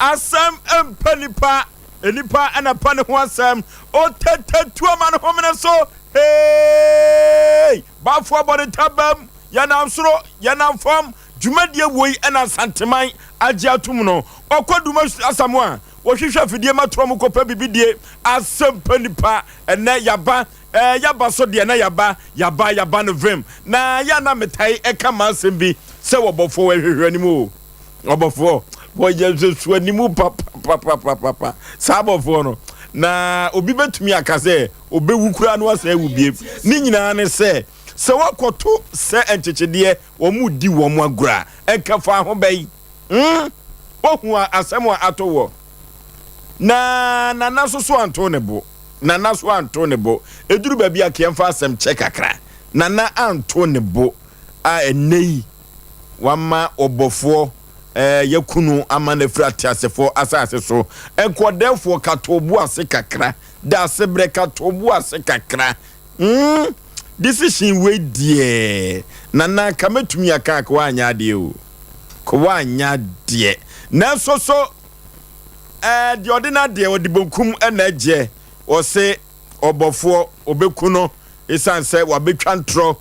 Asɛm mpɛ nipa, nipa na pɛ ne ho asɛm. Otete tuo ma ne homene so. Hey! Baafoɔ bɔ ne tabam. Yɛnam soro, yɛnam fam. Dwumadie woi na Asanteman agye atom no. Ɔkɔ Duma Asamoah, wɔhwehwɛ afidie ma torɔ mu kɔpɛ biribi die. Asɛm pɛ nipa. Ɛnɛ yaba, eh, yaba so deɛ na yaba, yaba, yaba no vem. Na yɛ a na metae ɛka m'asɛm bi sɛ wɔbɔfoɔ wɔhwehwɛ anim o. Ɔbɔfoɔ, wɔyɛ nhwɛsoanim papapapapapa. Saa abɔfoɔ no, na obi bɛtumi aka sɛ ɔbɛwu koraa na wasan awu biem. Ne nyinaa ne sɛ, sɛ wɔakɔto sɛ nkyekyedeɛ, wɔredi wɔn agorɔ a, ɛnka fa ho bɛn? Hmm? Woahu asɛm a ato wɔ? Na Nana nso so anto ne bo. Nana so anto ne bo. Ɛduru baabi a, ka yɛmfa asɛm kyɛ kakra. Nana anto ne bo a ɛnnɛ yi, Wama ɔbɔfoɔ yɛ kunu ama no afiri ateasefoɔ asase so. Nkɔdɛɛfoɔ ka to bo ase kakra. Daasebrɛ ka to bo ase kakra. Mm, decision wei deɛ, Nana ka mɛtumi aka ka woanyɛ adeɛ o. Ka woanyɛ adeɛ. Nanso so eh, deɛ ɔde n'adeɛ ɔde bonkum na ɛgyeɛ. Ɔse ɔbɔfoɔ ɔbɛku no esiane sɛ wabɛtwa ntorɔ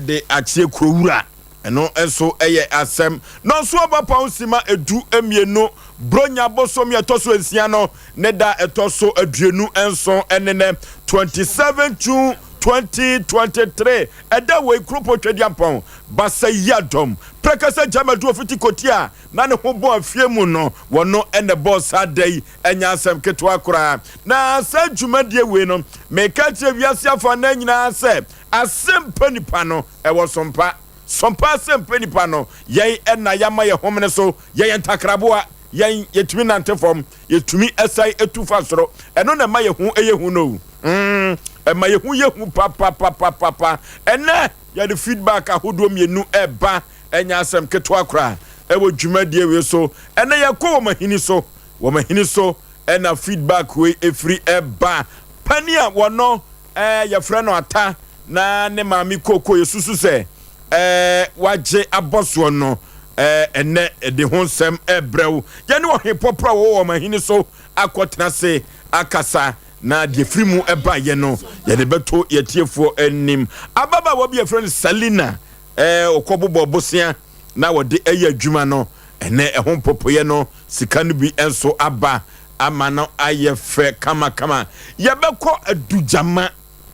de akyerɛ kuro wura. Ɛno nso yɛ asɛm. Nɔnso aba paw simma 12, Buronya bosome a ɛtɔ so nsia no ne da a ɛtɔ so 27 ne nɛ, 27 June 2023. Ɛda wei Kuropɔn Tweduampɔn Basayadɔm Prɛkɛsɛ Gyamadu Ofiti Koti a na ne ho bɔ afie mu no, wɔno na ɛbɔɔ saa da yi. Ɛnyɛ asɛm ketewa koraa. Na saa dwumadie wei no, meka kyerɛ wiase afanan nyinaa sɛ, Asɛmpa nipa no, ɛwɔ sompa. Sompa asɛmpa nipa no, yɛn na yɛama yɛn homene so, yɛyɛ ntakraboa, yɛn, yɛtumi nante fam, yɛtumi san tu fa soro. Ɛno na ɛma yɛn ho yɛ hu no o. Mm, ɛma yɛn ho yɛ hu papapapapapa. Ɛnnɛ, yɛde feedback ahodoɔ mmienu ɛreba, ɛnyɛ asɛm ketewa koraa, ɛwɔ dwumadie wei so. Ɛnnɛ yɛkɔ wɔn ahini so, wɔn ahini so ɛna feedback wei ɛfiri ɛba. Panin a wɔno Ɛɛ, yɛfrɛ no Ata, na ne maame Koko. Yɛsusu sɛ ɛɛ wagye abɔsoɔ no. Ɛɛ, ɛnnɛ ɛde ho nsɛm rebrɛ wo. Yɛne ɔhempɔporɔ a wɔwɔ wɔn ahene so akɔtena ase akasa, na deɛ ɛfiri mu baeɛ no, yɛde bɛto yɛn atiefoɔ anim. Ababaawa bi a yɛfrɛ no Salina, ɛɛ, ɔkɔbobɔɔ bosea na wɔde yɛ adwuma no, ɛnnɛ ɛho mpopoeɛ no, sika no bi nso aba. ama no ayɛ fɛ kamakama. Yɛbɛkɔ Adugyama,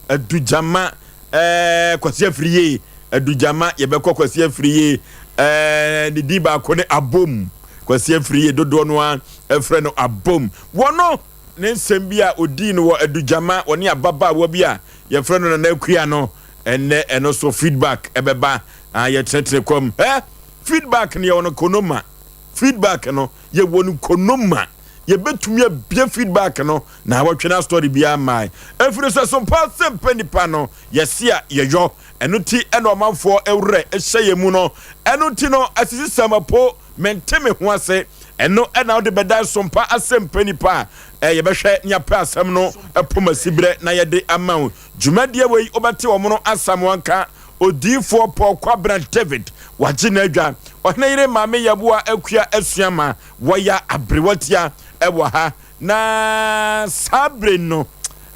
Adugyama, ɛɛ Kwasi Afriyie, Adugyama, yɛbɛkɔ Kwasi Afriyie, ɛɛ ne din baako ne Abom. Kwasi Afriyie dodoɔ no ara ɛfrɛ no Abom. Wɔno ne nsɛm bi a odii no wɔ Adugyama, wɔne ababaawa bi a yɛfrɛ no Nana Akua no, ɛnnɛ ɛno so feedback ɛbɛba, ah, yɛtenetene kɔm. Ɛ feedback no yɛwɔ no konoma, feedback no yɛwɔ no konoma yɛbɛtumi abie feedback no na awɔtwe na story biara mmae ɛfiri sɛ sompa sɛ mpɛ nipa no yɛse a yɛyɔ ɛno ti ɛna ɔmanfoɔ ɛwerɛ ɛhyɛ yɛ mu no ɛno ti no asisi sɛmapo mente me ho ase ɛno ɛna wode bɛdan sompa asɛ mpɛ nipa a yɛbɛhwɛ ne apɛ asɛm no ɛpom asiberɛ na yɛde ama wo dwumadie wei wobɛte wɔn no asamoa nka Odiyifoɔ Paul Kwabena David wagye n'adwa. Ɔhene yere Maame Yeboah Akua Asuama wɔya aberewatia wɔ ha na saa bere no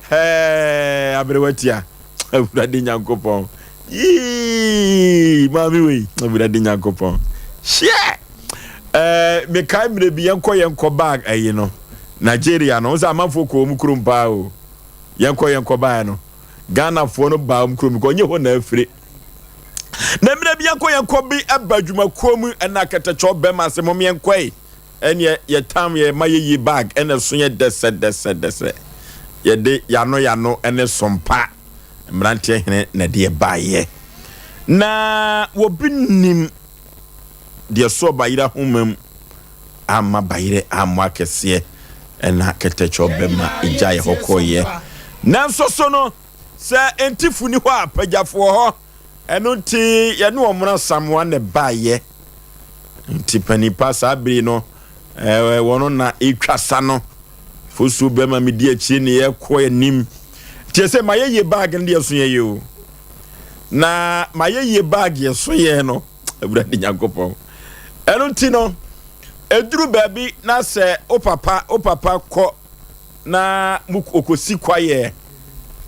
hɛɛ aberewatia Awurade Nyankopɔn yii maame wei Awurade Nyankopɔn hyeɛ ɛɛ mekae mmerɛ bi yɛnkɔ yɛnkɔ bag ɛyi no Nigeria no wo sɛ amanfoɔ kɔ wɔn kurom paa o yɛnkɔ yɛnkɔ bag no Ghanafoɔ no baa wɔn kurom kɔ nyɛ hɔ na afire. Na mmerɛ bi yɛnkɔ yɛnkɔ bi ɛba adwumakuo mu ɛna akɛtɛkyɛw bɛma ase mom yɛnkɔe ɛneɛ yɛtam yɛ ma yɛyi bag ɛna ɛso yɛ dɛsɛ dɛsɛ dɛsɛ yɛde yano yano ɛne sompa mmeranteɛ hene na ɛde ɛbaeɛ na wɔbi nim deɛ soɔ bayerɛ ahoma mu amma bayerɛ ammɔ akɛseɛ ɛna kɛtɛkyɛw bɛma egyaeɛ hɔ kɔeɛ. Nanso so no, sɛ ntifo nni hɔ a, pagyafo wɔ hɔ. Ɛno nti yɛne wɔn Asamoah na ɛbaeɛ. Nti panin pa saa bere yi no, ɛɛ wɔn na etwa sa no. Fosuo bɛma medi akyire ne yɛkɔ anim. Nti ɛsɛ ma yɛyie baage no deɛ so yɛ yɛ o. Na ma yɛyie baage yɛ so yɛ no. Awurade Nyankopɔn. Ɛno nti no, Ɛduru baabi na sɛ wo papa wo papa kɔ na mo ɔkɔsi kwaeɛ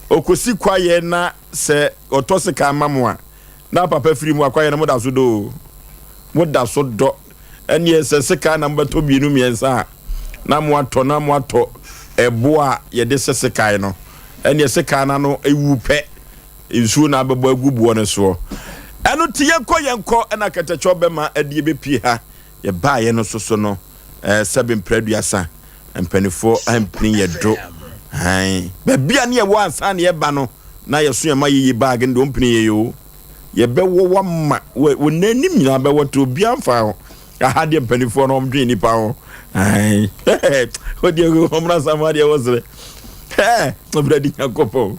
ɔkɔsi kwaeɛ na sɛ ɔtɔ sekan ma mo a na papa firi mu a kwaeɛ no moda so dɔ o moda so dɔ ɛneɛ sɛ sekan na mobɛtɔ mmienu mmiɛnsa a na moatɔ na moatɔ ɛboɔ a yɛde sɛ sekan no ɛneɛ sekan no ano ɛwu pɛ nsuo na abɛbɔ agu boɔ no soɔ ɛno nti yɛnkɔ yɛnkɔ ɛna kɛtɛkyɛw bɛma ɛdeɛ bɛpie ha Yɛbaeɛ no soso no eh, sɛbe mprɛ aduasa mpanifoɔ ampini yɛ do hann. Baabi a ne yɛwɔ ansa na yɛba no na yɛso yɛn ma yeye baage no deɛ ɔmpini yɛ o. Yɛbɛwɔ wama wɔ n'anim nyinaa bɛwɔ te obiara mfa ho. Aha deɛ mpanifoɔ no ɔmdwen nipa ho. Hann. Wodeɛ ɔmra samoa deɛ wɔ serɛ. Hɛɛ Awurade Nyankopɔn.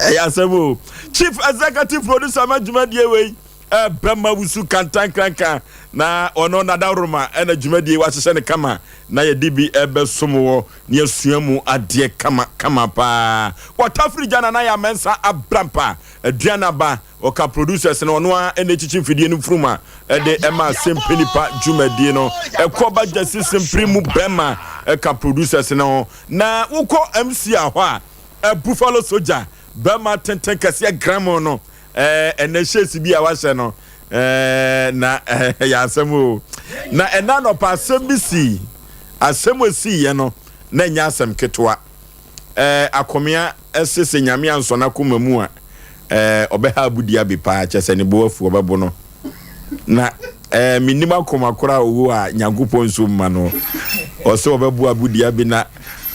Ɛyɛ asɛm o. Chief Executive Producer ma dwumadie wei bɛma wusu kantankranka na ɔno Nada Roma ɛna dwumadie wahyehyɛ no kama na yɛde bi ɛbɛsom wɔ ne asua mu adeɛ kama kama paa. Wɔtafiri gya na na yɛ amɛnsa abrampa aduanaba Ɔka producers no ɔno ara na ɛkyikyi mfidie no mfuruma de ɛma Asempe Nipa dwumadie no. Ɛkɔ ba Gyasi Sempere mu bɛrima ɛka producers no ho. Na wokɔ MC a hɔ a, Buffalo Soldier bɛrima tenten kɛseɛ gramo no ɛnɛ shades bi a wahyɛ no na ɛyɛ asɛm o. Na ɛna anɔpa asɛm bi sii, asɛm ɔsiiɛ no na ɛnyɛ asɛm ketewa. Eh, Akomea se sɛ Nyame ansɔ n'akoma mu a, eh, ɔbɛha Abudi Abe paa, kyerɛ sɛ ne bo afu, ɔbɛbo no. Na, eh, mennim akoma koro a ɔwɔ a Nyankopɔn nso mma no. Ɔsɛ ɔbɛbo Abudi Abe na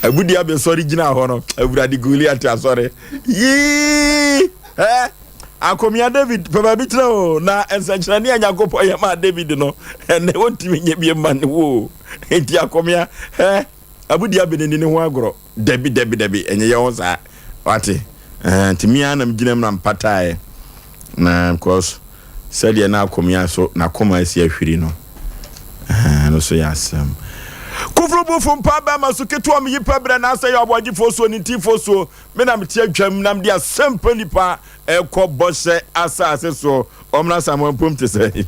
Abudi Abe sɔre gyina hɔ no, Awurade Goliat asɔre. Yii! Eh, Akomea David, pɛ baabi tena o, na nsɛnkyerɛnne a Nyankopɔn yɛ maa David no, ɛnɛ wɔntumi nyɛ bi mma ne wo o. Enti Akomea, eh, Abudi Abe ne ne ho agorɔ. Dabi, dabi, dabi, ɛnyɛ yɛ ho saa. Wate? Ɛhɛn, nti me ara na megyina mu na mpataeɛ. Na because sɛdeɛ na akɔmia so n'akoma asi ahwiri no, ɛhɛn, ɛno so yɛ asɛm. Kufurubufo mpa bɛrima so ketewa meyi pɛ brɛ na asɛ yɛ ɔboagyefoɔ suo ne ntifoɔ suo. Me na mete atwam na mede asɛmpa nipa ɛkɔ bɔhyɛ asase soɔ. Ɔmmra Samoa mpom te sɛ.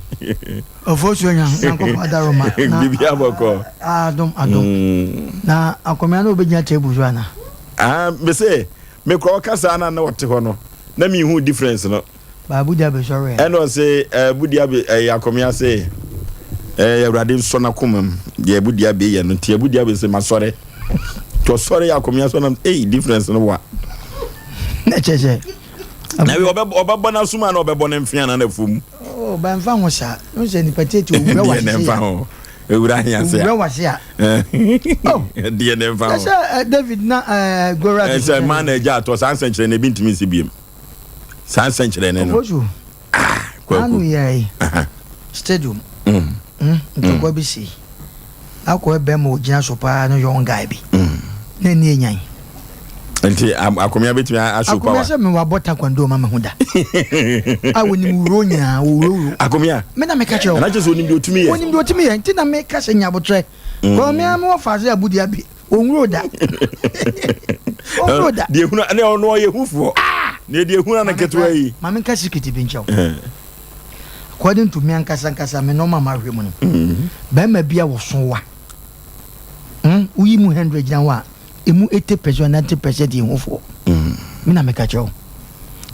Ofosuo nya Nyankopɔn adaroma na Biribi abɔkɔ. Adom adom. Mm. Na akɔmea na obɛgyina table so ana? Ah, me se me kɔ ɔka saa na na ɔte hɔ no na me hu difference no. Ba Budi abe sɔre. Ɛna ɔse eh, Budi abe eh, akɔmea se eh, Awurade nsɔ n'akoma mu deɛ Budi abe yɛ no nti Budi abe se masɔre. Nti ɔsɔre yɛ akɔmea sɔ nam ei difference no wa. Na kyerɛ sɛ Na ɔbɛ ɔbɛbɔ n'asom ana ɔbɛbɔ ne mfe ana n'afum. Oh, bɛnfa ho saa. No sɛ nipa tietie owura wase se. Deɛ ho. Owura ahia se. Owura wase a. Oh. Deɛ ne nfa ho. Sɛ eh, David na eh, Gloria. Sɛ man na agya atɔ saa nsɛnkyerɛ na ebi ntumi nsi biem. Saa nsɛnkyerɛ ne no. Ofosu. Ah, kwaku. Anu yɛ yi. Stadium. Mm. Mm, ntɔkwa bi si. Akɔ bɛrima ogyina so paa no young guy bi. Mm. Na ni enyan. Nti akomea betumi aso power. Akomea sɛ me wabɔ taekwondo ma me ho da. A wonim wuro nyinaa, wowuro wuro. Akomea. Me na meka kyerɛ wo. Ɛna kyerɛ sɛ onim deɛ otumi yɛ. Onim deɛ otumi yɛ nti na meka sɛ nya abotrɛ. Mm. Kɔn me a me wɔ faase abudi abi. Onwuro da. Onwuro da. Deɛ ehunu ne ɔno ɔyɛ hufoɔ. Ah! Ne deɛ ehunu ana ketewa yi. Maame nka secret bi nkyɛw. According to me ankasa ankasa me nneɛma ma ahwɛ mu no. Bɛrima bi a wɔso wa. Woyi mu 100 gyina hɔ a emu 80% or 90% yɛ hufoɔ. Me na meka kyerɛ wo.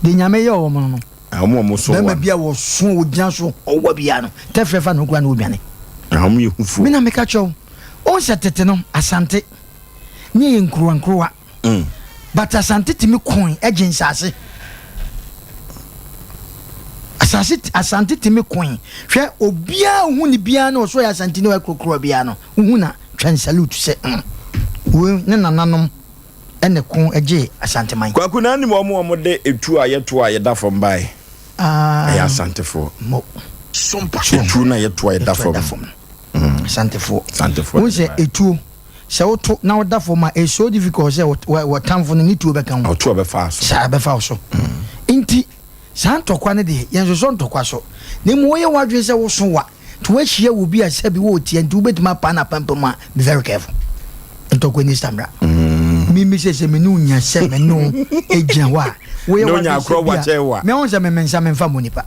Deɛ Nyame yɛ wɔn no no. Wɔn a wɔso wa. Bɛrima bi a wɔso wɔgyina so ɔwa biara no tɛfrɛ fa ne ho kura na wɔdwane. Wɔn yɛ hufoɔ. Me na meka kyerɛ wo. Wohu sɛ tete no Asante ne yɛ nkurowa nkurowa. But Asante tumi koe gye nsase. Asase Asante tumi koe. Hwɛ obiara ohu ne biara na ɔsɔ yɛ Asante ne ɔyɛ korokorowa biara no, wohu na twɛn salute sɛ mm wei ne nananom ɛna ko gye Asanteman. Kwaku na anim wɔn a wɔde etuo a yɛto a yɛda fam bae. Ah, Ɛyɛ Asantefoɔ. Mo. Etuo no a yɛto a yɛda fam. Mm. Asantefoɔ. Asantefoɔ. Wohu sɛ etuo sɛ woto na woda fam a it's so difficult sɛ wɔtamfo no ne tuo bɛka ho. Ɔto a bɛfa so. Saa bɛfa wo so. Nti saa ntɔkwa no deɛ yɛnsosɔ ntɔkwa so. Na mmom woyɛ w'adwene sɛ woso wa nti woahyia wɔ bi a sɛbi wɔretia nti wobɛtumi apaa no apampam a be very careful. Ntɔkwa ni samra. Mimi sɛ sɛ me ne wo nya sɛ me ne wo gyina hɔ a woyɛ w'adwene sɛ bi a me ho sɛ me me nsa memfa mmɔ nipa.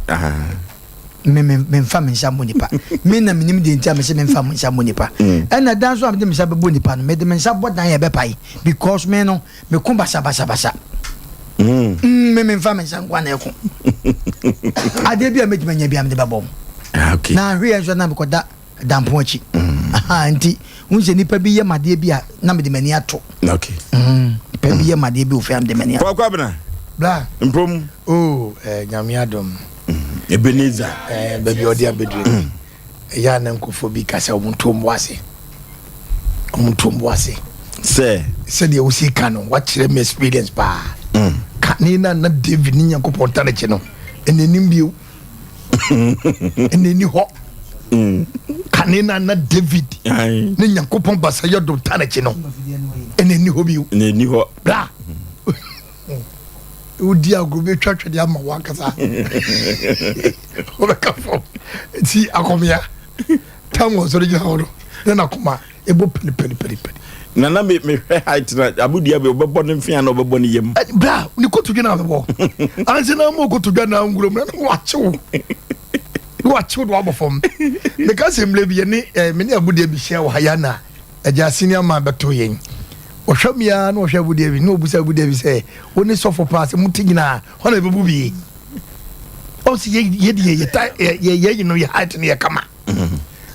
Me me memfa me nsa mmɔ nipa. Me na menim deɛ nti a mese memfa me nsa mmɔ nipa. Ɛna dan so a mede me nsa bɛbɔ nipa no, mede me nsa bɔ dan a ɛbɛpae because me no meko basabasabasa. Mm, me memfa me nsa nko na ɛko. Adeɛ bi a mɛtumi anya bi a mede bɛbɔ wo. Ah, okay. Na ahweɛ nso na mekɔda dampɔn akyi. Aha, nti wohu sɛ nipa bi yɛ madeɛ bi a na mede m'ani ato. Okay. Nipa bi yɛ madeɛ bi wɔ fie a mede m'ani ato. Paul Kwabena. Bra. Mpom. Oh, eh, Nyame adom. Ebenezer. Eh, baabi a ɔde abɛduru no. Ɛyɛ a na nkurɔfoɔ bi ka sɛ wɔn nto mbo ase. Wɔn nto mbo ase. Sɛ. Sɛdeɛ wosi ka no, wakyerɛ me experience paa. Kane na na David ne Nyankopɔn ta n'akyi no, ɛna anim bio. Ɛna ani hɔ. Kane na na David ne Nyankopɔn basa yɛ dom ta n'akyi no, ɛna ani hɔ bio. Ɛna ani hɔ. Bra. Wodi agorɔ bɛtwa twɛde ama wo ankasa. Wobɛka fam. Nti akɔmea tam wɔ sɔre gyina hɔ no na nakoma ɛbɔ pɛnipɛnipɛnipɛni. Na na me mehwɛ height na abodua bi ɔbɛbɔ ne mfea na ɔbɛbɔ ne yam. Bra ne kotodwe na ɔbɛbɔ. Ansa na ama kotodwe na nwura mu na wakyew. Na wakyew de wabɔ fam. Meka sɛ mmerɛ bi yɛne eh, me ne abodua bi hyia wɔ ha ya na agya senior man bɛto yɛn. Ɔhwɛ me ara na ɔhwɛ abodua bi na ɔbusa abodua bi sɛ wo ne sɔfo paa sɛ mote nyinaa hɔ na ɛbɛbu bie. Ɔsi yɛ yɛ deɛ yɛ ta yɛ yɛ yɛ no yɛ height no yɛ kama.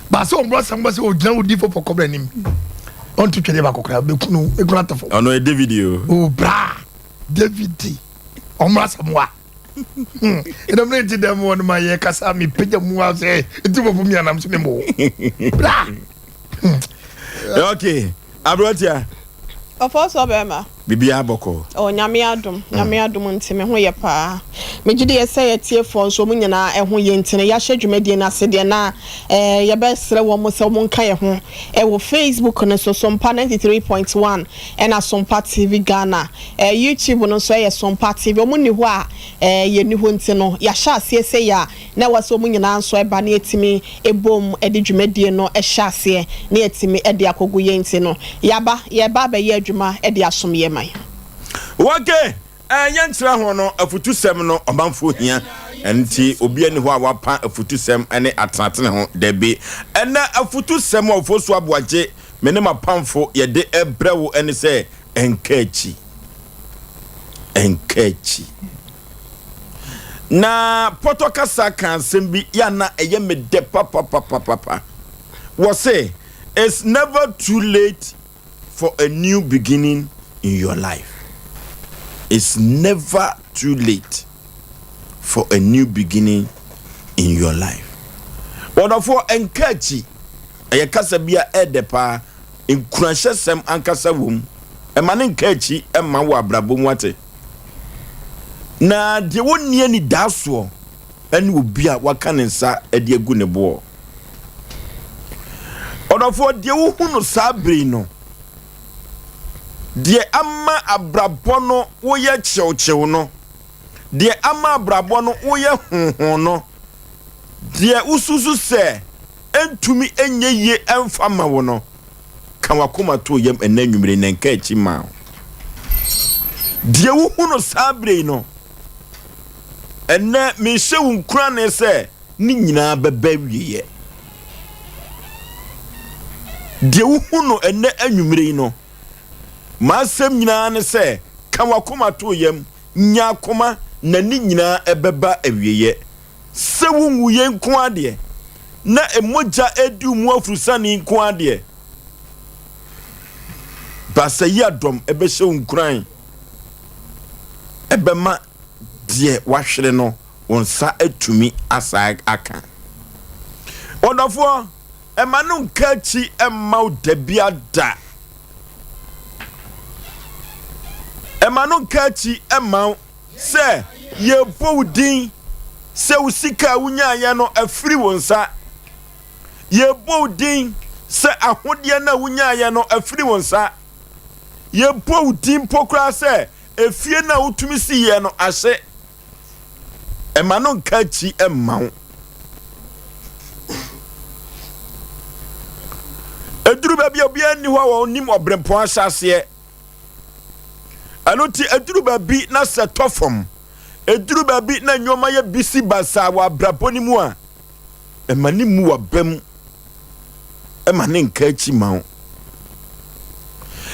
Baasa wɔn bɔ asɛm bɔ sɛ ɔgyina odi fo pɔkɔ anim. Ɔnto twɛdeɛ baako koraa bɛku no ekura ato fam. Ɔno yɛ David o. O bra David ɔmmra Samoa. Ɛnam ne nti dɛm wɔ no ma yɛ kasa mi pagya mu a sɛ nti bɔfo mi anam so ne mo. Bra. Okay. Aberanteɛ. Ɔfɔ sɔ bɛrima. Biribiara bɔkɔɔ. Oh Nyame adom, Nyame adom nti me ho yɛ paa. Megye di sɛ yɛ tiefoɔ nso wɔn nyinaa ɛho yɛ nti no yɛahyɛ dwumadie no ase deɛ na eh, yɛbɛsrɛ wɔn sɛ wɔn nka yɛ ho ɛwɔ Facebook no so Sompa 93.1 ɛna Sompa TV Ghana. Eh, YouTube no nso ɛyɛ Sompa TV. Wɔn nni hɔ a eh, yɛnni hɔ nti no yɛahyɛ aseɛ sei a na ɛwɔ sɛ wɔn nyinaa nso ba na yɛtumi bom de dwumadie no hyɛ aseɛ na yɛatumi de akɔgu yei nti no yɛaba, yɛreba abɛyɛ adwuma de asom yɛn man. Ok, eh, yɛnkyerɛ ho no, afutusɛm no ɔmanfoɔ hia, ɛno nti obiara nni hɔ a wapa afutusɛm ne atenatene ho, dabi. Ɛnnɛ afutusɛm a Ofosu Aboagye, me ne m'apamfo yɛde rebrɛ wo ne sɛ, nka akyi, nka akyi. Na pɔtɔ kasa ka asɛm bi yɛ na ɛyɛ me dɛ papapapapa. Wɔse, It's never too late for a new beginning in your life. It's never too late for a new beginning in your life. Wɔdɔfoɔ, nka akyi. Ɛyɛ kasa bi a ɛɛdɛ paa. Nkuranhyɛsɛm ankasa wom. Ɛma no nka akyi mma wɔ abrabɔ mu ate. Na deɛ ɔnni anidaasoɔ ne obi a waka ne nsa de agu ne boɔ. Ɔdɔfoɔ, deɛ wohu no saa bere yi no, deɛ ama abrabɔ no woyɛ kyewkyew no, deɛ ama abrabɔ no woyɛ honhon no, deɛ wosusu sɛ ɛntumi nyɛ yie ɛmfa ma wo no, Ka w'akoma to yam ɛnnɛ anwummere yi na nka akyi mma wo. Deɛ wohu no saa berɛ yi no, ɛnnɛ mehyɛ wo nkurane sɛ ne nyinaa bɛba awieɛ. Deɛ wohu no ɛnnɛ anwummere yi no, m'asɛm nyinaa ne sɛ ka w'akoma to yam, nya akoma na ne nyinaa ɛbɛba awieɛ. Sɛ wonwuiɛ nko ara deɛ, na mogya redi wo mu afurusane nko ara deɛ, basayi adɔm bɛhyɛ wo nkuran, ɛbɛma deɛ wahwere no wo nsa atumi asa aka. Ɔdɔfoɔ, ɛma no nka akyi mma wo dabia da. Ɛma no nka akyi mma wo. Sɛ yɛbɔ wo din sɛ wo sika a wonyaeɛ no afiri wo nsa. Yɛbɔ wo din sɛ ahodeɛ no a wonyaeɛ no afiri wo nsa. Yɛbɔ wo din mpo koraa sɛ efie no a wotumi siiɛ no ahye. Ɛma no nka akyi mma wo. Ɛduru baabi a obiara nni hɔ a ɔnim ɔberempɔn ahyɛaseɛ. Ɛno nti, ɛduru baabi na sɛ ɛtɔ fam, ɛduru baabi na nneɛma yɛ bisi basaa wɔ abrabɔ no mu a, Mma no mmu w'abam ma ne nka akyi mma wo.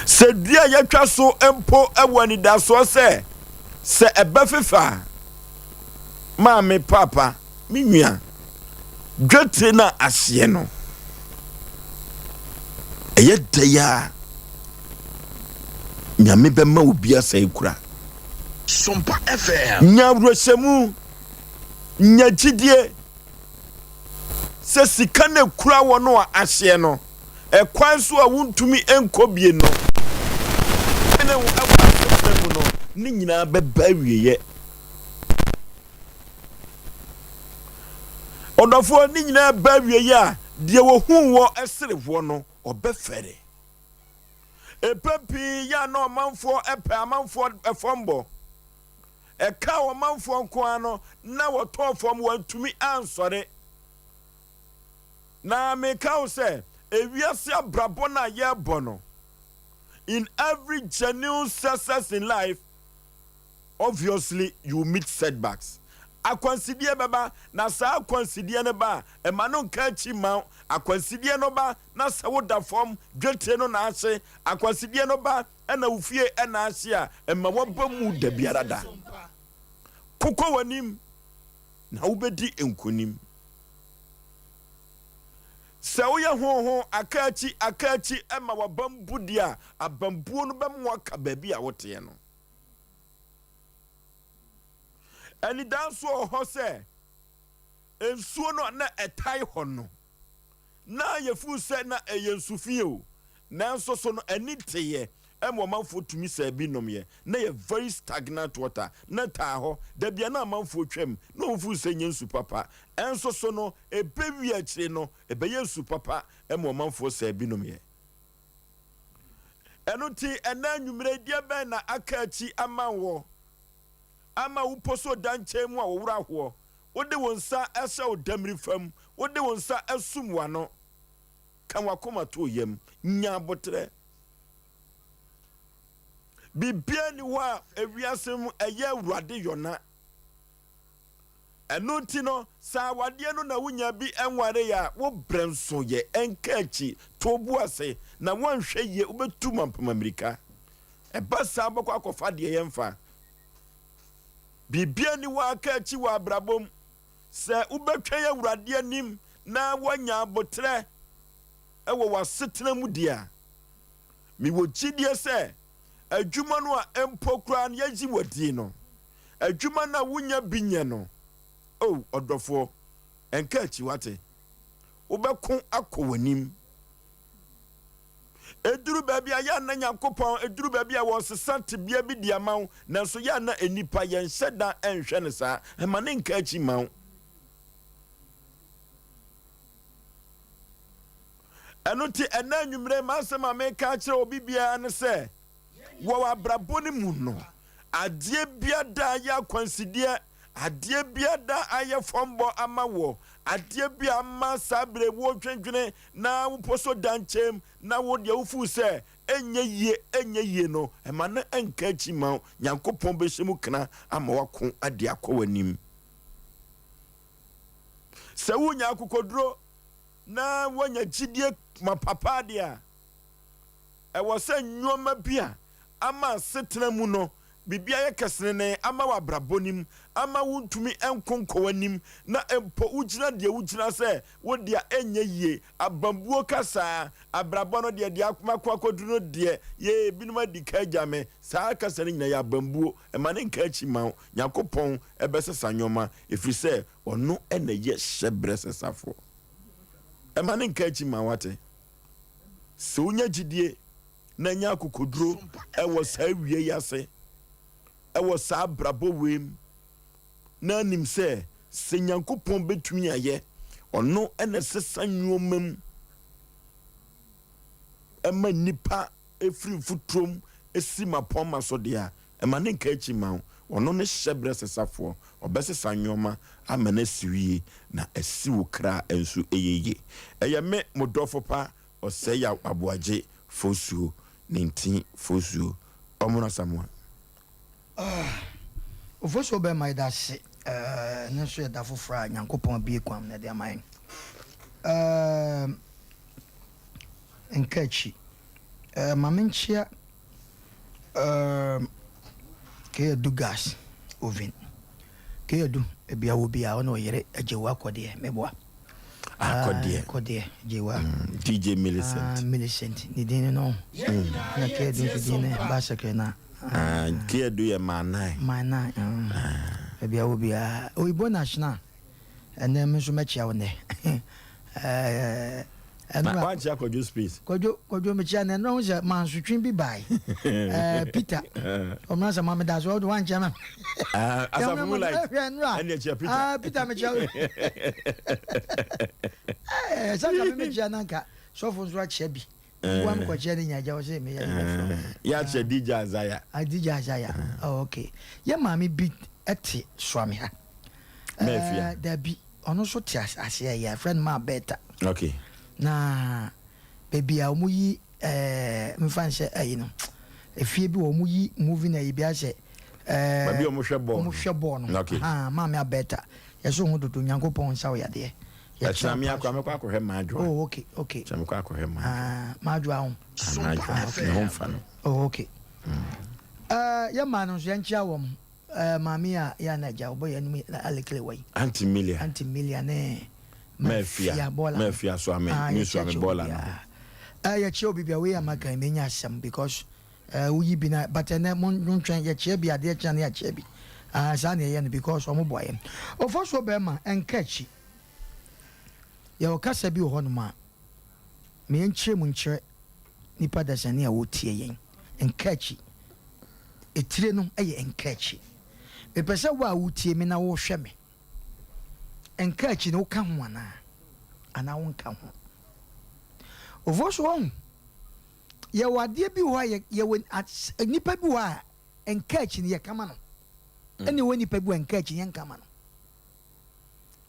Sɛ dua a yɛatwa so mpo wɔ anidasoɔ sɛ sɛ ɛbɛfefɛ a, maame, paapa, me nua, dwetire no a ahyeɛ no, ɛyɛ dɛ a Nyame bɛma obi asɛe kura. Sompa FM. Nya awerɛhyɛmu, nya gyidie sɛ sika no ekura wɔ no a ahyeɛ no, ɛkwan so a wontumi nkɔ bie no, ne wo ɛwɔ asetena mu no, ne nyinaa bɛba awieɛ. Ɔdɔfoɔ, ne nyinaa ba awieɛ a, deɛ wɔhuu wɔ ɛsere hoɔ no, ɔbɛfɛre. Mpɛn pii yɛ a na ɔmanfoɔ pɛ amanfoɔ fam bɔ. Ɛkaa ɔmanfoɔ nko ara no, na wɔtɔɔ fam, wɔantumi ansɔre. Na meka wo sɛ, ewiase abrabɔ no a yɛrebɔ no, in every genuine success in life, obviously you will meet setbacks. Akwansideɛ bɛba, na saa akwansideɛ no ba a, ɛma no nka akyi mma wo. Akwansideɛ no ba na sɛ woda fam, dwetire no na ahye. Akwansideɛ no ba na wo fie na ahye a, ɛmma w'aba mu da biara da. Kokɔ w'anim na wobɛdi nkonim. Sɛ woyɛ honho aka akyi aka akyi ma w'abam bu deɛ a, abambuo no bɛma woaka baabi a woteɛ no. Anidanso wɔ hɔ sɛ nsuo no a na ɛtae hɔ no, na yɛfuu sɛ na ɛyɛ nsu fi o, nanso so no ani teeɛ ma ɔmanfoɔ tumi saa bi nomyɛ. Na ɛyɛ very stagnant water, na ɛtaa hɔ. Da bi a na amanfoɔ twam na wɔfuu sɛ ɛnyɛ nsu papa. Ɛnso so no, ɛbɛwie akyire no, ɛbɛyɛ nsu papa ma ɔmanfoɔ saa bi nomyɛ. Ɛno nti, ɛnnɛ anwummerɛ yi, deɛ bɛn na aka akyi ama woɔ, ama wo poso da nkyɛn mu a wo werɛ ahoɔ, wode wo nsa hyɛ wo dammiri fam, wode wo nsa sum w'ano? Ka w'akoma to wo yam, nya aboterɛ. Biribiara nni hɔ a ewiase mu ɛyɛ Awurade yɔna. Ɛno nti no, sɛ awadeɛ no na wonya bi nwareeɛ a, wo berɛ nso yɛ, nka akyi, to wo bo ase, na woanhwɛ yie wobɛtu mampam mmirika. Ɛba saa wobɛkɔ akɔfa deɛ yɛmfa. Biribiara nni hɔ a aka akyi wɔ abrabɔ mu. Sɛ wobɛtwɛn Awurade anim na woanya aboterɛ wɔ w'asetena mu deɛ a, mewɔ gyidie sɛ adwuma no a mpo koraa no yɛayi wo adi no, Adwuma no a wunnya bi nyɛ no, O ɔdɔfoɔ, nka akyi, woate? Wobɛko akɔ w'anim. Ɛduru baabi a, yɛ a na Nyankopɔn, ɛduru baabi a wɔsesa tebea bi de ama wo, nanso yɛ a na nnipa, yɛnhyɛ da nhwɛ no saa. Mma no nka akyi mma wo. Ɛno nti, ɛnnɛ anwummere, m'asɛm a meka akyerɛ obi biara ne sɛ, Wɔ w'abrabɔ no mu no, adeɛ biada ayɛ akwansideɛ, adeɛ biada ayɛ fɔmbɔ ama woɔ, adeɛ bi a ama saa berɛ wodwendwene na wopɔ so da nkyɛm na wo deɛ wofuu sɛ ɛnyɛ yie, ɛnyɛ yie no, mma no nka akyi mma wo. Nyankopɔn bɛhyɛ mu kena ama woako de akɔ w'anim. Sɛ wonya akokoduro na woanya gyidie mapa paa deɛ a, Ɛwɔ sɛ nneɛma bi a ama asetena mu no biribi ayɛ kɛsenenee ama w'abrabɔ no mu ama wuntumi nko nkɔ w'anim na mpo wugyina deɛ wugyina sɛ wo deɛ ɛnyɛ yie, abambuo kasa, abrabɔ no deɛ deɛ mako akɔduru no deɛ yee binom adi ka agya me, saa kasa no nyinaa yɛ abambuo, mma no nka akyi mma wo. Nyankopɔn bɛsesa nneɛma ɛfiri sɛ ɔno na ɛyɛ hyɛberɛ sesafoɔ. Mma no nka akyi mma wo, wate. Sɛ wonya gyidie na nya akokoduro wɔ saa wia yi ase, wɔ saa abrabɔ wei mu, na nim sɛ, sɛ Nyankopɔn bɛtumi ayɛ, ɔno na ɛsesa nnoɔma mu ɛma nnipa ɛfiri mfuturom si mapɔnma so deɛ a, ɛma ne nka akyi mma wo. Ɔno ne hyɛberɛ sesafoɔ. Ɔbɛsesa nnoɔma ama no asi wo yie, na asi wo kra nso yɛ yie. Ɛyɛ me, mo dɔfo pa, Ɔsɛe Yaw Aboagye Fosuo, Ninti Fosuo, Ɔmono Asamoah. Ah, Ofosuo bɛɛma yɛda ase. Ɛno nso yɛ da foforɔ a Nyankopɔn abue kwan na ɛde ama yɛn. Ɛɛm, nka akyi. Ɛɛ, ma menkyea ɛɛm, Keyadu gas oven. Keyadu, ebi a wɔ bi a ɔne ɔyere Agyewa Kɔdeɛ, meboa. Akɔdeɛ. Ah, Kɔdeɛ, Agyewa. DJ Millicent. Ah, Millicent, ne din no no. Na Keyadu nso din no Baasakre na. Ah, Keyadu yɛ Maanan. Maanan, ah. Ebi a wɔ bi a, Oyibo National. Ɛnɛ me nso mɛkyia wo nɛ. Ɛnora. Wankyia Kwadwo Space. Kwadwo Kwadwo mekyia no ɛnora ho sɛ mansotwe bi bae. Ɛɛ Peter. Ɔmena sɛ maame da so ɔde wankyia ma. Asafo mu like. Ɛnora. Ɛnna kyia Peter. Ah Peter mekyia wo. Ɛɛ sɛ nka me mekyia na nka sɔfo nso akyia bi. Nkoa me kɔkyia ne nya agya wɔ sɛ meyɛ ne bɛfrɛ. Yɛ akyia DJ Azaya. Ah DJ Azaya. Oh okay. Yɛ maame bi ɛte Suame ha. Mafia. Eh, dabi, ɔno nso te aseɛ yɛ afrɛ no maa Bertha. Okay. Na baabi a wɔn yi ɛɛ eh, nfa nhyɛ ɛyi no, efie bi wɔ wɔn yi movie na ɛyi bi ahyɛ. Ɛɛ eh, baabi a wɔn hwɛ bɔɔl. Wɔn hwɛ bɔɔl no. Okay. Ha maame abɛta yɛsɛ ho dodo Nyankopɔn nsa wɔ yadeɛ. Ɛkyina mi akɔ amekɔ akɔhwɛ maajoa. Oh okay okay. Kyina mekɔ akɔhwɛ maajoa. Ah maajoa ho. Ah maajoa ne ho nfa no. Oh okay. Ɛɛ yɛ maa no nso yɛn kyia wɔn. Eh, maame a yɛ na agya ɔbɔ yɛn anim na alekele wɔ yi. Auntie Milia. Auntie Milia ne. Mafia bɔɔla. Mafia so ame ah, mi so ame bɔɔla no. Eh, yɛkyia obi bia wei ama kan menya asɛm because eh, woyi bi na but ɛnɛ mo ntwɛn yɛkyia bi adeɛ kyɛn ne yɛkyia bi. Ah, saa na yɛyɛ no because ɔmo boa yɛn. Ɔfɔ so bɛrima ɛnka akyi. Yɛwɔ kasa bi wɔ hɔnom a ma yɛnkyerɛ mu nkyerɛ nipa dasani a wɔtie yɛn. Nka akyi. Etire no yɛ nka akyi. Mepɛ sɛ wo a wotie me na wohwɛ me, nka akyi no woka ho anaa? Anaa wonka ho? Ofoɔ so wahu, yɛwɔ adeɛ bi wɔ hɔ a yɛwɔ nnipa bi wɔ hɔ a nka akyi no yɛka ma no, ɛna ɛwɔ nnipa bi wɔ nka akyi yɛnka ma no.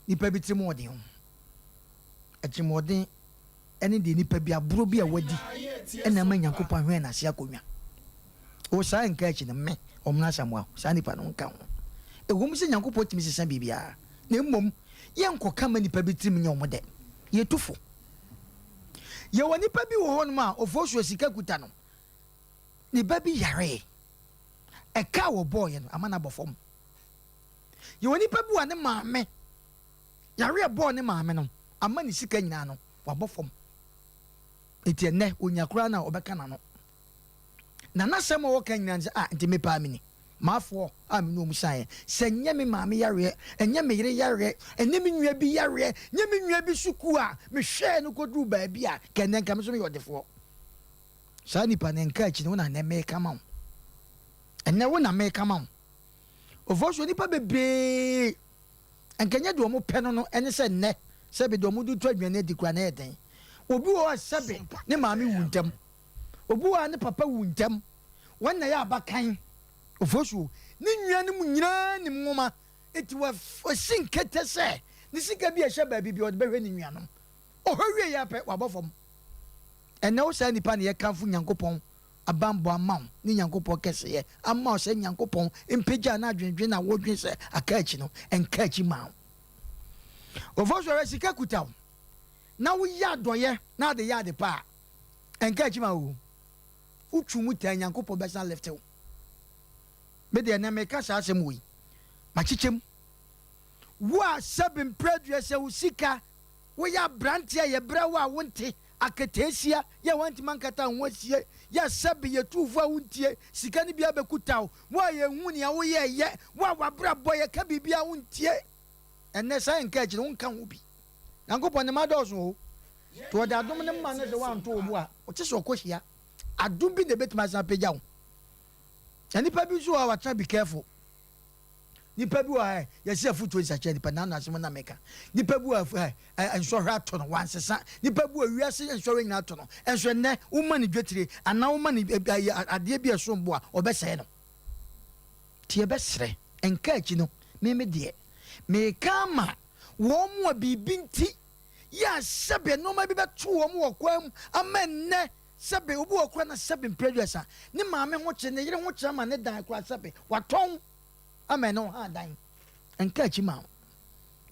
Nnipa bi tirim ɔden ho, atirimuɔden ne deɛ nipa bi aborɔ bi a wadi na ama Nyankopɔn ahwɛn n'ase akonnwa. O saa nka akyi no, me, Ɔmena Asamoah, saa nipa no nka ho. Ɛwom sɛ Nyankopɔn tumi sesa biribiara, na mmom yɛnkɔka ma nipa bi tirim nyɛ wɔn dɛ. Yɛtu fo. Yɛwɔ nipa bi wɔ hɔnom a ɔfosuo sika kuta no, ne ba bi yaree. Ɛka a wɔbɔɔeɛ no ama no abɔ fam. Yɛwɔ nipa bi wɔ ne maame Yare a ɛbɔɔ ne maame no ama ne sika nyinaa no, wabɔ fam. Enti ɛnnɛ, onya koraa no a, ɔbɛka n'ano. Na n'asɛm a ɔka nyinaa ne sɛ, Ah, nti me paa mini. M'afoɔ a me ne wɔn saeɛ, sɛ ɛnyɛ me maame yareɛ, ɛnyɛ me yere yareɛ, ɛnyɛ me nua bi yareɛ, ɛnyɛ me nua bi sukuu a mehwɛɛ no kɔduruu baabi a, nka ɛnnɛ nka me nso meyɛ ɔdefoɔ. Saa nipa no, nka akyi no, wo na ɛnnɛ meka ma wo. Ɛnnɛ wo na meka ma wo. Ofosuo, nnipa bebree Anka ɛnyɛ deɛ wɔpɛ no no ne sɛ nnɛ sɛbe deɛ wɔde reto aduane adi koraa na ɛyɛ den. Obi wɔ hɔ a sɛbe ne maame wu ntɛm. Obi wɔ hɔ a ne papa wu ntɛm. Wɔn na ɛyɛ abakan. Ofosuo, ne nuanom nyinaa nim nwoma, enti wasi nkete sɛ ne sika bi a ɛhyɛ baabi biara ɔde bɛhwɛ ne nuanom. Ɔhwɛ wieeɛ ara pɛ, wabɔ fam. Ɛnnɛ wo saa nipa na yɛkamfo Nyankopɔn abanbɔ ama wo ne Nyankopɔn kɛseyɛ ama wo sɛ Nyankopɔn mpagyaa n'adwendwen a wodwen sɛ aka akyi no nka akyi maa wo. Ofo sɔre sika kuta wo na woyɛ adɔyɛ na ade yɛ ade pa a ɛnka akyi ma wo. Wotwu mu taa Nyankopɔn bɛsan lift wo. Me deɛ nɛ meka saa asɛm wei makyekyɛm. Wo a sɛbe mprɛdua sɛ wo sika woyɛ aberanteɛ a yɛbrɛ wo a wonte Aketeesia, yɛ a woantumi ankata wo ho asie, yɛ a sɛbe yɛtuu fo a wontie, sika no bi abɛkuta wo, wo a yɛnhu nea woyɛeɛ, wo a w'abrabɔ yɛka biribi a wontie. Ɛnnɛ saa nka akyi no wonka ho bi. Nyankopɔn ne mma dɔɔso o. Nti ɔde adom no ma no sɛ woanto wo bo a, ɔte sɛ ɔkɔhyia. Adom bi na ɛbɛtumi asan apagya wo. Na nipa bi nso wɔ hɔ a watena be careful. Nipa bi wɔ ha yɛsi afutuo nsakyera nipa n'ano asɛm na meka. Nipa bi wɔ ha nsɔhwɛ ato no wansesa. Nipa bi wɔ wiase nsɔhwɛ nyinaa ato no nso ɛnɛ woma no dwetire anaa woma no adeɛ bi a ɛsom bo a ɔbɛsɛe no. Nti yɛbɛsrɛ nka akyi no me me deɛ meka ama wɔn a biribi nti yɛ a sɛbe nneɛma bi bɛto wɔn wɔ kwan mu ama ɛnnɛ sɛbe obi wɔ kora na sɛbe mprɛduasa ne maame ho kyerɛ ne yere ho kyerɛ ama ne dan kora sɛbe watɔn ama ɛne wo ha dan nka akyi ma wo.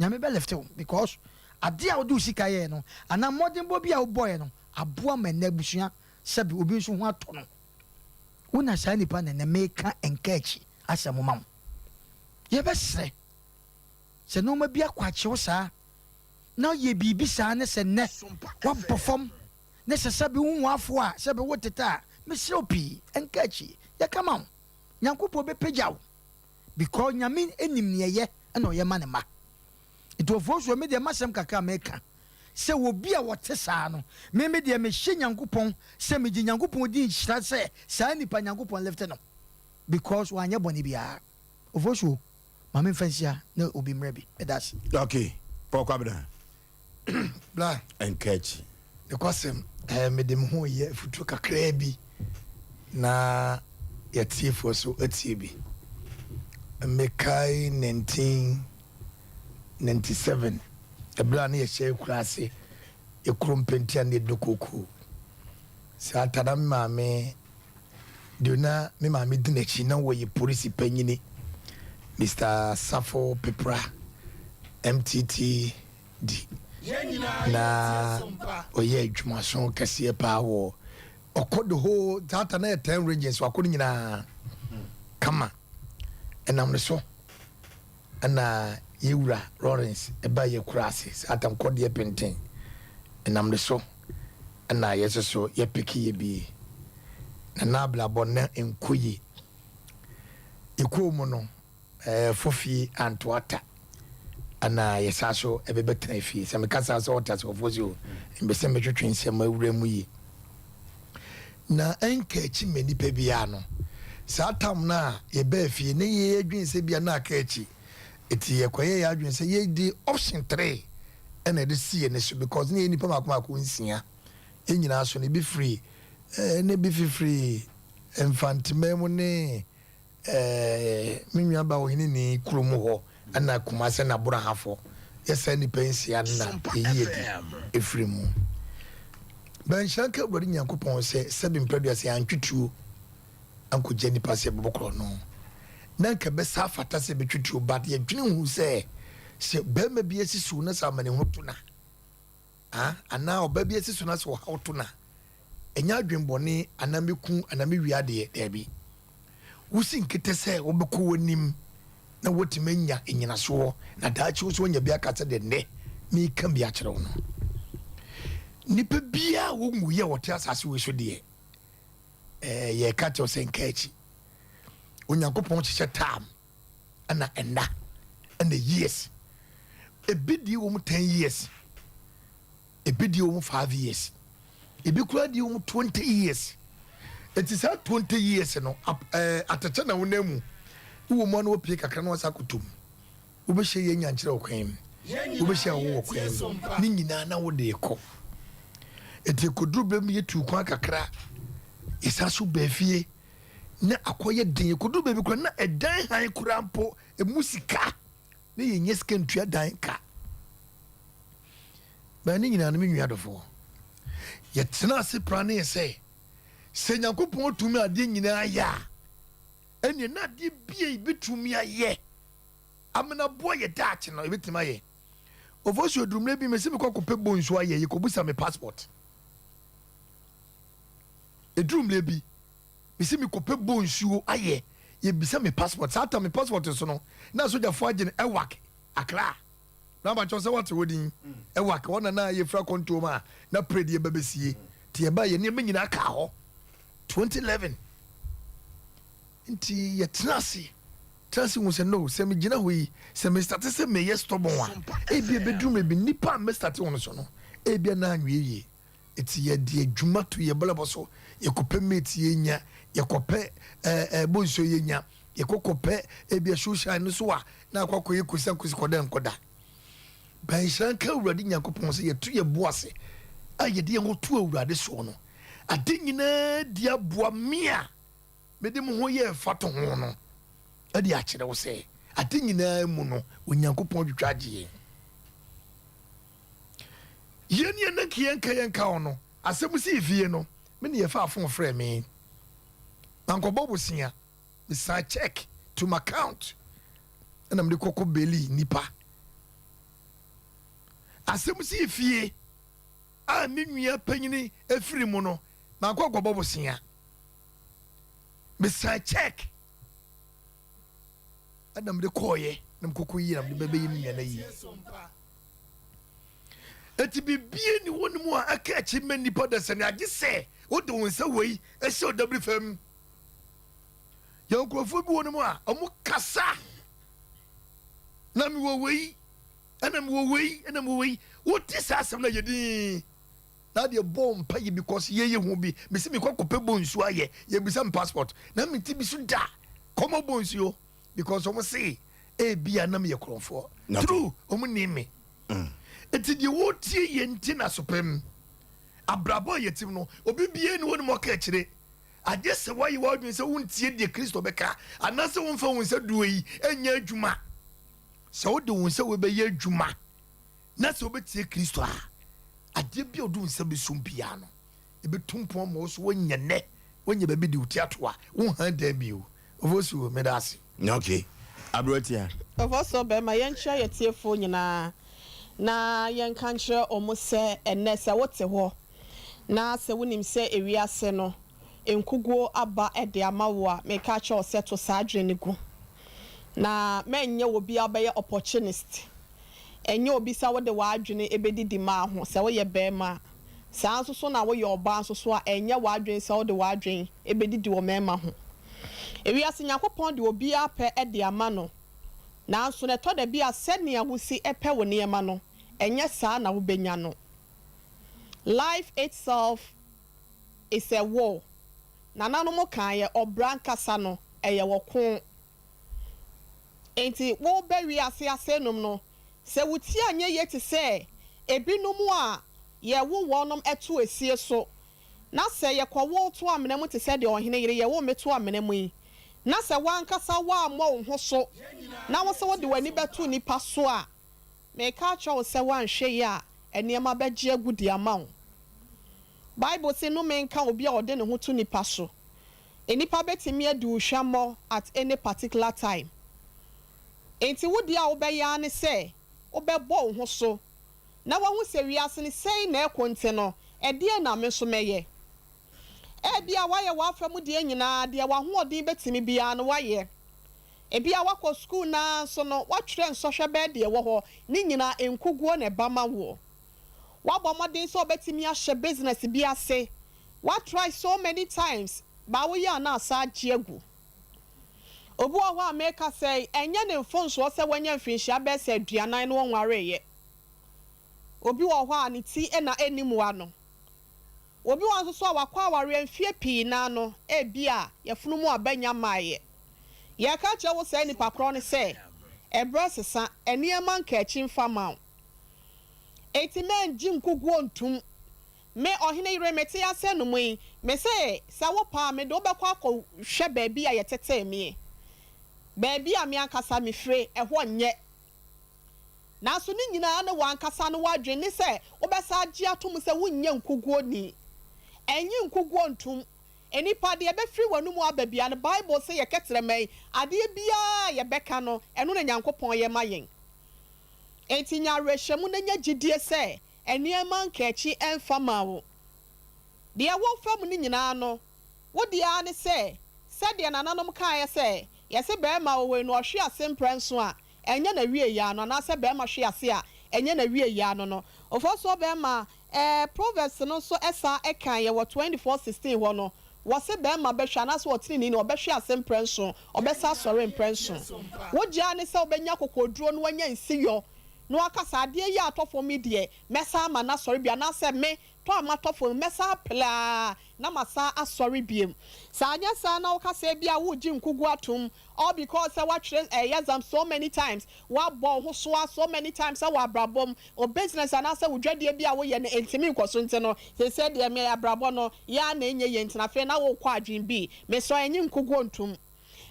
Nyame bɛ lift wo because Adeɛ a wode wo sika yɛɛ no anaa mmɔdenbɔ bi a wobɔeɛ no aboa ma ɛnnɛ abusua sɛbe obi nso ho atɔ no. Wo na saa nipa na ɛnnɛ meka nka akyi asɛm ma wo. Yɛbɛsrɛ sɛ nnoɔma bi akwakye wo saa na yɛ biribi saa ne sɛ nnɛ woabɔ fam ne sɛ sɛbe wo ho afo a sɛbe wo tete a, mesrɛ wo pii nka akyi yɛka ma wo. Nyankopɔn bɛpagya wo because Nyame nim neɛ ɛyɛ na ɔyɛ ma ne mma. Nti Ofosuo me deɛ m'asɛm kakra a meka sɛ obi a ɔte saa no me me deɛ mehyɛ Nyankopɔn sɛ megye Nyankopɔn di nhyira sɛ saa nipa Nyankopɔn lifte no because wanyɛ bɔne biara. Ofosuo ma me nfa nsia na obi mmra bi. Meda ase. Ok Paul Kwabena. Bla. Nka akyi. Nokwasɛm, eh, mede me ho reyɛ afutuo kakraa bi na yɛatiefoɔ so atie bi. Mekae 1997, ɛberɛ a na yɛhyɛ akuraase, yɛ kuro mpɛnti a na yɛdɔ kookoo. Saa ta na me maame, deɛ na me maame di n'akyi na wɔyɛ polisi panyini, Mister Safo Pepra, MTT. di na ɔyɛ adwumaso kɛseɛ paa wɔ ɔkɔ the whole that na yɛ ten regions wakɔ no nyinaa kama ɛnam ne so ɛna yɛwura Lawrence ɛba yɛ kura ase saa tam kɔdeɛ penten ɛnam ne so ɛna yɛsɛ so yɛpeke yɛ bie na na abrabɔ na nkɔ yie yɛkɔɔ mu no Ɛɛ fofie anto ata ana yɛsaa so ɛbɛbɛtena fie. Sɛ meka saa sɛ ɔte asɛmfoɔ si o, mbɛ sɛ metwetwe nsɛm awura mu yie. Na ɛnka akyi ma nipa biara no, saa tam no a yɛbaa fie na yɛyɛ adwene sɛ bia na aka akyi. Eti yɛkɔyɛ yɛ adwene sɛ yɛde option 3 ɛna ɛde si yɛn so because ne yɛ nipa mako mako nsia. Yɛn nyinaa so no ebi firi ɛɛ na ebi fifiri Mfanteman mu ne Eh, me nua ba ɔhene ni kuro mu hɔ ɛna Kumase na Borahafo yɛ saa nnipa nsia no na yɛyi adi ɛfiri mu. Bɛnhyira nka Awurade Nyankopɔn sɛ sɛbi mprɛdua sɛ yɛantwe tuo ankɔgya nnipa sɛ yɛbɛbɔ korɔ no na nka ɛbɛsa afata sɛ yɛbɛtwe tuo, but yɛdwene hu sɛ sɛ barima bi asi so na sɛ amanehunu to na ah, anaa ɔba bi asi so na sɛ ɔhaw to na ɛnyɛ adwenbɔne anaa mɛku anaa mɛwia adeɛ, daabi. Wosi nkete sɛ wobɛkɔ w'anim na woatumi anya nnyinasoɔ na daakye wo nso woanya bi aka sɛ deɛ nnɛ meka bi akyerɛ wo no. Nipa biara a wɔnwuiɛ a wɔte asase wei so deɛ, ɛɛ yɛka kyerɛ sɛ nka akyi. Onyankopɔn hyehyɛ time ɛna ɛnna ɛna years. Ebi deɛ wɔn 10 years. Ebi deɛ wɔn 5 years. Ebi koraa deɛ wɔn 20 years. Eti saa 20 years no, ɛɛ atɛkyɛ na wonam mu. Wowɔ mu a na wapue kakra na wasa akɔtɔ mu. Wobɛhyɛ yɛ nyankyerɛ wɔ kwan mu. Wobɛhyɛ awo wɔ kwan mu. Ne nyinaa na wode kɔ. Eti ekoduru bɛ mu yɛtu kwan kakra. Yɛsan so baa fie na akɔyɛ den. Ekoduru baabi koraa na ɛdan han koraa mpo emu sika. Na yɛnnya sika ntua dan ka. Bɛn ne nyinaa no, me nua dɔfoɔ, yɛtena ase pra ne yɛ sɛ, sɛ Nyankopɔn tumi adeɛ nyinaa yɛ a, ɛneɛ na adeɛ bi a yɛbɛtumi ayɛ amena boa yɛ daakye no, yɛbɛtumi ayɛ. Ofosu adurummerɛ bi, mese mekɔ kɔpɛ bonsu ayɛ, yɛkɔbusa me passport. Ɛduru mmerɛ bi, mese mekɔpɛ bonsuo ayɛ, yɛbisa me passport. Saa ta me passport so no, na asogyafoɔ agye no ɛwak, Accra. Na abakyɛw sɛ wate hɔ din, ɛwak, hɔ na na yɛfira kɔntoom a na parade yɛba bɛsie. Nti yɛba yɛ nneɛma nyinaa kaa hɔ 2011. Nti yɛtena ase, tena ase hu sɛ no, sɛ megyina hɔ yi, sɛ mestate sɛ meyɛ stubborn a, ebia ɛbɛduru mmerɛ bi, nnipa a mɛstate wɔn so no, ebia na anwie yie. Eti yɛde adwuma to yɛ brabɔ so, yɛkɔpɛ mate yɛnya, yɛkɔpɛ ɛɛ ɛɛ bonsuo yɛnya, yɛkɔkɔpɛ ebi shoeshine no so a na akɔ akɔyɛ kosi akosi kɔda nkɔda. Bɛnhyira nka Awurade Nyankopɔn sɛ yɛto yɛ bo ase a yɛde yɛn ho to Awurade soɔ no, ade nyinaa di aboa me a mede mo ho yɛ mfatoho no de akyerɛ wo sɛ ade nyinaa mu no Onyankopɔn twitwa agye yɛn. Yɛn yɛn na nka yɛnka yɛnka ho no, asɛm sii fie no, me ne yɛfaa fon frɛɛ me. Mankɔbɔ bosea, mesan check to my account ɛna mede kɔkɔ beli nipa. Asɛm sii fie a me nua panyini firi mu no, mankɔ ankɔbɔ bosea. Mesan check ɛna mede kɔɔyɛ na mekɔkɔ yi na mede bɛbɛyi me nua no ayi. Eti bibie ni hɔ no mu a ɛka akyi ma nnipa da sɛ ne agye sɛ wode wo nsa wei ɛhyɛ ɔdabiri fam. Yɛn nkurɔfoɔ bi wɔ no mu a wɔn kasa na mewɔ wei ɛna mewɔ wei ɛna mewɔ wei wote saa asɛm no yɛ din na deɛ bɔ mpa yi because yɛyɛ ho bi mesi mekɔ kɔpɛ bɔ nsuo ayɛ yɛbisa me passport na mente bi so da kɔmɔ bɔ nsuo because wɔn se ebi a na meyɛ korɔmfoɔ true wɔn ni me eti deɛ wɔtie yɛ nti na sopɛm abrabɔ a yɛtim no obi bie ne wɔn mu ɔka akyire agye sɛ wɔayɛ wɔadwene sɛ wontie deɛ Kristo bɛka anaasɛ womfa wo nsa duo yi ɛnyɛ adwuma. Sɛ wode wo nsa wei bɛyɛ adwuma na sɛ wobɛtie Kristo a, adeɛ bi a wode wo nsa bɛsum biara no, ɛbɛtu mpɔn ma wo so woanya nnɛ, woanya baabi de wo ti ato a, wonhan dan bio. Ofosuo, meda ase. Ok. Aberewatia. Ofosuo bɛrima, yɛnkyerɛ yɛn atiefoɔ nyinaa na yɛnka nkyerɛ wɔn sɛ ɛnnɛ sɛ wote hɔ na sɛ wonim sɛ ewiase no nkuguo aba de ama wo a, meka akyerɛ wo sɛ to saa adwene no gu. Na mɛnyɛ obi a wobɛyɛ opportunist. Ɛnyɛ obi sɛ wode w'adwene bɛdidi mmaa ho, sɛ woyɛ barima a. Saa ara nso so na woyɛ ɔbaa nso so a, ɛnyɛ w'adwene sɛ wode w'adwene bɛdidi wɔ mmarima ho. Ewiase Nyankopɔn de obiara pɛ de ama no, nanso no ɛtɔ da bi a sɛnea wosi pɛ wo nneɛma no, ɛnyɛ saa na wobɛnya no. Life itself is a war. Nananom kaeɛ, ɔbra ankasa no, ɛyɛ ɔko. Enti woreba wiase asɛnum no, sɛ wo ti anyɛ yie te sɛ ebinom a yɛwo wɔnom to esie so, na sɛ yɛkɔwo wo to amena mu te sɛ deɛ ɔhene yere yɛwoo me to amena mu yi, na sɛ w'ankasa woammɔ wo ho so na wo sɛ wode w'ani bɛto nnipa so a, Mereka akyerɛ wo sɛ woanhwɛ yie a, nneɛma bɛgye agu de ama wo. Bible se, Nnome nka obi a ɔde ne ho to nnipa so. Nnipa bɛtumi adi wo hwammɔ at any particular time. Enti wo deɛ a wobɛyɛ ara ne sɛ wobɛbɔ wo ho so na woahu sɛ wiase no sei na ɛrekɔ nti no, ɛdeɛn na me nso mɛyɛ? Ebia woayɛ w'afa mu deɛ nyinaa, deɛ w'ahoɔden bɛtumi biara no woayɛ. Ebia woakɔ sukuu nanso no woatwerɛ nsɔhwɛ bɛyɛ deɛ ɛwɔ hɔ ne nyinaa nkuguo na ɛba ma woɔ. Woabɔ mmɔden sɛ wobɛtumi ahyɛ business bi ase, woatry so many times but woyɛ a na asa agye agu. Obi wɔ hɔ a meka sɛ ɛnyɛ ne mfomsoɔ sɛ wanya mfirinhyia bɛyɛ sɛ aduanan na ɔnwareeɛ. Obi wɔ hɔ a ne ti na ɛnni mua no. Obi wɔ hɔ nso so a wakɔ awareɛ mfeɛ pii naa no ebia yafunu mu aba nnya mmaeɛ. Yɛreka akyerɛ wo saa nipa korɔ no sɛ, ɛberɛ resesa, nneɛma nka akyi mfa mma wo. Enti mɛngye nkuguo ntom. Me, ɔhene yere, mete ase nom yi, mese sɛ wopɛ a mede wo bɛkɔ akɔhwɛ baabi a yɛtetee meɛ. Baabi a me ankasa mefire, ɛhɔ nyɛ. Nanso ne nyinaa ne w'ankasa ne w'adwene ne sɛ wobɛsan agye atom sɛ wonyɛ nkoguoni. Ɛnnye nkoguo ntom. Nnipa, deɛ ɛbɛfiri w'anomu aba biara no, Bible se yɛ kɛtrɛma yi, adeɛ biara a yɛbɛka no, ɛno na Nyankopɔn yɛ ma yɛn. Enti nya awerɛhyɛmu na nya gyidie sɛ nneɛma nkaakyi ɛmfa mmaa wo. Deɛ worefa mu no nyinaa no, wo deɛ ara ne sɛ, sɛdeɛ nananom kaeɛ sɛ, yɛse barima ɔwɔ yi no ɔhwe ase mprɛnson a, ɛnyɛ n'awieeɛ ano, anaasɛ barima hwe ase a, ɛnyɛ n'awieeɛ ano no. Ofosuo barima, ɛɛ, Proverbs no nso san ka yɛ wɔ 24:16 hɔ no, wɔse barima bɛhwe, anaasɛ ɔteneneeni, ɔbɛhwe ase mprɛnson, ɔbɛsan asɔre mprɛnson. Wo deɛ ara ne sɛ wobɛnya akokoɔduro na woanya nsiyɔ, na woaka sɛ, adeɛ yi a atɔ fam yi deɛ, mɛsan ama no asɔre bio, anaasɛ me, tɔ a matɔ fam, mɛsan apere ara na masan asɔre bio. Sɛ anyɛ saa na woka sɛ ebia woregye nkoguo atom all because sɛ woatwerɛ ɛyɛ exam so many times, woabɔ wo ho so ara so many times wɔ abrabɔ mu, wo business anaasɛ wo dwadie bi a woyɛ no ɛntumi nkɔ so nti no, seesei deɛ me abrabɔ no yɛ ara na ɛnyɛ yie nti no afei na worekɔ adwene bi. Mesrɛ wo, ɛnye nkoguo ntom.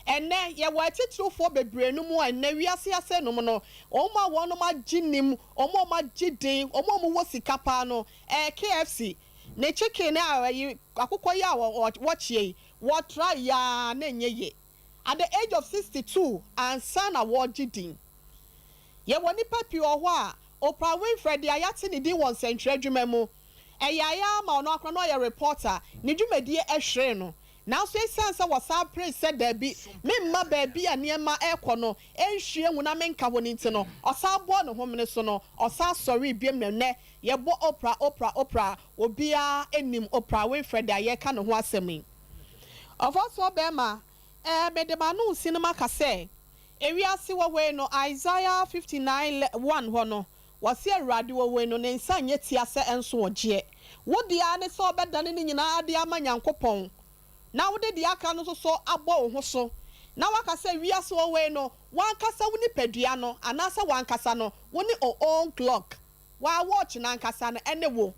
Ɛnnɛ, yɛwɔ atitiriwfoɔ bebree no mu a ɛnnɛ wiase ase nom no, wɔn a wɔnom agye nim, wɔn a wɔagye din, wɔn a wɔwɔ sika paa no, ɛɛ KFC, ne chicken a ɛyi, akokɔ yi a wɔkyeɛ yi, wɔ try yi ara na ɛnyɛ yie. At the age of 62 ansa na wɔregye din. Yɛwɔ nnipa pii wɔ hɔ a, Oprah Winfrey deɛ yɛate ne din wɔ nsɛntwerɛ adwuma mu. Ɛyɛ ayɛ ara ma ɔno akora na ɔyɛ reporter, ne dwumadie hweree no. Nanso esiane sɛ wɔsan peree sɛ dabi, memma baabi a nneɛma rekɔ no nhwie ngu na menka hɔ no nti no, ɔsan bɔɔ ne homene so no, ɔsan sɔree biom na nnɛ yɛbɔ Oprah, Oprah, Oprah a, obiara nnim Oprah Winfrey deɛ a yɛreka ne ho asɛm yi. Ɔfɔsoɔ barima, ɛɛ, mede m'ano resi no maka sɛ, ewiase wɔ hɔ yi no, Isaiah 59, 1 hɔ no, Wɔse Awurade wɔ wei no ne nsa nyɛ tia sɛ ɛnso ɔgyeɛ. Wo deɛ ara ne sɛ wobɛdane ne nyinaa de ama Nyankopɔn na wode deɛ aka no nso so abɔ wo ho so na woaka sɛ wiase wɔ wei no w'ankasa wo nipadua no anaasɛ w'ankasa no wo ne o own clock wa watch no ankasa no ɛne wo.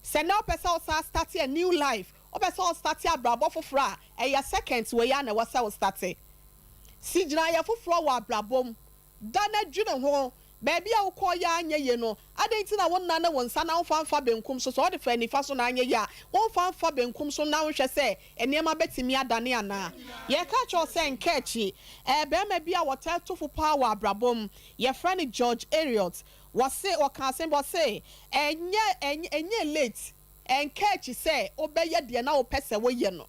Sɛ nnɛ wopɛ sɛ wo san starte a new life, wopɛ sɛ wo starte abrabɔ foforɔ a, ɛyɛ seconds wei ara na ɛwɔ sɛ wo starte. Si gyinaeɛ foforɔ wɔ abrabɔ mu. Da na dwene ho. Baabi a wokɔeɛ a anyɛ yie no, adɛn nti na wonnane wo nsa na womfa mfa benkum so? Sɛ wode fa nifa so na anyɛ yie a, womfa mfa benkum so na wonhwɛ sɛ nneɛma bɛtumi adane anaa? Yɛreka akyerɛ wo sɛ nka akyi. Ɛyɛ barima bi a wɔtaa tu fo paa wɔ abrabɔ mu. Yɛfrɛ no George Eliot. Wɔse, ɔkaa asɛm bi, ɔse, Ɛnyɛ, ɛnyɛ, ɛnyɛ late. Ɛnka akyi sɛ wobɛyɛ deɛ na wopɛ sɛ woyɛ no.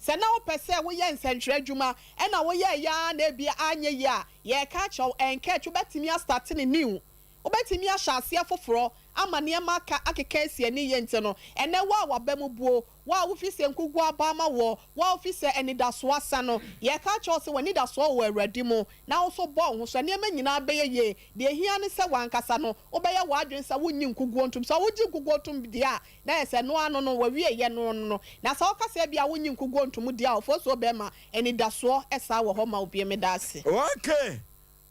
Sɛ na wopɛ sɛ woyɛ nsɛntwerɛ adwuma ɛna woyɛeɛ ara na ebia anyɛ yie a, yɛreka akyerɛ wo, ɛnka akyi, wobɛtumi astarte no new. Wobɛtumi ahyɛ aseɛ foforɔ ama nneɛma aka akeka asi ani yie nti no, ɛnnɛ wo a w'aba mu buo, wo a wofi sɛ nkuguo aba ama woɔ, wo a wofi sɛ anidasoɔ asa no, yɛreka akyerɛ wo sɛ w'anidasoɔ wɔ Awurade mu na wo nso bɔ wo ho so, nneɛma nyinaa bɛyɛ yie. Deɛ ɛhia ne sɛ w'ankasa no wobɛyɛ w'adwene sɛ wonnye nkuguo ntom. Sɛ wogye nkuguo tom deɛ a, Na ayɛ sɛ ɛno ara no no, w'awieeɛ no no no. Na sɛ woka sɛ ebia wonnye nkuguo nto mu deɛ a, ɔfosuo bɛma anidasoɔ saa wɔ hɔ ma wo bio. Meda ase. Okay,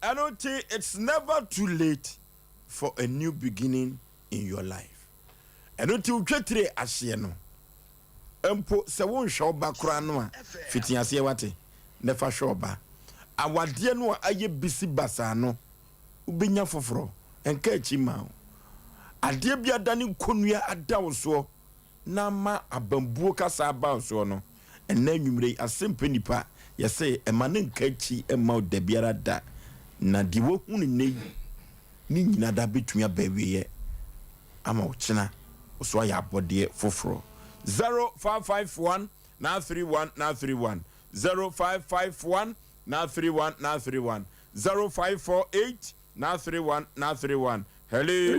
ɛno nti it's never too late for a new beginning in your life. Ɛno nti wo twetire aseɛ no, mpo sɛ wonhwɛ wo ba koraa no a, fiti aseɛ wate, na fa hwɛ ɔba. Awadeɛ no a ayɛ bisi basaa no, wobɛnya foforɔ, ɛnka akyi mma wo. Adeɛ bi adane nkonnua ada wo soɔ na ama abambuo kasa aba wo soɔ no, ɛnnɛ anwummerɛ yi, asɛmpɛ nipa, yɛse ɛma no nka akyi mma wo dabiara da, na deɛ wahu no nnɛ yi, ne nyina da bɛtumi aba awieɛ ama wo kyena wo so ayɛ abɔdeɛ foforɔ. 0551 931 931 0551 931 931 0548 931 931 Hello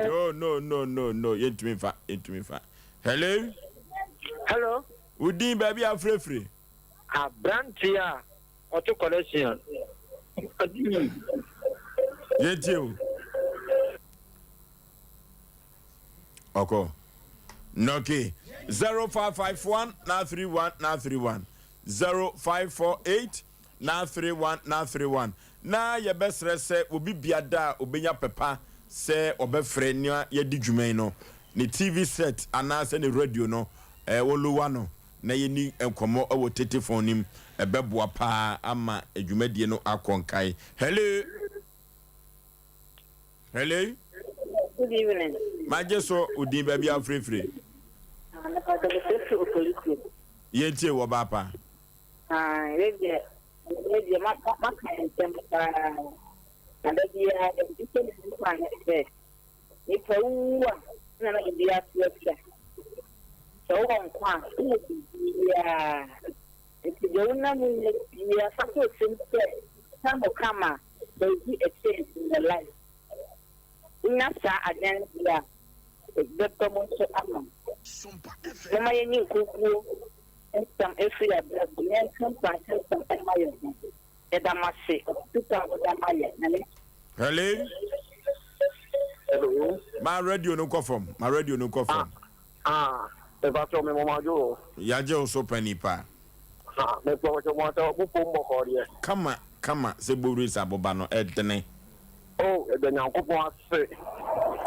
No no no no no yɛntumi nfa yɛntumi nfa Hello Hello Wo din baabi a afirafiri Aberanteɛ a ɔte collection Yɛntie o Ɔkɔ Okay 0551 931 931 0548 931 931 Na yɛbɛsrɛ sɛ obi biada a obenya pɛ pa sɛ ɔbɛfrɛ nea yɛadi dwuma yi no, ne TV set anaasɛ ne radio no, wɔlowa no na yɛnni nkɔmmɔ wɔ tetefon no mu. Ɛbɛboa paa ama dwumadie no akɔ nkae. Hello! Hello? Good evening. Magye so wo din baabi a wofirefire. Yɛntie wɔ baapa. Ah, wei deɛ, wei deɛ maka nsɛm paa. Na da biara deɛ mede hyɛ me ho kwan ne sɛ, nipa wu a na na biribi ato atwa. Sɛ wowɔ nkwa a, wowɔ biribiara. Nti deɛ wonam mu nyɛ biara, fa to tirim sɛ time will come a, there will be a change in your life. Wonya saa adwene no deɛ a, ɛbɛba mu nso ama wo. Momma yɛnyi nkukuo. Nsɛm ɛfiri abrɛ mu na yɛnka nkuranhyɛ nsɛm ɛma yɛn ho. Yɛda mo ase ɔtupa a mode ama yɛn. Nyame. Hello. Hello. Ma radio no nkɔ fam. Ma radio no nkɔ fam. Ah, ah, mepa me mama jo. Yagye wo so pani pa. Ah, me pa cho mo ta mo pom bɔkɔ deɛ. Kama kama sɛ bowure sɛ aboba no ɛdene. Oh, ɛda Nyankopɔn ase.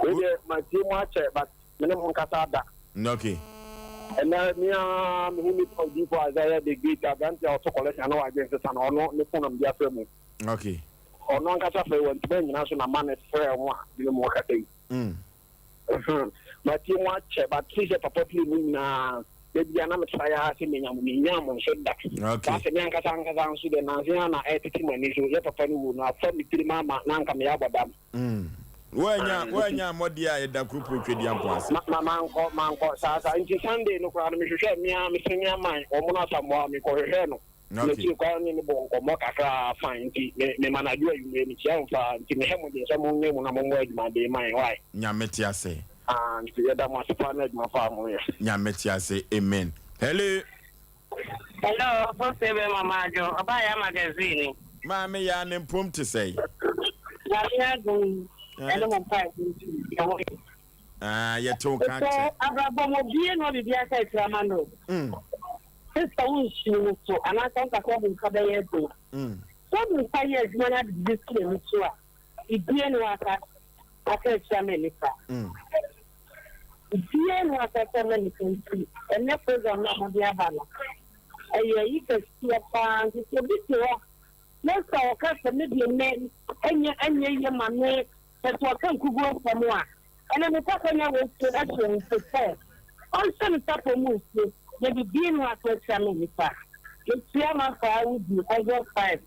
Wei deɛ matie mu akyɛ but Me ne mo nkasa da. Okay. Ɛnɛ me ara me ho nipa odiyifo Isaiah the Great aberante a ɔto collection na wadwen sesa no ɔno ne phone na mede afrɛ mu. Okay. Ɔno ankasa frɛ wantumi anyina so na ma ne frɛ ho a me ne mo kasa yi. Matie mu akyɛ but fi sɛ papa firi mu nyinaa. Da biara na me try ara sɛ menya mo, mennyaa mo nso da. Okay. Saa sɛ me ankasa ankasa nso deɛ nansa yi ara na ɛretete m'ani so, yɛ papa no wuo no afa me tirim ama na anka meyɛ abɔ dam. Mm. Woannya woannya ammɔ deɛ a ɛda kuropɔn Tweduampɔn ase. Ma ma mankɔ mankɔ saa saa nti Sunday no koraa no mehwehwɛɛ me ara me senior man wɔn no Asamoah mekɔhwehwɛɛ no. Okay. N'akyiri koraa ne no bɔɔ nkɔmmɔ kakra fine nti me mema no adwo anwummerɛ mekyia wɔn paa nti mehɛ mo den sɛ monyɛ mu na mommɔ adwumaden ma yɛn why. Nyame te ase. Ah nti yɛda mo ase paa ne adwuma pa a moyɛ. Nyame te ase amen. Hello. Hello, Ɔfɔsue bɛma madwo, ɔbaa yaa magazine ni. Maame yaa ne mpom te sɛn? Nyame adom ɛne mo mpaebɔ nti yɛwɔ yɛ. Ah, yɛte wo ka kyɛ. Sɛ abrabɔ mu obie na ɔbiribi aka akyire ama no. Sista wo nsuo no so anaasɛ wo nkasa wode nsa bɛyɛ adwuma. Sɛ wode nsa yɛ adwuma na ade biribi si n'ani so a, biribi ne waka aka akyire ama nipa. Biribi ne waka akyire ama nipa nti ɛnɛ program no a mode aba no ɛyɛ ayi kɛseɛ paa nti sɛ obi te hɔ na sɛ ɔka sɛ me deɛ me ɛnyɛ ɛnyɛ yie ma me sɛ sɛ ɔka nkuguo nsɛm a Ɛnna ne papa nya wei so hyɛ nso sɛ ɔnhyɛ ne sapɔ mu nsuo na bibie no ato akyira me nnipa. Mekyia m'afaa wo di August 5.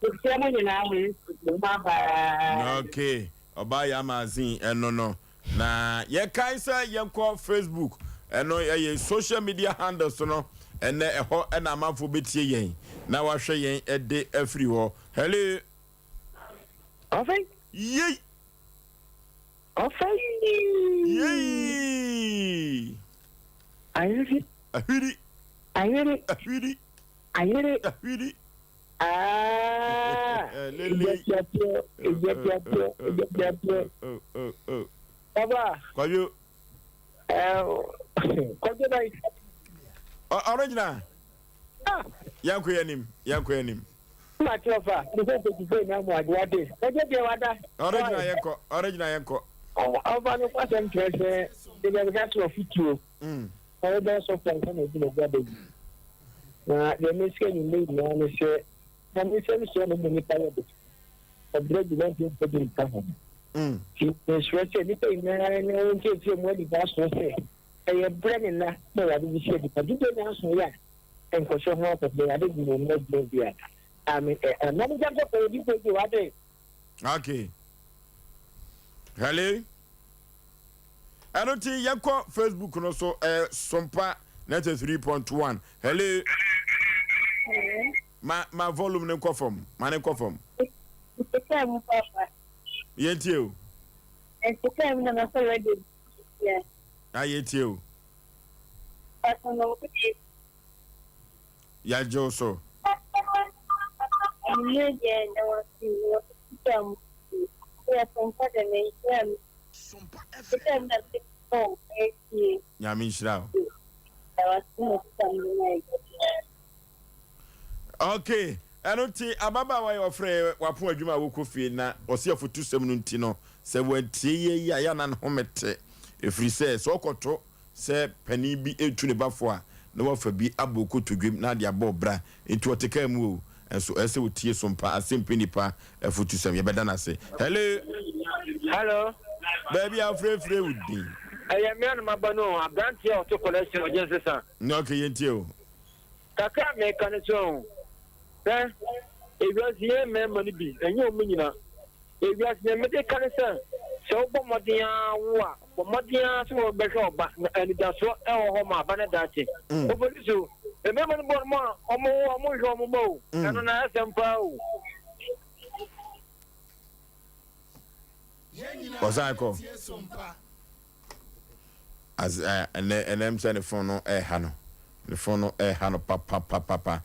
Mekyia mo nyinaa wɔ Yesu din mu bye bye. Okay, ɔbaa yɛ ama azin ɛno no. Na yɛkae sɛ yɛnkɔ Facebook, ɛno ɛyɛ social media handles no, ɛnɛ ɛhɔ ɛna amanfoɔ bɛtie yɛn na wahwɛ yɛn ɛde afiri hɔ. Hello. Ɔfɛn. Yei. Ɔfɛn. Yei. Ahwiri. Ahwiri. Ahwiri. Ahwiri. Ahwiri. Ahwiri. Ah. Lele. Ejiatiapiɛ. Ejiatiapiɛ. Ejiatiapiɛ. Baba. Kwadwo. Ɛɛ kwadwo bɛyi. Ɔregyina. Ah. Yɛnkɔ yɛn anim. Yɛnkɔ yɛn anim. Ma kyerɛ fa. Ne sɛ sɛ na mu ade ade. Kwadwo deɛ wada. Ɔregyina yɛnkɔ. Ɔregyina yɛnkɔ. Ɔfa no kwasɛm kyerɛ sɛ ebi abɛka sɛ ɔfutuo. Ɔyɛ bɛyɛ sɔfo ansa na obi na obi abɛyi. Na deɛ mesika nyimɛ nyinaa ne sɛ na me nsɛm sua na mu nipa yɛ de. Ɔbrɛ gyina nti mpa bi nka ho. Nti mesrɛ sɛ nipa nyinaa ne wɔn nkyerɛkyerɛ mu adi soɔ sɛ ɛyɛ berɛ ne nna na Awurade de hyɛ nipa. Dodoɔ nyinaa so yɛ a nkɔhyɛ ho akɔpɛ Awurade de ne mma gyina bi a. Amen. Ɛma mo gyam sɛ kɔyɛ bi kɔ bi wade. Okay. Hello. Ɛno nti yɛnkɔ Facebook no so eh, Sompa 93.1. Hello. Hello. Ma ma volume no nkɔ fam. Ma ne nkɔ fam. Nsekɛ mu papa. Yɛntie o. Nsekɛ mu na mɛkɔ radio yeah. Na yɛntie o. Papa na wo de. Yɛagye wo so. Anwummerɛ deɛ na wɔsi wɔ sika mu. Yɛ sompa dɛ na nhyira mu. Sika mu na mɛ bɔ ɛtie. Nyame nhyira wo. Na wɔsi wɔ sika mu na ɛyɛ. Okay, ɛno nti ababaawa yi ɔfrɛ wapo adwuma a wɔkɔ fie na ɔsi afotusɛm no nti no sɛ wantie yɛ yi a yɛ anan ho mete ɛfiri sɛ sɛ ɔkɔto sɛ panin bi retu ne ba fo a, na wafa bi abɔ kotodwem na ade abɔ bra. Enti ɔte kaa mu o, nso ɛsɛ sɛ otie so mpa asɛmpɛ nipa afutusɛm. Yɛbɛda no ase. Hello. Hello. Baabi a wofrɛfrɛ wo din. Ɛyɛ me anoma ba no o, aberanteɛ a ɔte kɔlɛhyɛn ɔgye nsesa. Na okay, yɛntie o. Kakra a meka ne sɛ o, sɛ ewiase yɛn mmarima no bi, ɛnyɛ wɔn nyina. Ewiase nea mede ka ne sɛ, sɛ wobɔ mmɔden ara wo a, Bɔ mmɔden ara sɛ wɔbɛhwɛ ɔba, na anidasoɔ wɔ hɔ ma aba no daakye. Ofori so, mmarima no bɔ wɔn a wɔn wo wɔn nhwɛ wɔn mma o, ɛno na ɛsɛm paa o. Ɔsan kɔ. As ɛnɛ ɛnɛ m sɛ ne phone no ɛha no. Ne phone no ɛha no papapapapa.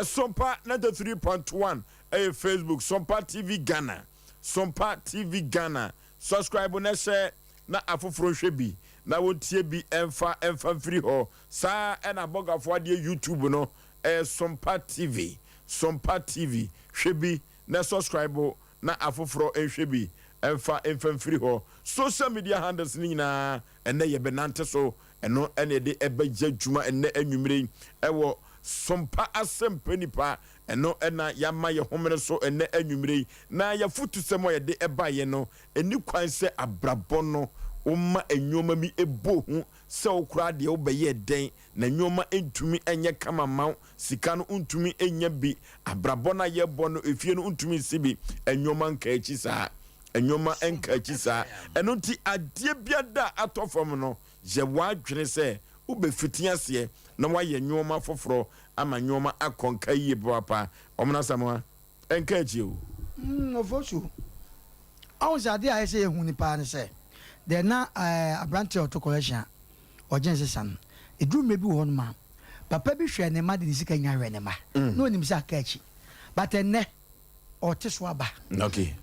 Sompa 93.1 ɛyɛ Facebook Sompa TV Ghana. Sompa TV Ghana. Subscribe na hyɛ na afoforo nhwɛ bi na wɔntie bi mfa mfa mfiri hɔ. Saa ara na Abɔgafoɔ adeɛ YouTube no ɛyɛ Sompa TV. Sompa TV. Hwɛ bi na subscribe na afoforɔ nhwɛ bi mfa mfa mfiri hɔ. Social media handles no nyinaa ɛnnɛ yɛbɛnante so. Ɛno na yɛde ɛbɛyɛ adwuma ɛnnɛ anwummere yi ɛwɔ Sompa Asɛmpa Nipa. Ɛno na yɛama yɛn homene so ɛnnɛ anwummere yi. Na yɛn afotusɛm a yɛde baeɛ no, ɛnni kwan sɛ abrabɔ no. Woma nneɛma bi bɔ hu sɛ wo koraa deɛ wobɛyɛ dɛn na nneɛma ntumi nyɛ kama mma wo, sika no ntumi nnya bi, abrabɔ no a yɛbɔ no, efie no ntumi nsi bi, nneɛma nka akyi saa, nneɛma nka akyi saa. Ɛno nti adeɛ biara a atɔ fam no, yɛ w'adwene sɛ wobɛfiti aseɛ na woayɛ nneɛma foforɔ ama nneɛma akɔ nka yie papaapa. Ɔmono Asamoah, ɛnka akyi o. Ofosu, ɔhu sɛ adeɛ a ɛsɛ yɛhu ni paa ne sɛ, deɛ na aberanteɛ a ɔto collection a ɔgye nsesa no, ɛduru mmerɛ bi wɔ hɔnom a, papa bi hwɛɛ ne mma de ne sika nyinaa hwɛɛ ne mma. Na ɔnim sɛ aka akyi. But ɛnnɛ, ɔte so aba. Okay.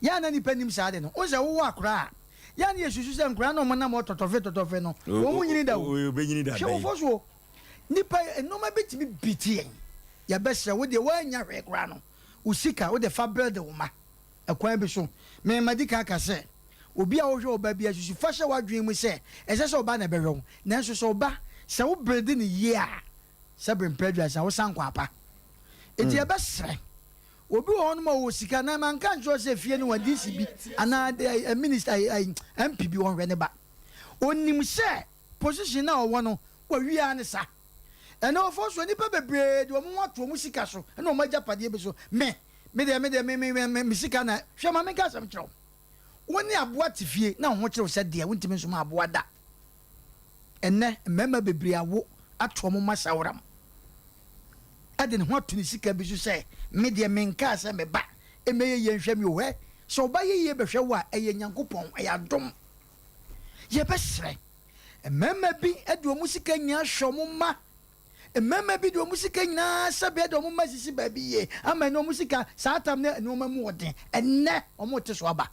Yɛ a na nnipa nim saa ade no. Wohu sɛ wowɔ akora a, yɛ a na yɛsusu sɛ nkoraa no a wɔnam hɔ tɔtɔfe tɔtɔfe no, wɔn nyini da o. Hwɛ wo fo so o. Nnipa, nnoɔma bi tumi bi te yɛn. Yɛbɛsrɛ wo deɛ woannya hwee koraa no, wo sika wode fa build wo mma. Ɛkwan bi so, me madi kan aka sɛ, obi a wohwɛ ɔba biara susu fa hyɛ w'adwene mu sɛ ɛnsɛ sɛ ɔba na ɛbɛhwɛ wo. Nanso sɛ ɔba, sɛ wo build no yie a, sɛ bere mpɛ aduasa, wosan kɔ apa. Enti yɛbɛsrɛ. Obi wɔ hɔnom a ɔwɔ sika na manka ankyerɛ wo sɛ fie no wɔ DC bi anaa minister MP bi ɔnhwɛ ne ba. Onim sɛ position no a ɔwɔ no wawie ara ne sa. Ɛnɛ ɔfɔ so nnipa bebree de wɔn ho ato wɔn sika so ne wɔn agyapadeɛ bi so. Me, me deɛ, me deɛ, me, me, me, me sika na hwɛ ma menka asɛm kyerɛ wo. Wo ne aboa te fie na wo ho kyerɛ wo sɛ deɛ wontumi nsoma aboa da. Ɛnnɛ, mmarima bebree awo ato wɔn mma saworam de ne ho ato ne sika bi so sɛ, Me deɛ, menkaa sɛ me ba mmɛyɛ yie nhwɛ me o. Hwɛ, sɛ wo ba yɛ yie bɛhwɛ wo a, ɛyɛ Nyankopɔn, ɛyɛ adom. Yɛbɛsrɛ, mmarima bi de wɔn sika nyinaa hwɛ wɔn mma. Mmarima bi de wɔn sika nyinaa sɛbea de wɔn mma sisi baabi yie ama ɛnɛ wɔn sika saa tam ne nneɛma mu ɔden. Ɛnnɛ, wɔte so aba.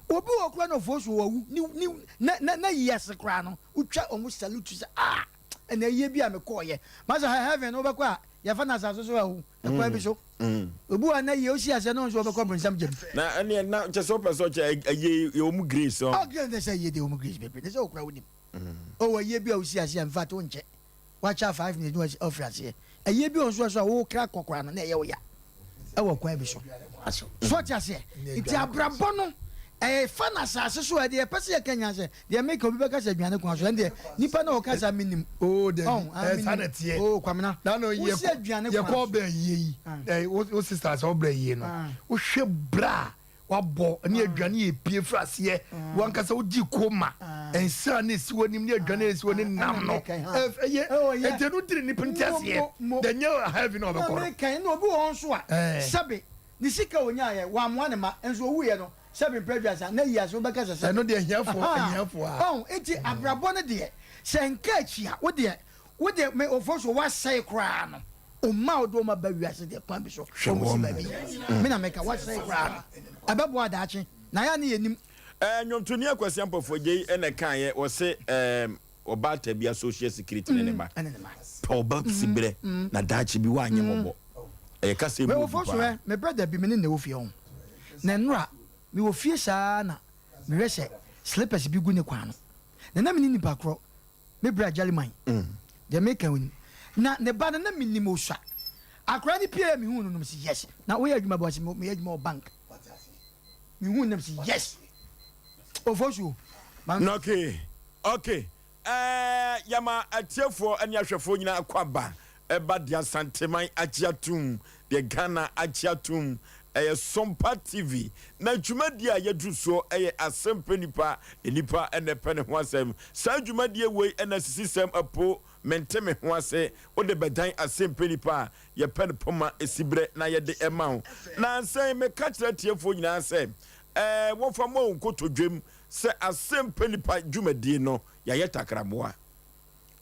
Obi wɔ hɔ koraa na ɔfo so wawu ne ne na na na yi ase koraa no wotwa wɔn salute sɛ ah ɛna ayie bi a mekɔɔyɛ masa hɛ heaven no wobɛkɔ a yɛfa no asase so awu ɛkwan bi so obi wɔ na yie osi aseɛ na ɔnso ɔbɛkɔ bronsam gyam. Na ɛneɛ na kyɛ sɛ wopɛ sɛ ɔkyɛ ayie yɛ wɔn grace ɔ. Oh grace sɛ ayie deɛ wɔn grace bebree ne sɛ okura wonim ɔwɔ ayie bi a osi aseɛ in fact wonkyɛ Wakyɛ 5 minutes na wafiri aseɛ. Ɛyɛ bi wɔ nso so a wokra kɔ koraa no na ɛyɛ wo ya ɛwɔ kwan bi so. So ɔte aseɛ? Nti abrabɔ no ɛfa no asase so a deɛ ɛpɛ sɛ yɛka nyinaa sɛ deɛ meka obi bɛka sɛ aduane kwan so ɛndeɛ nipa na ɔka saa menim. Oo dabi ɛɛ saa na ɛteɛ. Oo Kwamina wosi aduane kwan so. Yɛkɔ ɔbrɛ yie yi ɛɛ wo sista sɛ ɔbrɛ yie no wohwɛ bra a wabɔ ne aduane yɛ pie firi aseɛ mm. wankasa wogye koma ah. nsa ne esi w'anim ne aduane esi w'anim ah, nam no ɛyɛ ɛnti ɛno tiri nipa nti aseɛ dɛ nyɛ heavy na ɔbɛkɔ no. kan na obi wɔ hɔ nso a sɛbi ne sika onya yɛ wamoa ne ma nso owu yɛ no sɛbi mpɛ aduasa na yi ase wobɛka sɛ sɛbi. Ɛno deɛ hiafoɔ hiafoɔ a. Ɔn eti abrabɔ no deɛ sɛ nka akyi a wo deɛ wo deɛ me ofo so wasɛe koraa no. Ɔma a ɔde wɔn aba wiase deɛ kwan bi so wɔn si baabi mm. Me na meka wɔsɛe koraa no ɛbɛboa daakye na yɛ ne yɛnim. Eh, nnwomtoni Akwasi Ampofo Agyei ɛna ɛkaeɛ wɔse eh, ɔbaata bi a social security ne ne ma pɛ ɔba si berɛ na daakye bi woanyɛ mmɔbɔ ɛyɛ kasa mu odu paa. Me brother bi me ne na ɛwɔ fie ho na nnora mewɔ fie saa na mehwɛ sɛ slippers bi gu ne kwan no na na me ne nipa korɔ me bra Gyaliman deɛ meka onim na ne ba no na menim osua akora no pie a mehu no nom si yes na woyɛ adwuma bɔ ɔse meyɛ adwuma wɔ bank mehu nam si yes ofosuo. Okay okay ɛɛ yɛma atiefoɔ ne ahwɛfoɔ nyinaa akɔ aba ɛba deɛ Asanteman agye atum deɛ Ghana agye atum Ɛyɛ Sompa TV, na dwumadie a yɛduru soɔ yɛ Asɛm Pɛ Nipa, Nnipa na ɛpɛ ne ho asɛm. Saa dwumadie wei na asisisɛm apo mente me ho ase, wode bɛdan Asɛm Pɛ Nipa a yɛpɛ no poma siberɛ na yɛde ma wo. Nansa yi meka kyerɛ atiefoɔ nyinaa sɛ ɛɛ wɔmfa mmɔ wo nkotodwam sɛ Asɛm Pɛ Nipa dwumadie no yɛayɛ takraboa.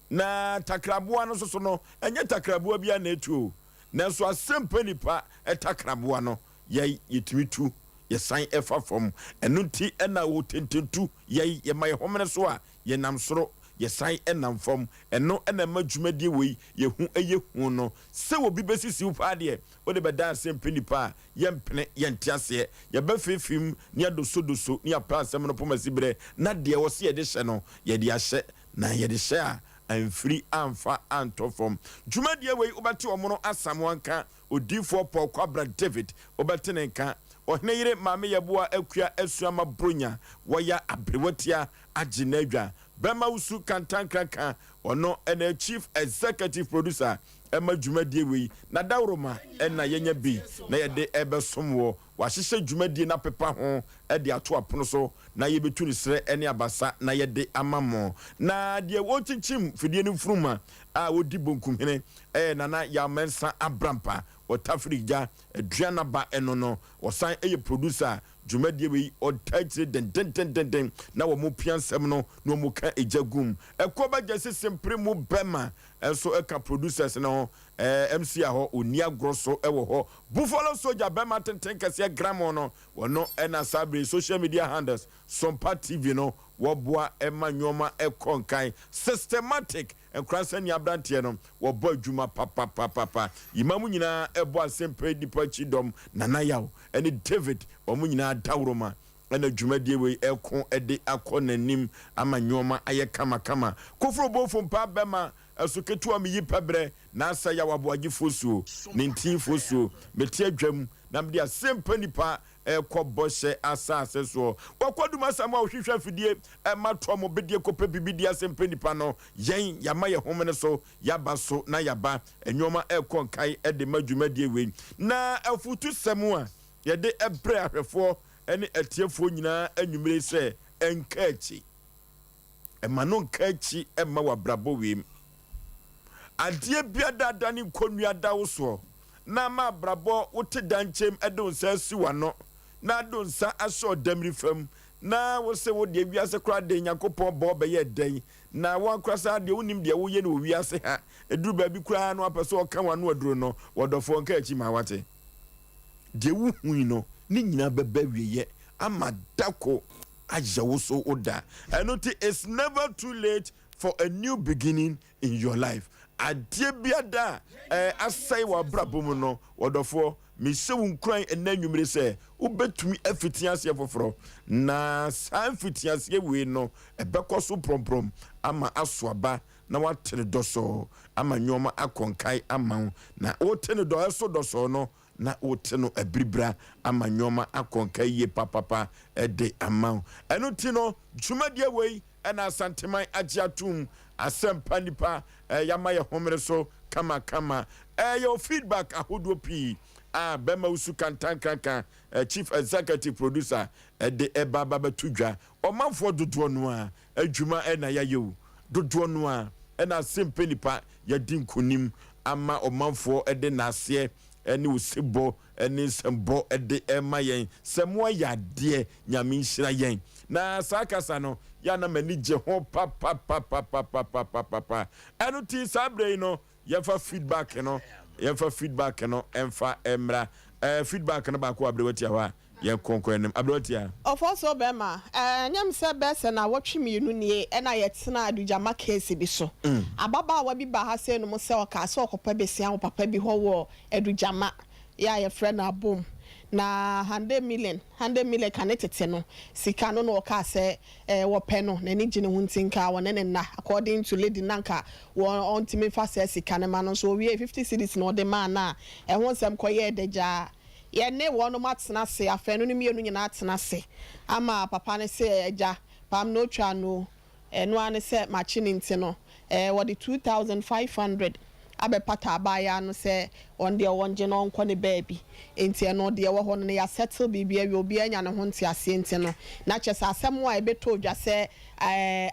Na takraboa no nso so no, ɛnyɛ takraboa biara na ɛtu o. Nanso asɛmpa nipa takraboa no, yɛn yɛtumi tu, yɛsan fa fam. Ɛno nti na wɔ tententu, yɛn yɛma yɛn homene so a, yɛnam soro, yɛsan nam fam. Ɛno na ɛma dwumadie wei yɛ hu yɛ hu no. Sɛ obi bɛsisi wo paa deɛ, wode bɛda asɛmpa nipa a, yɛmpene, yɛnte aseɛ. Yɛbɛfeefeem ne yɛadosodoso ne yɛapɛ asɛm no poma siberɛ, na deɛ ɛwɔ sɛ yɛde hyɛ no, yɛde ahyɛ. Na yɛde hyɛ a, amfiri amfa antɔ fam. Dwumadie wei wobɛte Ɔmono Asamoah nka, Odiyifoɔ Paul Kwabena David wobɛte ne nka, Ɔhene yere Maame Yɛboa Akua Asuama Bronya wɔya aberewatia agye n'adwa. Bɛma Wusu Kantankraka ɔno na ɛyɛ Chief Executive Producer ɛma dwumadie wei. N'adaworoma na yɛnya bi na yɛde ɛbɛsom wɔ. Wahyehyɛ dwumadie no apepa ho de ato apono so na yɛbɛtu no serɛ ne abasa na yɛde ama mo. Na deɛ ɔrekyinkyim fidie no mfunuma a ɔdi bonkumhene yɛ Nana Yaw Mensah Abrampa, Ɔtafiri gya Aduanaba ɛno no. Ɔsan yɛ producer dwumadie wei, ɔtaa akyire dendendendenden na wɔn pia nsɛm no na wɔn ka egya gum. Ɛkoɔ bɛgya sisi mpere mu bɛma nso ka producers no ho. Ɛɛ MC a hɔ ɔnni agorɔ so wɔ hɔ. Buffalo Soldier bɛma tenten kɛseɛ gramo no wɔno ɛna saa bere social media handles Sompa TV no wɔboa ɛma nnoɔma ɛkɔ nkan. Systematic nkoransa ni abranteɛ no wɔbɔ adwuma papapapapa. Yima mu nyinaa ɛbɔ asɛmpa nipa akyi dɔm Nana Yaw ɛne David wɔn nyinaa daworoma ɛna dwumadie wei ɛko ɛde akɔ n'anim ama nnoɔma ayɛ kamakama. Koforo Bofo mpaa bɛma Ɛso ketewa meyi pɛbrɛ na asa yaw aboagye fosuo ne ntin fosuo mete adwam na mede asɛmpa nipa rekɔ bɔhyɛ asase soɔ wɔkɔ dum asɛm a wɔhwehwɛ afidie ɛma toa mo bedeɛ kɔpɛ biribi di asɛmpa nipa no yɛn yɛama yɛ homene so yɛaba so na yɛaba nnoɔma ɛrekɔ nkae ɛde ma dwumadie wei na afutusɛm a yɛde ɛbrɛ ahwɛfoɔ ne atiefoɔ nyinaa anwummere sɛ ɛnka akyi. Mma no nka akyi mma w'abrabɔ wiem. Adeɛ bi adaadaa ne nkonnua da wo soɔ na ama abrabɔ wote dankyɛm de wo nsa asi w'ano na ade wo nsa ahyɛ ɔdamiri fam na wo se wo deɛ wiase koraa deɛ Nyankopɔn bɔɔ bɛyɛ dɛn na wo ankasa deɛ wonim deɛ woyɛ no wɔ wiase ha ɛduru baabi koraa no apɛ sɛ ɔka w'ano aduro no wɔdɔfoɔ nka akyi ma wate deɛ wohui no ne nyinaa bɛba awieɛ ama dako ayɛ wo so wo da. Ɛno nti it's never too late for a new beginning in your life. Adeɛ biada a eh, asɛe w'abrabɔ mu no, wɔdɔfoɔ, mehyɛ wo nkuran ɛnɛ anwummere sɛ wobɛtumi afiti aseɛ foforɔ. Na saa mfitiaseɛ wei no, ɛbɛkɔ so prɔmprɔm ama aso aba na woate no dɔsɔɔ ama nneɛma akɔ nkae ama wo. Na wote no dɔ ɛso dɔsɔɔ no, na wote no abiribira ama nneɛma akɔ nka yie papapa de ama wo. Ɛno nti no, dwumadie wei na Asanteman agye atom, asɛmpa nnipa yɛama yɛ homene so kamakama. Yɛwɔ feedback ahodoɔ pii a Bɛma Wusu Kantankanka, Chief Executive Producer, de ɛba aba bɛto dwa. Ɔmanfoɔ dodoɔ no ara adwuma na yɛayɛ o, dodoɔ no ara na asɛmpa nnipa yɛadi nkonim ama ɔmanfoɔ de naaseɛ ne osebɔ ne nsɛmbɔ de rema yɛn sɛ moayɛ adeɛ, Nyame nhyira yɛn. Na saa kasa no yɛ a na m'ani gye ho papapapapapapapapa. Ɛno nti saa berɛ yi no yɛmfa feedback no yɛmfa feedback no mfa mmra. Eh, feedback no baako wɔ aberewa tia hɔ a yɛnkɔ nkɔ anim. Aberewa tia. Ɔfɔsoo bɛrima, ɛnyɛ me sɛ bɛyɛ sɛ naawɔtwe mmienu nie na yɛtenaa Adugyama case bi so. Ababaawa bi baa ha sei nom sɛ ɔkaa sɛ ɔkɔpɛ besia wɔ papa bi hɔ wɔ Adugyama, yɛ a yɛfrɛ no Abom. Na Hande Millen, Hande Millen kane tete no, sika no na ɔkaa sɛ wɔpɛ no, n'ani gye ne ho nti nka wɔne no nna. According to lady no na nka wɔn ɔntumi mfa saa sika no ma no nso ɔwiee 50 cedis na ɔde maa no a ɛho nsɛm kɔyɛɛ dagyaa. Yɛne wɔnom atena ase, afanu no mmienu nyinaa atena ase ama papa no se agya pam na otwa no, ɛno ara ne sɛ makye no nti no wɔde 2500 abɛpata abaayaa no sɛ ɔno deɛ ɔngye na ɔnkɔ ne baabi nti ɛno deɛ ɛwɔ hɔ no no yɛasettle biribi awie obiara anya ne ho nteaseɛ nti no na kyerɛ sɛ asɛm a ɛbɛtɔ dwa sɛ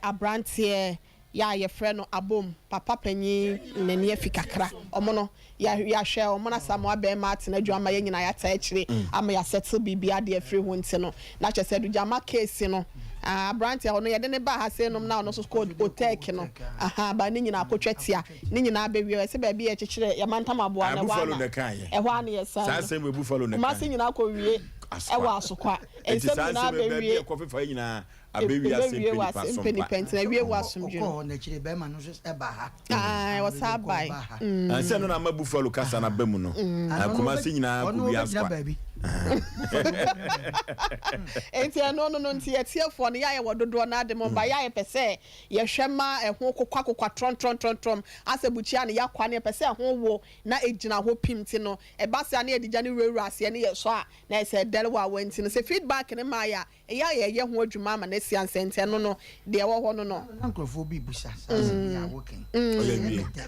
abranteɛ yɛ a yɛfrɛ no Abom papa panyin n'ani afi kakra. Ɔmo no, yɛ yɛahwɛ ɔmo na Samoa bɛɛma atena adwuma ama yɛn nyinaa yɛataa akyire ama yɛasɛtle biribiara de afiri ho nti no, na kyerɛ sɛ Adugyama case no, ah, aberanteɛ ɔno yɛde no baa ha sei nom na ɔno nso kɔɔ Otec no, ahaa, but ne nyinaa akotwa tia, ne nyinaa bɛwie, ɛsɛ baabi a yɛkyekyere yɛn mantam aboa no, ɛhɔ ara na, ɛhɔ ara na yɛsan Saa asɛm wei Buffalo na Kumasi ɛkaeɛ. nyinaa kɔwie ɛwɔ Asokwa. Enti Nsɛm saa nyinaa asɛm wei baabi bɛwie. a ɛkɔfefa nyinaa Abɛwie ase Ɛbɛwie wɔ mpɛ ase nipa mpɛ nipa sompa. nti na ɛwie wɔ asomdwoe Ɔkɔɔ no. hɔ n'akyire bɛrima no nso ɛbaa ha. Ae, ɔsan bae. Sɛ ɛno na ama Buffalo kasa no aba mu no. Ano Kumasi nyinaa ɔno kɔwie ɔbɛgyina Asokwa. baabi. Nti ɛno no no nti atiefoɔ no yɛ a yɛwɔ dodoɔ no ade mo ba yɛ a yɛpɛ sɛ yɛhwɛ ma ɛho kokwa kokwa trɔntrɔntrɔntrɔm asɛ bukyia no yɛakwa no yɛpɛ sɛ ɛho wo na ɛgyina hɔ pim nti no ɛba saa na yɛde gya no wurawura aseɛ ne yɛsɔ a na ɛsɛ ɛdɛre wɔ awɔ nti no sɛ feedback no maa yɛ a Ɛyɛ a yɛyɛ ho adwuma ama no asi ansa nti ɛno no deɛ ɛwɔ hɔ no no. Na nkurɔfoɔ bi rebisa saa asɛm yi a woka yi. Ɛyɛ me dɛ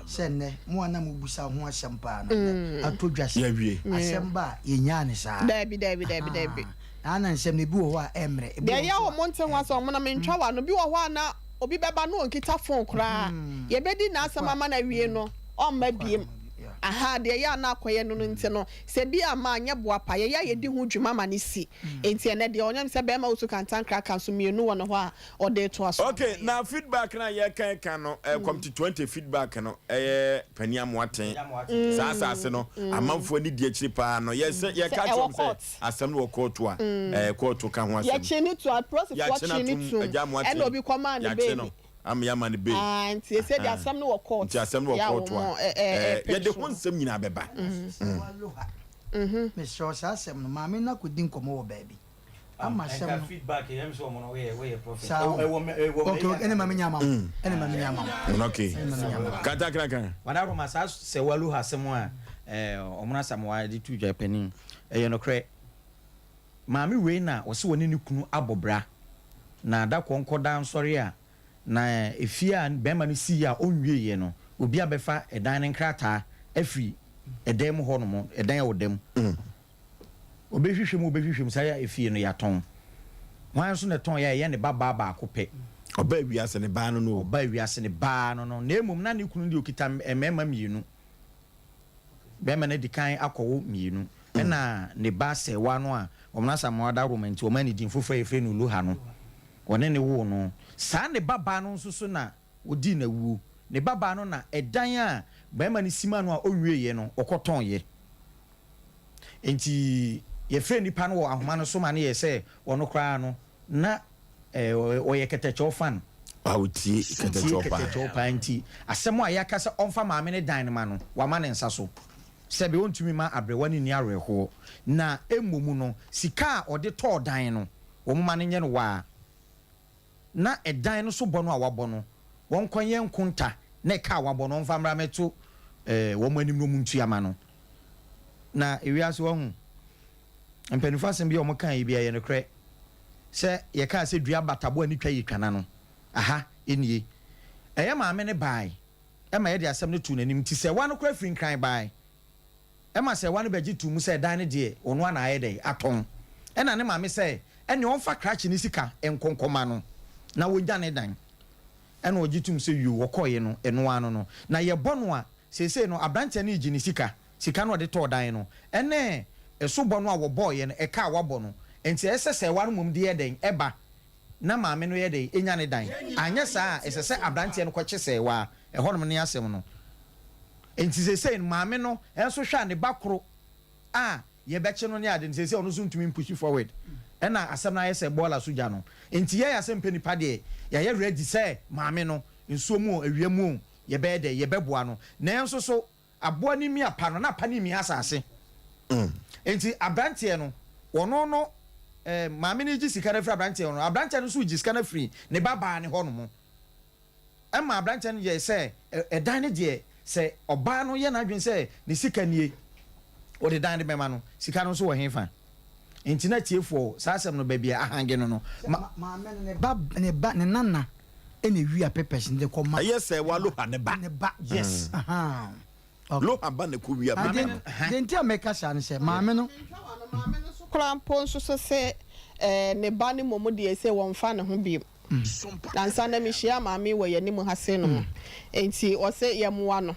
sɛ nnɛ mo a na mobisa ho asɛm paa no, nnɛ atɔ dwa sɛ asɛm ba a yɛnyaa no saa. Daabi, daabi, daabi, daabi. Ahaa, na nsɛm no ebi wɔ hɔ a ɛmmrɛ, ebi Deɛ wɔ ɛyɛ hɔ a nso a wɔn nte ho asɛm, wɔn na mentwa w'ano. Bi wɔ hɔ a na obi bɛba na ɔnkita phone koraa. Yɛbɛdi n'asɛm ama no awie no, ɔmma biem. Ahaa, deɛ ɛyɛ a na akɔyɛ no no nti no, sɛ bi amma a, nyɛ boapa. Yɛyɛ a yɛdi ho dwuma ma no si. Enti ɛnɛ deɛ ɔnyam sɛ bɛɛma wosu kantankraka nso mienu wɔ ne hɔ a ɔde retoa so ama Okay, yɛn. na feedback no a yɛka ka no, eh, Committee 20 feedback no, ɛyɛ Panin Amoaten. Saa asase no, amanfoɔ ani di akyiri paa no. Yɛsɛ, Sɛ yɛka kyerɛ ɛwɔ wɔn sɛ court. asɛm no wɔ kɔɔto a, eh, kɔɔto ka ho asɛm. Yɛkye ne tu, apolisifoɔ Yɛakye no kye ne atom, tum, Agya Amoaten, ɛna obi kɔmaa no yɛakye bail. no, ama yɛama no bail. Ah, nti ɛsɛ deɛ Aha. asɛm no wɔ court. Nti asɛm no wɔ Yɛ a kɔɔto a, wɔn ɛ, ɛ, eh, ɛpere yɛde so ho no. nsɛm nyinaa bɛba. Aloha. Mesrɛ wo saa asɛm no maame no akɔdi nkɔmmɔ wɔ baabi ama asɛm Nka no feedback yɛ sɛ ɔmo no woyɛ woyɛ prophet. saa Ɛwɔ ɛwɔ mɛ ɛwɔ mɛ okay okay ɛne ma menya ama wo ɛne ma menya ama wo Okay. ɛne ma menya ama wo Kata kra Wada Roma saa sɛ walu ha asɛm a ɛɛ ɔmo no Asamoah de tu dwa panin ɛyɛ nokorɛ maame wei na ɔse ɔne ne kunu abɔ bra na da kɔ nkɔ da nsɔre a na efie a bɛrima no sii a ɔnwieɛ no obi abɛfa ɛdan no nkrataa afiri ɛdan mu hɔ nom ɛdan a ɔda mu ɔbɛhwehwɛ mu ɔbɛhwehwɛ mu saa efie no yɛatɔn hwan nso na ɛtɔn yɛ a ɛyɛ ne ba baa baako pɛ. Ɔbaa wiase ne baa no no o. Ɔbaa wiase ne baa no no na mmom na ne kunu deɛ ɔkita mmarima mmienu. Barima no adi kan akɔwo mmienu ɛna ne ba sɛɛwa no a wɔn Asamoah Dawuroma nti wɔma no din foforɔ a yɛfrɛ no Luha no wɔne no woo no. Saa ne ba baa no nso so na ɔdii n'awuo. Ne ba baa no na ɛdan a barima no si maa no a ɔnwieeɛ no ɔkɔtɔneeɛ. Enti yɛfrɛɛ nipa no wɔ ahoma no so ma no yɛɛ sɛ ɔno koraa no na ɔyɛ kɛtɛkyɛw fan. A ɔtie kɛtɛkyɛw paa. Ɔtie kɛtɛkyɛw paa nti asɛm a yɛaka sɛ ɔmfa maame no dan no ma no, wama ne nsa so. Sɛbe ɔntumi mma aberewa no nni awerɛhoɔ na mmom no sika a ɔde tɔɔ dan no wɔmma no nyɛ no waa. Na ɛdan no so bɔ no a wabɔ no, wɔnkɔnyɛ nkonta na ɛka a wabɔ no ɔmfa mmra mmɛto wɔn anim na wɔntua ma no. Na ewiase wahu, mpanyinfoɔ asɛm bi a wɔka yi bi ɛyɛ nokorɛ sɛ yɛkaa sɛ dua batabo a ne twa yɛ twana no, aha nie. Ɛyɛ maame no bae ɛma yɛde asɛm no too n'anim nti sɛ wa no koraa firi Nkran bae. Ɛma sɛɛwa no bɛgye too mu sɛ dan no deɛ ɔno ara na ayɛ dɛn atɔn. Ɛna ne maame sɛ ɛneɛ ɔmfa krakye no sika nkɔ nkɔma no na wɔnya ne dan. Ɛna ɔgye toom sɛ yoo ɔkɔeɛ no ɛno ara no no. Na yɛbɔ no a seesei no abranteɛ no regye ne sika, sika no a ɔde tɔɔ dan no ɛne ɛso bɔ no a wɔbɔeɛ no ɛka a wabɔ no. Nti ɛsɛ sɛ sɛɛwa no mmom de yɛ dɛn ɛba na maame no yɛ dɛn nya ne dan. Anyɛ saa a ɛsɛ sɛ abranteɛ no kɔkye sɛɛwa. Ɛhɔnom ne asɛm no. Enti seesei no, maame no nso hwɛ a ne ba koro a yɛbɛkye no ne ade no, seesei ɔno nso ntumi mpushi forward. Ɛna asɛm no ayɛ sɛ bɔɔla so gya no. Enti yɛn asɛmpɛ nipa deɛ, yɛayɛ ready sɛ maame no, nsuo mu o, awia mu o, yɛbɛyɛ dɛ, yɛbɛboa no. Nanso so aboa no mia pa no, na pa no mia asase. Enti aberanteɛ no, ɔno no, eh, maame no regye sika no afiri aberanteɛ no, aberanteɛ no nso regye sika no afiri ne ba baa no hɔnom. Ɛma aberanteɛ no yɛɛ sɛ ɛdan no deɛ sɛ ɔbaa no yɛ n'adwene sɛ ne sika nie ɔde dan no bɛma no, sika no nso wɔ hefa? Nti na tiefoɔ saa asɛm no baabi a ahange no no ma. Maame no ne ba ne ba ne nana na ewia papers no de kɔ ma. Ɛyɛ sɛ wa Loha ne ba. Ne ba. Yes. Ahaa. Loha ba na ɛkɔ wia paper no. Deɛ nti a meka saa ne sɛ maame no. Maame no nso koraa mpo nso so se ne ba no mmom deɛ se wɔmfa ne ho bio. Nansa na mehyiaa maame wɔ yɛn anim ha sei nom. Enti ɔse yɛmmoa no.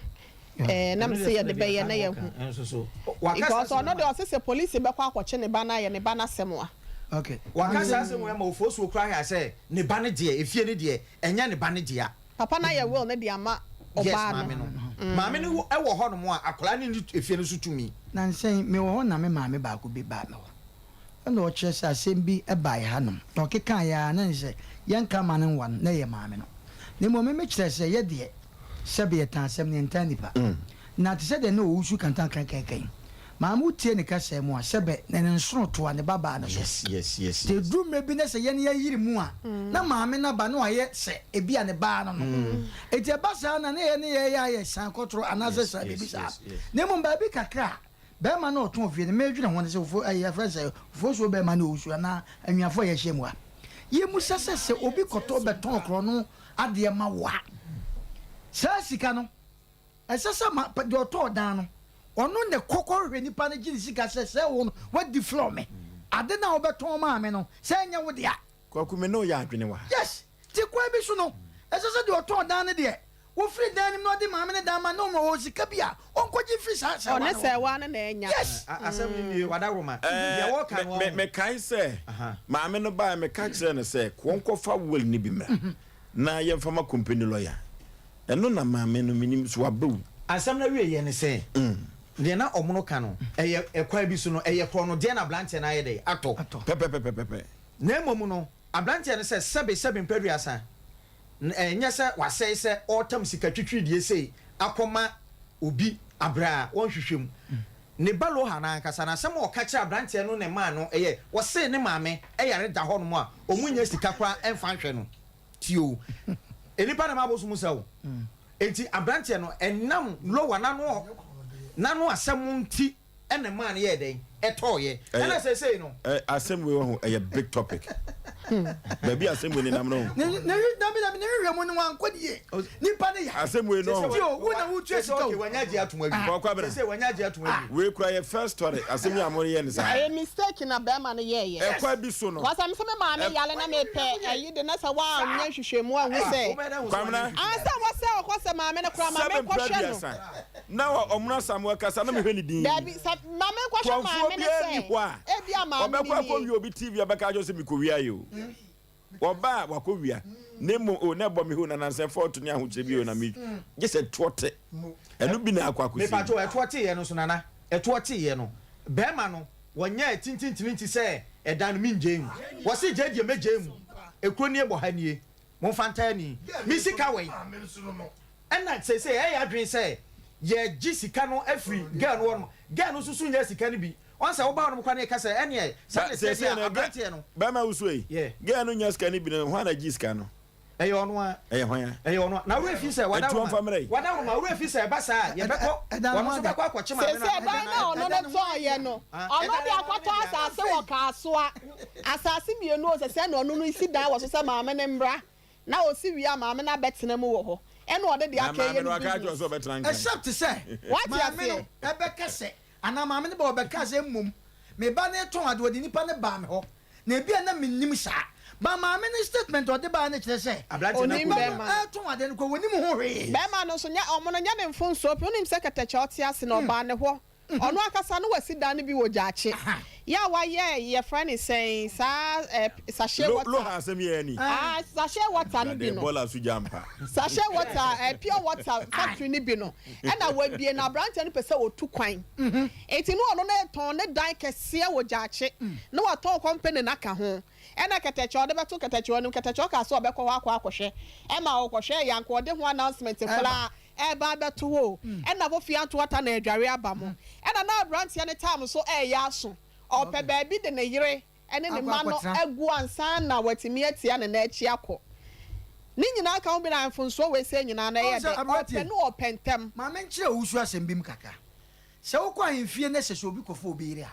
Eh, na mese yɛde bɛyɛ na yɛahu. Because ɔno deɛ ɔse sɛ polisi bɛkɔ akɔkye ne ba no ayɛ ne ba no asɛm a. Okay. Waka saa asɛm wei ama Ofosuo koraa hwɛ sɛ ne ba no deɛ, efie no deɛ, ɛnyɛ ne ba no dea. Papa no ayɛ will no de ama ɔbaa no. Yes, maame no. Maame no wɔ hɔnom a, akwadaa no nni efie no so tumi. Nansa yi, mewɔ hɔ na me maame baako bi baa me hɔ. Ɛna ɔkyerɛ sɛ asɛm bi baeɛ hanom, na ɔkekaeɛ ara na ɛne sɛ yɛnka mma no nwa no, na ɛyɛ maame no. Na mmom me mekyerɛ sɛ yɛ deɛ, sɛbe yɛtaa asɛm no, yɛntaa nnipa. Na te sɛ deɛ na ɔwusu kantankrankrankan. Maame wotie ne kasa mu a, sɛbɛ na ne nsono toa ne ba baa no so. Yes, yes, yes, Nti yes. ɛduru mmerɛ bi na sɛ yɛne yɛyere mu a, na maame no aba na wayɛ sɛ ebi a ne baa no no. Nti ɛba saa na na yɛne yɛyɛ ayɛ san kɔtoro anaasɛ Yes, san biribi yes, saa. yes, yes. Na mmom baabi kakra a, bɛrima no a ɔtɔn fie no, medwene ho ne sɛ ofo, ɛyɛ yɛfrɛ no sɛ ofosuo bɛrima ne owusu anaa anuafoɔ a yɛahyia mu ha. Yɛmmisa sɛ sɛ obi kɔtɔ bɛtɔn korɔno adeɛ ma wo a, saa sika no, Ɛsɛ sɛ ma deɛ ɔtɔɔ dan no, ɔno na ɛkɔ kɔhwehwɛ nipa no gye ne sika sɛ sɛ wo no woadiflɔ me. Ade no a wobɛtɔn maa me no, sɛ ɛnyɛ wo dea. Kwaku me ne wo yɛ adwene wɔ ha. Yes, nti kwan bi so no, ɛsɛ sɛ deɛ ɔtɔn dan no deɛ, wɔfiri dan no mu na ɔde maame no dan ma no na ɔwɔ sika bi a ɔnkɔgye mfiri saa sɛwa Ɔne no hɔ. sɛwa no na anya. Yes. Asɛm no nie, Wadaworoma. Deɛ wɔka no Me, ɔho. mekae sɛ maame no baeɛ, meka kyerɛɛ no sɛ wɔnkɔfa will no bi mmra na yɛmfa ma company lawyer. Ɛno na maame no menim so waba wu. Asɛm no awieɛ ne sɛ, deɛ na ɔmono ka no, ɛyɛ ɛkwan bi so no, ɛyɛ korɔno deɛ na aberanteɛ no ayɛ dɛn? Atɔ. Pɛpɛpɛpɛpɛ. Na mmom no, aberanteɛ no sɛ, sɛbe sɛbe mprɛduasa, ɛnyɛ sɛ wasɛe sɛ ɔretam sika twitwiridie sei akɔma obi aberɛ a wɔnhwehwɛ mu. Ne ba Loha no ankasa no, asɛm a ɔka kyerɛɛ aberanteɛ no na ɛmaa no yɛɛ, ɔsee ne maame yare da hɔnom a wɔnnya sika koraa mfa nhwɛ no. Tie o, nnipa na ɛma abosom sɛ o. Enti aberanteɛ no, ɛnam Noa n'ano n'ano asɛm nti ɛna ɛmaa no yɛɛ dɛn? Ɛtɔɔeɛ. Ɛna seesei no. Ɛ asɛm wei wɔ ho ɛyɛ big topic. Baabi asɛm wei nenam no. Ne ne dabi dabi ne hwehwɛ mu no wankɔ nie. Nipa ne ya. Asɛm wei no. Tie o, wo na wotua sika o. Okay, wanya agye atom awie. Kɔkɔ abena. Seesei wanya agye atom awie. Wei kura yɛ first story asɛm yi a mo yɛ ne saa. Ɛyɛ mistake na bɛrima no yɛɛyɛ. Ɛkwan bi so no. Cause me sɛ me maame yare na me pɛ ɛyi de na sɛ wa nyɛ nhwehwɛmu anhu sɛ. Kwamina. Ansa wɔ sɛ ɔkɔ sɛ maame no koraa ma me Sɛbe nkɔ mpra hwɛ no. duasa. Na wɔ ɔmono Asamoah kasa na me hwɛ ne din. Dabi sɛ ma me nkɔ hwɛ Kɔnfoɔ maame no biara nni sɛ hɔ a ebi a maame ɔbɛkɔ no akɔ nie. wia obi TV abɛka akyerɛ sɛ me kɔ wia yɛ o. Ɔba a wakɔ wia na mmom o na ɛbɔ me ho na nansɛ fɔɔto ne ahokyerɛ bi o na me gye sɛ toɔ te. Ɛno bi na akɔ akɔsi. Mepatwo ɛtoɔ teeɛ no nso nana ɛtoɔ teeɛ no bɛɛma no wɔnyɛɛ tintintini nti sɛ ɛdan no mengyei mu wɔse gyei deɛ mɛgyei mu ekuro nie bɔ ha nie momfa ntaa ni me sika wɛn ɛna seesei ɛyɛ adwene sɛ yɛgye sika no afiri girl no hɔ nom girl no nso so nya sika no bi ɔn sɛ woba hɔ nom koraa na yɛka sɛ ɛneɛ saa na ɛteɛ deɛ a aberanteɛ no. Bɛrima wusu yi Yeah. girl no nya sika no bi no hwan na gye sika no? Ɛyɛ ɔno a. Ɛyɛ hwan a? Ɛyɛ ɔno a. Na werɛ fi sɛ Ɛtu wadaworoma ɔmfa mmra yi. wadaworoma werɛ fi sɛ ɛba saa a yɛbɛkɔ Ɛda no wɔn nso ho ada. bɛkɔ akɔkye maame no Seesei ɛdan no a ɔno no tɔeɛ no, ɔno de akɔtɔ asase wɔ Kasoa. Asase mmienu o, sɛ sɛ na ɔno no si dan wɔ so sɛ maame no mmra. Na ɔsi wie a maame no abɛtena mu wɔ hɔ. Ɛna ɔde deɛ Na aka yɛ maame ne no aka akyerɛ business. sɛ ɔbɛtena nkran. Except sɛ Wate maame aseɛ? no ɛbɛka sɛ anaa maame no ba ɔbɛka sɛ mmom me ba no retɔn ade ɔde nipa no baa me hɔ na ebia na mennim saa but maame no statement a ɔde baeɛ no kyerɛ sɛ Aberanteɛ no Onim akɔ nipa wia. no bɛrima no. ɛretɔn ade no kɔ wɔnim ho hwee. Bɛrima no nso nyɛ ɔmo no nyɛ ne mfomsoɔ pii. Wonim sɛ kɛtɛkyɛ ɔte ase na ɔbaa ne hɔ. Ɔno ankasa no wasi dan no bi wɔ Gyaakye. Yɛ a wayɛ yɛfrɛ no sɛn saa eh, sachet Lo water. Loha asɛm yɛ ani. Ah, sachet water no bi Awurade no. bɔɔla so gya mpa. Sachet water, eh, pure water factory no bi no. Ɛna wabie na aberanteɛ no pɛ sɛ ɔtu kwan. Enti no ɔno no retɔn ne dan kɛseɛ wɔ Gyaakye. Na watɔn company no aka ho. Ɛna kɛtɛkyɛ ɔde bɛto kɛtɛkyɛ anim. Kɛtɛkyɛ ɔkaa sɛ ɔbɛkɔ hɔ akɔ akɔhwɛ. Ɛma ɔkɔhwɛɛ yɛ anka ɔde ho announcement koraa Ɛreba abɛto hɔ o, ɛna Fofie ato ata na adware aba mo. Ɛna na abranteɛ no tam nso reyɛ aso. Ɔrepɛ baabi de ne yere ne ne mma no agu ansa na watumi atia ne nan akyi akɔ. Ne nyinaa ka ho bi na mfomsoɔ wei sei nyinaa no ɛyɛ dɛ. Ɔpɛ no ɔpɛ ntɛm. Ma menkyerɛ wo wusu asɛm bi mu kakra. Sɛ wokɔ ahemfie na ɛsɛ sɛ obi kɔfa obi yere a,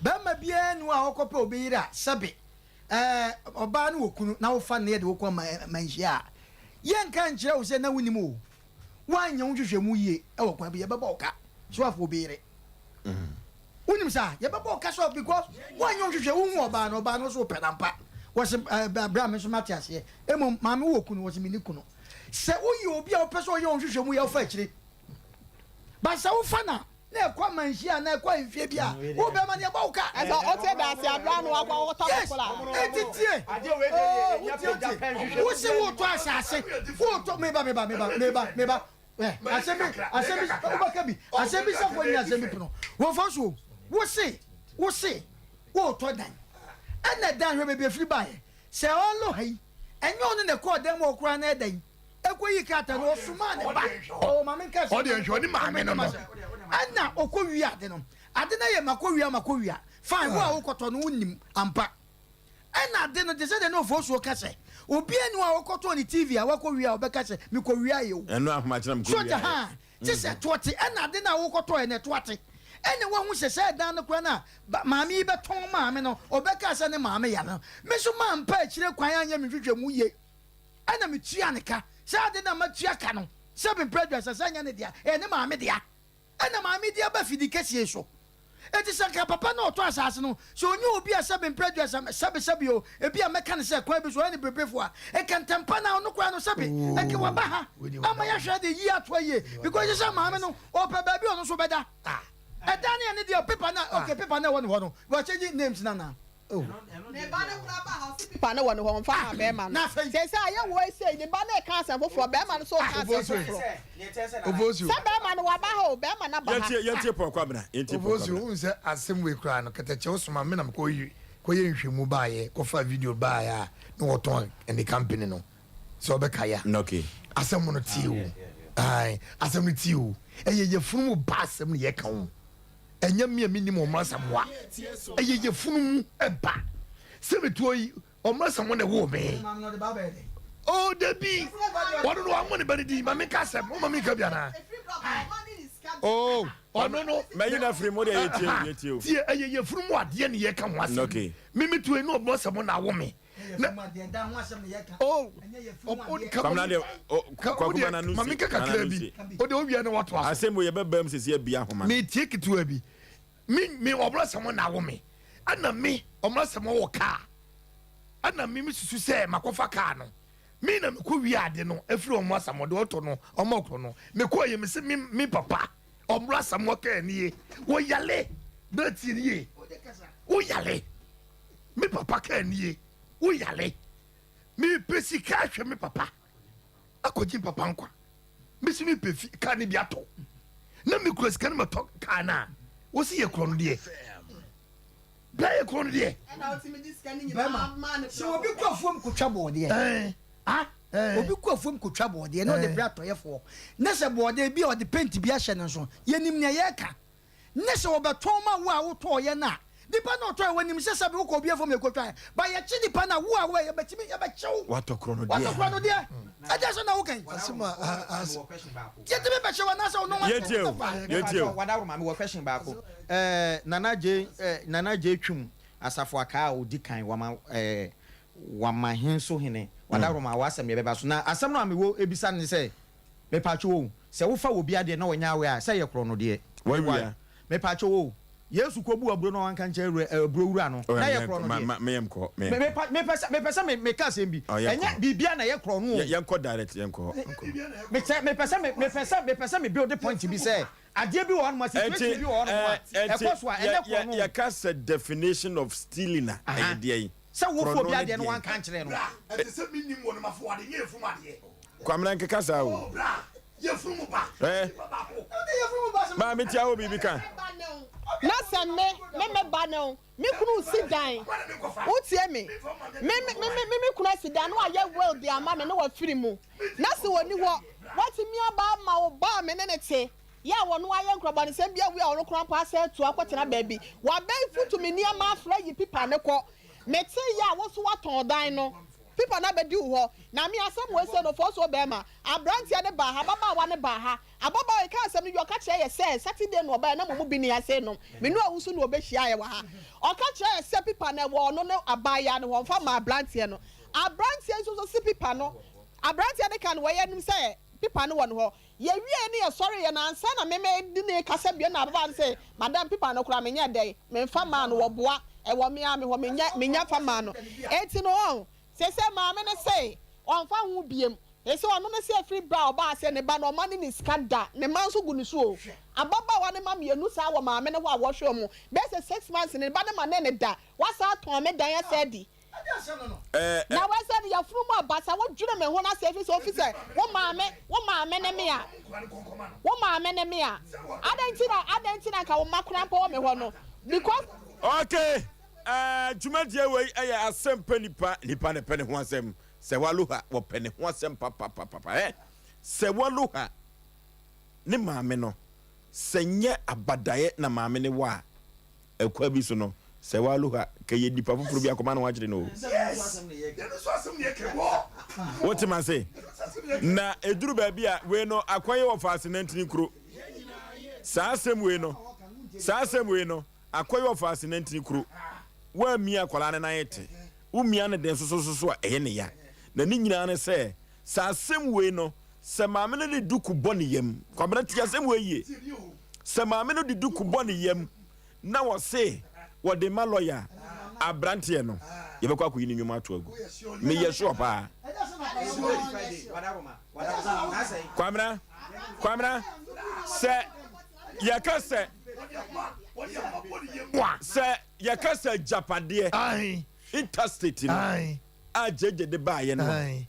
barima biara nni hɔ a ɔkɔpɛ obi yere a sɛbe Ɛɛ, ɔbaa no wɔ kunu na wofa no na yɛde wo kɔ manhyia a, yɛnka nkyerɛ wo sɛ na wonim o. Woanyɛ wo nhwehwɛmu yie wɔ kwan bi, yɛbɛbɔ wo ka so afa obi yere. Wonim saa? Yɛbɛbɔ wo ka so because woanyɛ wo nhwehwɛ, wohu ɔbaa no, ɔbaa no nso wopɛ no ampa. Wɔse ɛɛ bra me nso mate aseɛ. Mmom maame wowɔ kunu? Wɔse menni kunu. Sɛ woyɛ obi a wopɛ sɛ ɔyɛ wo nhwehwɛmu yɛ wofa akyire. But sɛ wofa no a, na ɛkɔ amanhyia anaa ɛkɔ ahemfie bi a, wo bɛrima no yɛbɔ wo ka. Ɛsɛ ɔte da ase abira no akɔ akɔtɔ Yes, kola. eti tie. Oh, wotie tie. Wo se wotɔ asase, wotɔ meba meba meba meba meba. Eh, asɛm bi asɛm bi wobɛka bi. Asɛm bi sɛfoɔ nyina asɛm bi pono. Wɔfa so o. Wo se wo se wotɔ dan. Ɛna dan hwɛ baabi afiri baeɛ. Sɛ ɔlɔ ha yi, ɛnyɛ ɔno na ɛkɔɔ dan mu hɔ koraa na ɛda yi. Ɛkɔyii krataa no, ɔsomaa ne ba. Oh, ma menka asɛm. Ɔdeɛ nhwɛ ɔne maame no no. Ɛna ɔkɔwie ade no. Ade no yɛ makɔwia makɔwia. Fine, wo a wokɔtɔ no wonnim ampa. Ɛna ade no te sɛ deɛ na Ofosuo ka sɛ, obiara nni hɔ a ɔkɔtɔɔ ne TV a wakɔwia a ɔbɛka sɛ mekɔwiaeɛ o. Ɛno ahomakyerɛ So mekɔwiaeɛ. te ha te sɛ toɔte ɛna ade no a wokɔtɔeɛ no ɛtoate. Ɛna wahu sɛ sɛ ɛdan no koraa no a ba maame yi bɛtɔn maa me no ɔbɛkaa sɛ ne maame yare no. Me nso mampa akyire kwan anyɛ me nhwehwɛmu yie ɛna metua ne ka. Saa ade no a matua ka no sɛ mprɛ aduasa sɛ ɛnyɛ ne dea, ɛyɛ ne maame dea. Ɛna maame de aba fidi kɛseɛ yi so. Enti sɛ anka papa no a ɔtɔ asaase no, sɛ ɔnya obi a sɛbe mprɛ aduasa, sɛbe sɛbe o, ebia mɛka no sɛ kwan bi so ɔyɛ ne bereberefoɔ a, nka ntɛmpa no ara ɔno koraa no sɛbe, nka waba ha ama yɛahwɛ de yie ato ayie. Because ɛsɛ sɛ maame no, ɔpɛ baabi a ɔno nso bɛda. Ɛdan no yɛ ne deɛ, paper no a, okay, paper no a ɛwɔ ne hɔ no, wakyɛngye names no anaa? Oh. Ne ba no koraa ba ha ɔsi pipa no wɔ ne hɔ ɔnfa ma bɛrima no. Sese ayɛ wɔ ese ne ba no reka asɛm foforɔ bɛrima no so ɔka asɛm foforɔ. Ofosu. Sɛ bɛrima no waba ha o bɛrima no aba ha. Yɛntie yɛntie Paul Kwabena yɛntie Paul Ofosu Kwabena. wohu sɛ asɛm wei koraa no kɛtɛkyɛ wosoma me na mekɔ yi kɔyɛ nhwɛmu baayɛ kɔfa video baayɛ a na wɔtɔn ne company no sɛ ɔbɛka ya. Okay. Asɛm no tie o. Ae asɛm no tie o. Ɛyɛ yafunu mu ba asɛm na yɛka o. Ɛnyɛ me a mennim ɔmmra Asamoah. Ɛyɛ yafunu mu ba. Sɛ metuo yi, ɔmmra Asamoah na ɛwoo me. Oh, dabi. Ɔno no wammɔ ne ba no din. Ma menka asɛm. Woma menka bi anaa? Oh, ɔno no. Mɛyi no afiri mu deɛ yɛtie o, yɛtie o. Tie, ɛyɛ yafunu mu adeɛ na yɛka ho asɛm. Okay. Me metuo yi na ɔmmra Asamoah na awo me. Na oh, Kwamina deɛ kwaku ma n'ano ma menka kakra bi. O de owia na wato aso. Asɛm wo yɛbɛba mu sisi abia ahoma. Metie ketewa bi. Me me ɔbra sɛ mo na awo me. Ɛna me ɔmra sɛ mo wɔ kaa. Ɛna me me susu sɛ makɔfa kaa no. Me na mekɔ wie ade no efiri ɔmo asam ɔde ɔtɔ no ɔmo ɔkɔ no. Mekɔ yɛ me se me me papa ɔmra sɛ mo kaa nie. Wɔ yale. Bɛrɛ tie nie. Wo yale. Me papa kaa nie. Wo yale. Mepɛ sika ahwɛ me papa akɔgye papa nkwa. Mesi mepɛ fi kaa no bi atɔ. Na mekura sika no matɔ kaa no a, wosi yɛ korɔ no deɛ. Bra yɛ korɔ no deɛ. Bɛrima, sɛ obi kɔ afuom kɔtwa bɔɔdeɛ, ah, obi kɔ afuom kɔtwa bɔɔdeɛ na ɔde brɛ atɔyɛfoɔ, na sɛ bɔɔdeɛ bi a ɔde penti bi ahyɛ ne nso, yɛnim nea yɛreka. Ne sɛ wɔbɛtɔn ma wo a wotɔɔeɛ no a, nipa no a ɔtɔeɛ wɔnim sɛ sɛbe wokɔ obi afuom na ɛkɔtwaeɛ, but yɛkye nipa no a, wo a woɛ yɛbɛtumi yɛbɛkye wo. Watɔ korɔ no deɛ. Watɔ korɔ no deɛ. Ɛdeɛ sɛ na woka yi. Yɛtumi bɛkye wo anaasɛ wo no Yɛntie o, yɛntie o. Wadaworo ma mewɔ question baako. Eh, Nana J, eh, Nana J Twum, Asafo Akaa a ɔdi kan, wama, eh, wama hen so hene. Wadaworo ma w'asɛm deɛ ɛbɛba so. Na asɛm no a mewɔ ebisa ne sɛ, Mepatwo o, sɛ wo fa obi adeɛ na ɔnyɛ awɛ a, sɛ yɛ korɔ no deɛ? Wawia. Mepatwo o, Yesu kɔ bu aburo na wanka nkyerɛ awura, eh, aburo wura no, na yɛ korɔ no deɛ? Me yɛm kɔ, me Me, yɛm me kɔ. pa, mepɛ sɛ, mepɛ sɛ me, meka asɛm bi. Oh, yɛn Ɛnyɛ kɔ. biribiara na ɛyɛ korɔ no o. Yɛn kɔ direct, yɛn kɔ, yɛn kɔ. Me sɛ, mepɛ sɛ me, mepɛ sɛ, mepɛ sɛ me build point bi sɛ, adeɛ bi wɔ hɔnom a, situation Ɛnti, bi wɔ hɔnom a, ɛɛ, ɛnti, ɛkɔ so a, yɛ, ɛnyɛ korɔ yɛ, no o. yɛka sɛ definition of stealing a, Aha. ɛyɛ deɛn? Sɛ wo fa Korɔ obi no ne adeɛ na deɛn? wanka ankyerɛ no. Bra, ɛte sɛ mennim wɔ no mafo ade, nyɛ yafunu mu adeɛ. Kwamina nkeka saa o. Oh bra, yafunu mu ba. Eh. Maame tia wo biribi ka. Na sɛ me, me me ba no, me kunu si dan. Wotie me? Me me me me me kunu asi dan na wayɛ will de ama me na wafiri mu. Na sɛ wɔni hɔ, watumi aba ama wo ba a me ne ne te. Yɛ a wɔno ayɛ nkorɔbɔnesɛm bi awie a ɔno koraa mpo asɛ atu akɔtena baabi. Wabɛfutu me nneɛma afra yi pipa ne kɔ. Mete yɛ a wo nso woatɔn dan no. Pipa no abɛdi wo hɔ. Na me asɛm wei sei no fɔɔso bɛɛma. Abranteɛ no baa ha, ababaawa no baa ha. Ababaawa yi kaa asɛm no wie ɔka kyerɛɛ yɛ sɛ Saturday na ɔbaeɛ na mo mu bi nni ha sei nom. Me ne Owusu na ɔbɛhyiaeɛ wɔ ha. Ɔka kyerɛɛ yɛ sɛ pipa no ɛwɔ ɔno ne abaayaa no hɔ ɔmfa mmaa abranteɛ no. Abranteɛ nso so se pipa no, abranteɛ no kaa no wɔ yɛn anim sɛ pipa no wɔ ne hɔ. Yɛwieeɛ no yɛsɔreeɛ no ansa na me mede no rekasa bio na ababaawa no se madam pipa no koraa menyɛɛ dɛn memfa mmaa no wɔboa ɛwɔ me ara me hɔ menyɛ menya fa maa no enti no ɔn seesei maame no se ɔnfa ho biem seesei ɔno no se ɛfiri berɛ a ɔbaa sɛ ne ba no ɔma no ne sika da ne mma nso gu ne so o ababaawa no mma mmienu saa wɔ maame no hɔ a wɔhwɛ wɔn bɛyɛ sɛ 6 months ne ba no ma ne ne da wasan atɔn me dan asa adi Na wei sɛ no yafunu mu aba sɛ wodwene me ho na sɛ efi sɛ ofi sɛ wo maame wo maame ne me a wo maame ne me a adɛn nti na adɛn nti na nka wo mma koraa mpo wɔ me hɔ no because. Okay, eh, dwumadie wei ɛyɛ asɛm pɛ nipa, nipa na ɛpɛ ne ho asɛm. Sɛ waloha, wɔpɛ ne ho asɛm papapapapa. Eh, sɛ waloha ne maame no. Sɛ nyɛ abadaeɛ na maame no wɔ a, ɛkwan bi so no, sɛ w'aloha kɛyɛ nipa foforɔ bi akɔma no wakyere no o. Wote m'ase? Na ɛduru baabi a, wei no akwan yɛ wɔ faase nantini kuro. Saa asɛm wei no, saa asɛm wei no, akwan yɛ wɔ faase nantini kuro. Woammia akwadaa no nan te, womia no den sosososo a, ɛyɛ ne ya. Na ne nyinaa ne sɛ, saa asɛm wei no, Sɛ maame no de duku bɔ ne yam, Kwabena tie asɛm wei yie. Sɛ maame no de duku bɔ ne yam na wɔse wɔde ma lɔya a, aberanteɛ no, yɛbɛkɔ akɔyi ne nnwuma ato agu. Meyɛ sure paa. Kwabena, Kwabena, sɛ yɛka sɛ, sɛ yɛka sɛ agyapadeɛ, interstate no a JJ de baeɛ no a,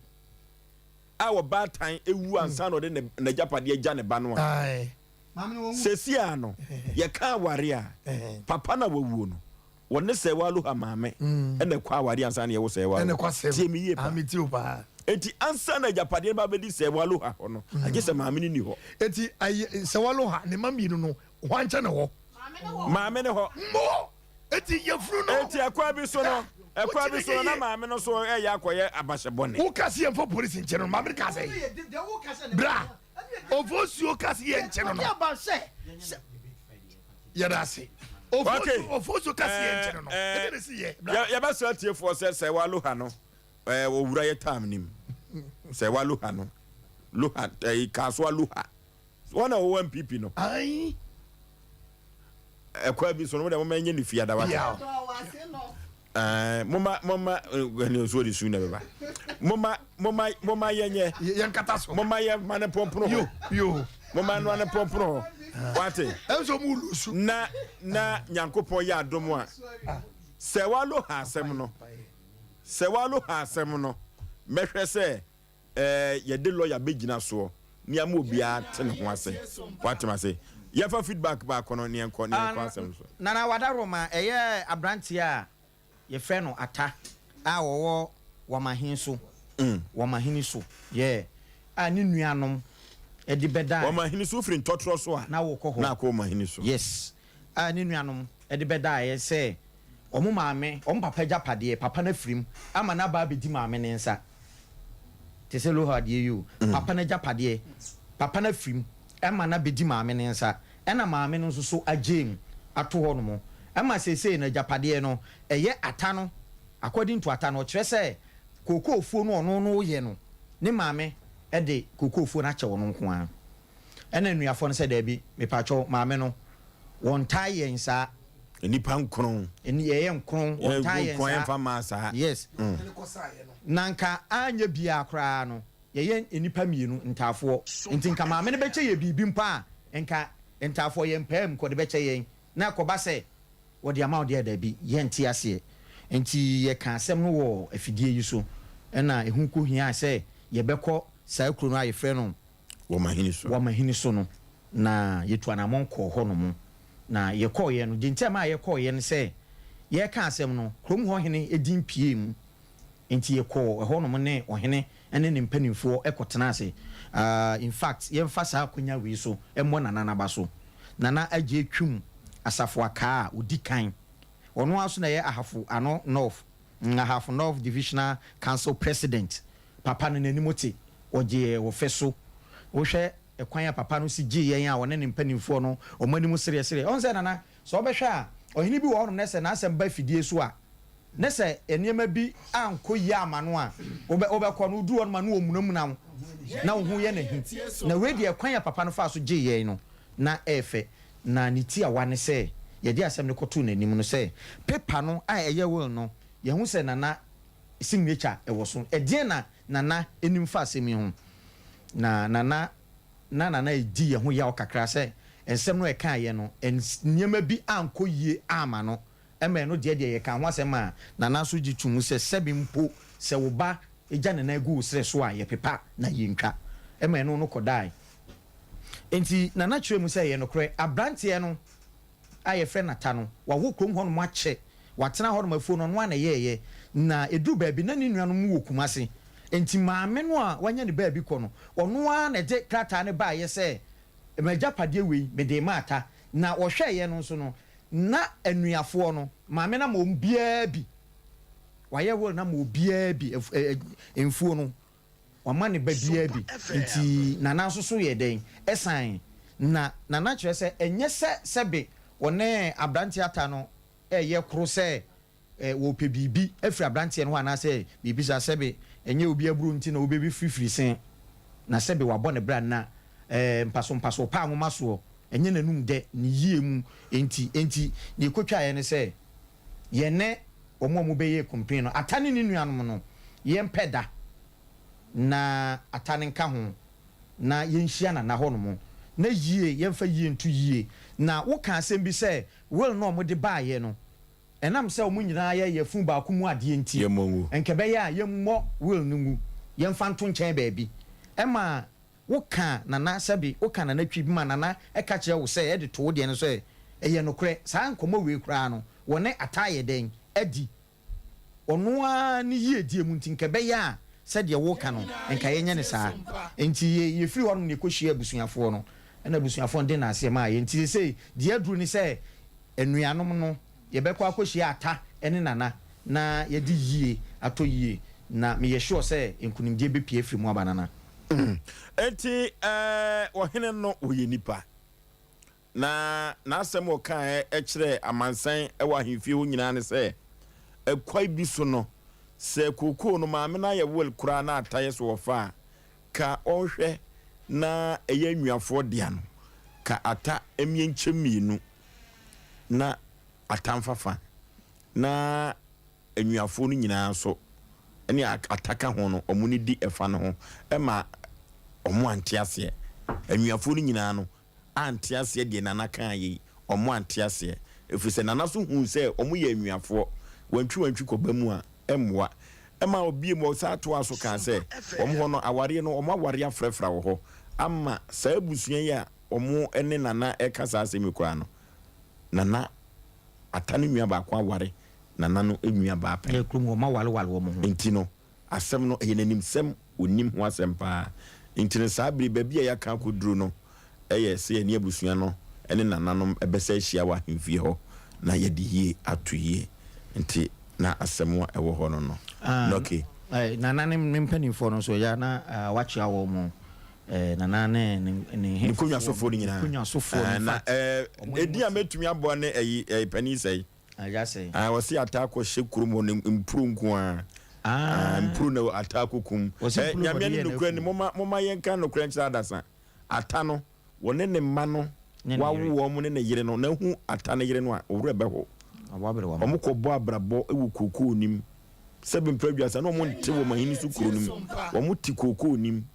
a ɔbaatan wu ansa na ɔde n'agyapadeɛ agya ne ba no a, seesei ara no, yɛka aware a, papa no a wawuo no, wɔne Sɛɛwa Aloha maame mm. na ɛkɔ aware ansa na yɛwo Sɛɛwa Aloha. Tie me yie paa. paa. Enti ansa na agyapadeɛ no ba bɛdi Sɛɛwa Aloha hɔ no, mm. agye sɛ maame no ni hɔ. Enti Sɛɛwa Aloha ne ma mmienu no, hwan nkyɛn na hɔ? Maame ne hɔ. Mmɔ! Eti yafunu no. Eti ɛkwan bi so no, ɛkwan bi so no na maame no so ɛyɛ akɔyɛ abahyɛ bɔne. Wo kasi yɛn fɔ polisi nkyɛn no, maame no ka sɛ. Bra, ofosuo kasi yɛn nkyɛn no. Yɛda ase. Ofosuo kasi yɛn nkyɛn no. Ɛdɛ na si yɛ. Yɛbɛsrɛ atiefoɔ sɛ sɛ wa loha no, ɛɛ owura yɛ tam nim. Sɛ wa loha no, loha ɛyi kasoa loha. Wɔn a wɔwɔ NPP no. Ayi. Ɛkwan bi so no, mo mama nyɛ ne fiada wate. Ɛɛ moma moma ɛne nsuo de su na bɛba. Moma moma moma yɛnyɛ. Yɛn kata so. Moma yɛ ma ne pɔmpono hɔ. Yo yo. Moma noa ne pɔmpono hɔ. Wate. Ɛnso mu lusu. Na na Nyankopɔn yɛ adom a. Sɛ walo ha asɛm no. Sɛ walo ha asɛm no. Mɛhwɛ sɛ. Ɛɛ yɛde lɔya bɛgyina soɔ ne ama obiara te ne ho ase. Woate m'ase? Yɛmfa feedback baako no ne yɛnkɔ ne yɛnkɔ asɛm so. Nana Wadaroma ɛyɛ abranteɛ a yɛfrɛ no Ata a ɔwɔ Wamahin so, Wamahini so, yeah, a ne nuanom de bɛdaa. Wamahini so, wofiri Ntɔtorɔ so a na wokɔ hɔ. Na akɔ Wamahini so. Yes, a ne nuanom de bɛdaeɛ sɛ wɔn maame, wɔn papa agyapadeɛ, papa no afiri mu ama no aba abɛdi maame no nsa. Te sɛ Loha deɛ yi o, papa no agyapadeɛ, papa no afiri mu ama no abɛdi maame no nsa, ɛna maame no nso so agyae mu ato hɔ nom. Ɛma seesei no agyapadeɛ no, ɛyɛ Ata no, according to Ata no, ɔkyerɛ sɛ kookoofuo no ɔno no yɛ no, ne maame de kookoofuo no akyɛ ɔno nko ara. Ɛna anuafoɔ no sɛ, Daabi, mepakyɛw, maame no, wɔntaa yɛn saa. Nnipa nkron. Ɛni, yɛyɛ nkron, wɔntaa yɛn saa. Yɛmfa mmaa saa. Yes. Na nka anyɛ biara koraa no, yɛyɛ nnipa mmienu, ntaafoɔ. Nti nka maame no bɛkyɛ yɛn biribi mpo a, nka ntaafoɔ yɛmpaa mu nka ɔde bɛkyɛ yɛn. Na ɛkɔba sɛ wɔde ama wo deɛ a, daabi, yɛnte aseɛ. Nti yɛkaa asɛm no wɔ afidie yi so, ɛna ɛho kɔhiaa sɛ yɛbɛkɔ saa kuro no a yɛfrɛ no. Wɔ m'ahene so. Wɔ m'ahene so no, na yɛtu anammɔn kɔɔ hɔnom. Na yɛkɔeɛ no, deɛ nti a ɛmaa yɛkɔeɛ ne sɛ, yɛreka asɛm no, kurom hɔ hene din puee mu. Enti yɛkɔɔ ɛhɔnom ne ɔhene ne ne mpanimfoɔ kɔtenaa ase. Ah, in fact, yɛmfa saa akwanya wei so mmɔ Nana no aba so. Nana Agye Twum Asafo Akaa a ɔdi kan. Ɔno ara nso na ɛyɛ Ahafo Ano North, Ahafo North Divisional Council President. Papa no n'anim te, ɔgye yɛn wɔ fɛ so. Wohwɛ kwan a papa no si gyee yɛn a ɔne ne mpanimfoɔ no, wɔn anim sereɛsereɛ. Ɔhu sɛ Nana, sɛ wobɛhwɛ a, ɔhene bi wɔ hɔnom na sɛ n'asɛm ba afidie so a, ne sɛ nneɛma bi ankɔ yie amma no a, wobɛ, wobɛkɔ no, woduru hɔnom a na ɔmunamuna wo, na wo ho yɛ no ahi. Na wei deɛ, kwan a papa no faa so gyee yɛn no, na ɛyɛ fɛ. Na ne tiawa ne sɛ, yɛde asɛm no kɔtoo n'anim no sɛ, paper no a ɛyɛ will no, yɛahu sɛ Nana signature wɔ so. Ɛdeɛn na Nana nim fa asɛm yi ho? Na Nana na Nana redi yɛn ho yaw kakra sɛ nsɛm no a ɛkaeɛ no, nneɛma bi ankɔ yie amma no. Ɛma ɛno deɛ deɛ yɛkaa ho asɛm maa Nana nso gye too mu sɛ sɛbe mpo sɛ wo ba gya ne nan gu wo serɛ so a yɛpepa na yɛntwa. Ɛma ɛno no kɔdae. Enti Nana kyerɛɛ mu sɛ ɛyɛ nokorɛ, aberanteɛ no a yɛfrɛ no Ata no, wawo kurom hɔnom akyɛ, watena hɔnom afuo no, ɔno ara na ɛyɛeɛ. Na ɛduru baabi na ne nuanom wɔ Kumase, enti maame no a wanya ne baabi kɔ no, ɔno ara na ɛde krataa no baeɛ sɛ M'agyapadeɛ wei, mede rema Ata. Na wɔhwɛeɛ no nso no, na anuafoɔ no, maame no ama wɔn biara bi. Wayɛ will no ama obiara bi, mfuo no, wama ne ba biara bi. Nti Nana nso so yɛɛ dɛn? Ɛsan. Na Nana kyerɛ sɛ, ɛnyɛ sɛ sɛbe ɔne aberanteɛ Ata no reyɛ koro sɛ wɔrepɛ biribi afiri aberanteɛ no hɔ anaasɛ biribi saa, sɛbe ɛnyɛ obi aburo nti na wobɛbi firifiri se, na sɛbe wabɔ ne bra na mpasompaso ɔpɛ anwoma soɔ, ɛnyɛ n'anum dɛ, ne yie mu nti. Enti deɛ ɛkɔtwaeɛ ne sɛ, yɛne wɔn a wɔbɛyɛɛ kompen no, Ata ne ne nuanom no, yɛmpɛ da na Ata no nka ho na yɛnhyia Nana hɔnom na yie, yɛmfa yie nto yie. Na woka asɛm bi sɛ will no a wɔde baeɛ no, Ɛnam sɛ wɔn nyinaa yɛ yafunu baako mu adeɛ nti, anka ɛbɛyɛ a yɛmmɔ will no ngu, yɛmfa nto nkyɛn baabi. Ɛma woka Nana sɛbe woka Nana twi bi ma Nana ka kyerɛ wo sɛ ɛde to wo deɛ no sɛ ɛyɛ nokorɛ. Saa nkɔmmɔ wei koraa no, wɔne Atta ayɛ dɛn adi? Ɔno ara ne yiedie mu nti, nka ɛbɛyɛ a sɛdeɛ woreka no, nka yɛnyɛ no saa. Enti yɛfiri hɔnom na yɛkɔhyiaa abusuafoɔ no, ɛna abusuafoɔ no de nnaseɛ maa yɛn. Nti seesei deɛ aduru ne sɛ anuanom no, yɛbɛkɔ akɔhyia Atta ne Nana na yɛde yie atɔ yie. Na meyɛ sure sɛ nkunimdie bɛpue afiri mu aba, Nana. Enti ɔhene no, ɔyɛ nipa. Na n'asɛm a ɔkaeɛ kyerɛɛ amansan wɔ ahemfie hɔ nyinaa ne sɛ, Ɛkwan bi so no, sɛ kookoo no maame no ayɛ will koraa na atayɛ so wɔfa a, ka ɔnhwɛ na ɛyɛ anuafoɔ dea no, ka ata mmie nkyɛm mmienu na ata mfa fa, na anuafoɔ no nyinaa nso ne ata ka ho no, wɔn ne di ɛfa no ho. Ɛma wɔn ante aseɛ. Anuafoɔ no nyinaa no, ante aseɛ deɛ Nana kaa yei, wɔn ante aseɛ, ɛfiri sɛ Nana nso huu sɛ wɔn yɛ anuafoɔ, wantwi wantwi kɔba mu a, ɛmmoa. Ɛma ɔbie mu, ɔsan toaa so kaa sɛ, wɔn hɔ no, awareɛ no, wɔn awareɛ afrafra wɔ hɔ, ama saa abusua yi a wɔn ne Nana reka saa asɛm yi koraa no, Nana Ata no nua baako aware Nana no nua baa pɛn. Kurom hɔ, wɔn awareware wɔn ho. Nti no, asɛm no, ɛyɛ n'animsɛm, ɔnim ho asɛm paa. Nti no, saa bere yi, baabi a yɛaka akɔduru no yɛ sɛ yɛne abusua no ne nananom bɛsa ahyia wɔ ahemfie hɔ na yɛde yie ato yie. Nti na asɛm a ɛwɔ hɔ no no. Nɔke. Nana ne ne mpanimfoɔ no nso, ɛyɛ a na wakyea wɔn. Nana ne ne ne nkonnwasofoɔ no nyinaa. Nkonnwasofoɔ no, in fact. Na edin a mɛtumi abɔ ne ɛyi panin sɛe. Agya sɛn? Ah, wɔsi ataa kɔ hyɛ kurom hɔ no mpuro nko ara. Ah, mpuro na ataa kɔ kum. Wɔsi eh, mpuro na Nyame ɔde ne yɛ nokorɛ ni, n'afuo. moma moma yɛnka nokorɛ nkyerɛ adasa. Ata no, wɔne ne mma no, Ne ne wawo yere. wɔn ne ne yere no, na hu ata ne yere no a, owura bɛho. Ɔbɔ aberewa ma. Wɔn kɔ bɔ abrabɔ wɔ kookoo nim. Sɛbi mpɛ aduasa na wɔn nte wɔn ahini so kuro no mu. Wɔn te kookoo nim.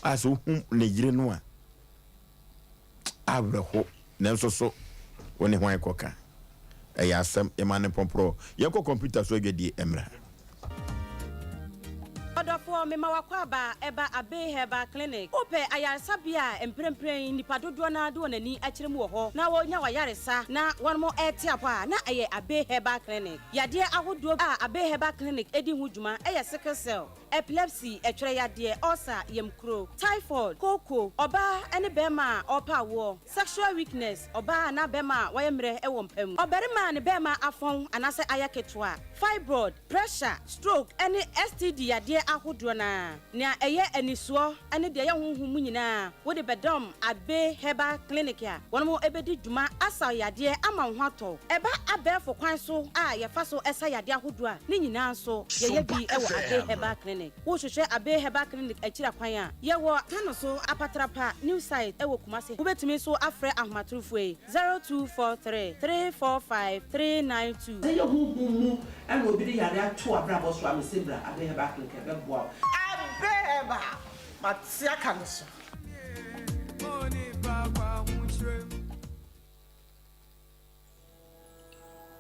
A sɛ ohu ne yere no a, awerɛho nanso so wo ne hwan kɔka? Ɛyɛ asɛm, yɛma no mpɔmporɔ. Yɛnkɔ kɔmputa so adwadie mmra. Ɔdɔfoɔ, mema w'akwaaba ɛba Abbey Herbal Clinic. Wopɛ ayaresabea a mprempren nnipa dodoɔ no ara de wɔn ani akyerɛ mu wɔ hɔ na wɔnya w'ayaresa na wɔnom rete apɔ a, na ɛyɛ Abbey Herbal Clinic. Yadeɛ ahodoɔ a Abbey Herbal Clinic di ho dwuma yɛ sickle cell, epilepsy, ɛtwerɛ yadeɛ, ulcer, yamkuro, typhoid, kooko, ɔbaa ne barima a ɔrepɛ awoɔ, sexual weakness, ɔbaa anaa barima a wayɛ mmerɛ wɔ mpa mu, ɔbarima a ne barima afɔn anaasɛ ayɛ ketewa, fibroid, pressure, stroke ne STD yadeɛ ahodoɔ no ara. Nea ɛyɛ anisoɔ ne deɛ ɛyɛ honhom mu nyinaa wode bɛdɔm Abbey Herbal Clinic a wɔn bɛdi dwuma asa wo yadeɛ ama wo ho atɔ wo. Ɛba abɛɛfo kwan so a yɛfa so sa yadeɛ ahodoɔ a, ne nyinaa nso yɛyɛ bi wɔ Abbey Herbal Clinic. Wohwehwɛ Abbey Herbal Clinic akyiri akwan a, yɛwɔ Tano so Apatrapa New Site wɔ Kumasi. Wobɛtumi nso afrɛ ahomatorofoɔ yi, 0243 345 392. Sɛ ɛyɛ honhom mu na obi de yare ato w'abrabɔ so a, mese bra Abbey Herbal Clinic ɛbɛboa wo. Abbey Herbal, mate aka no so.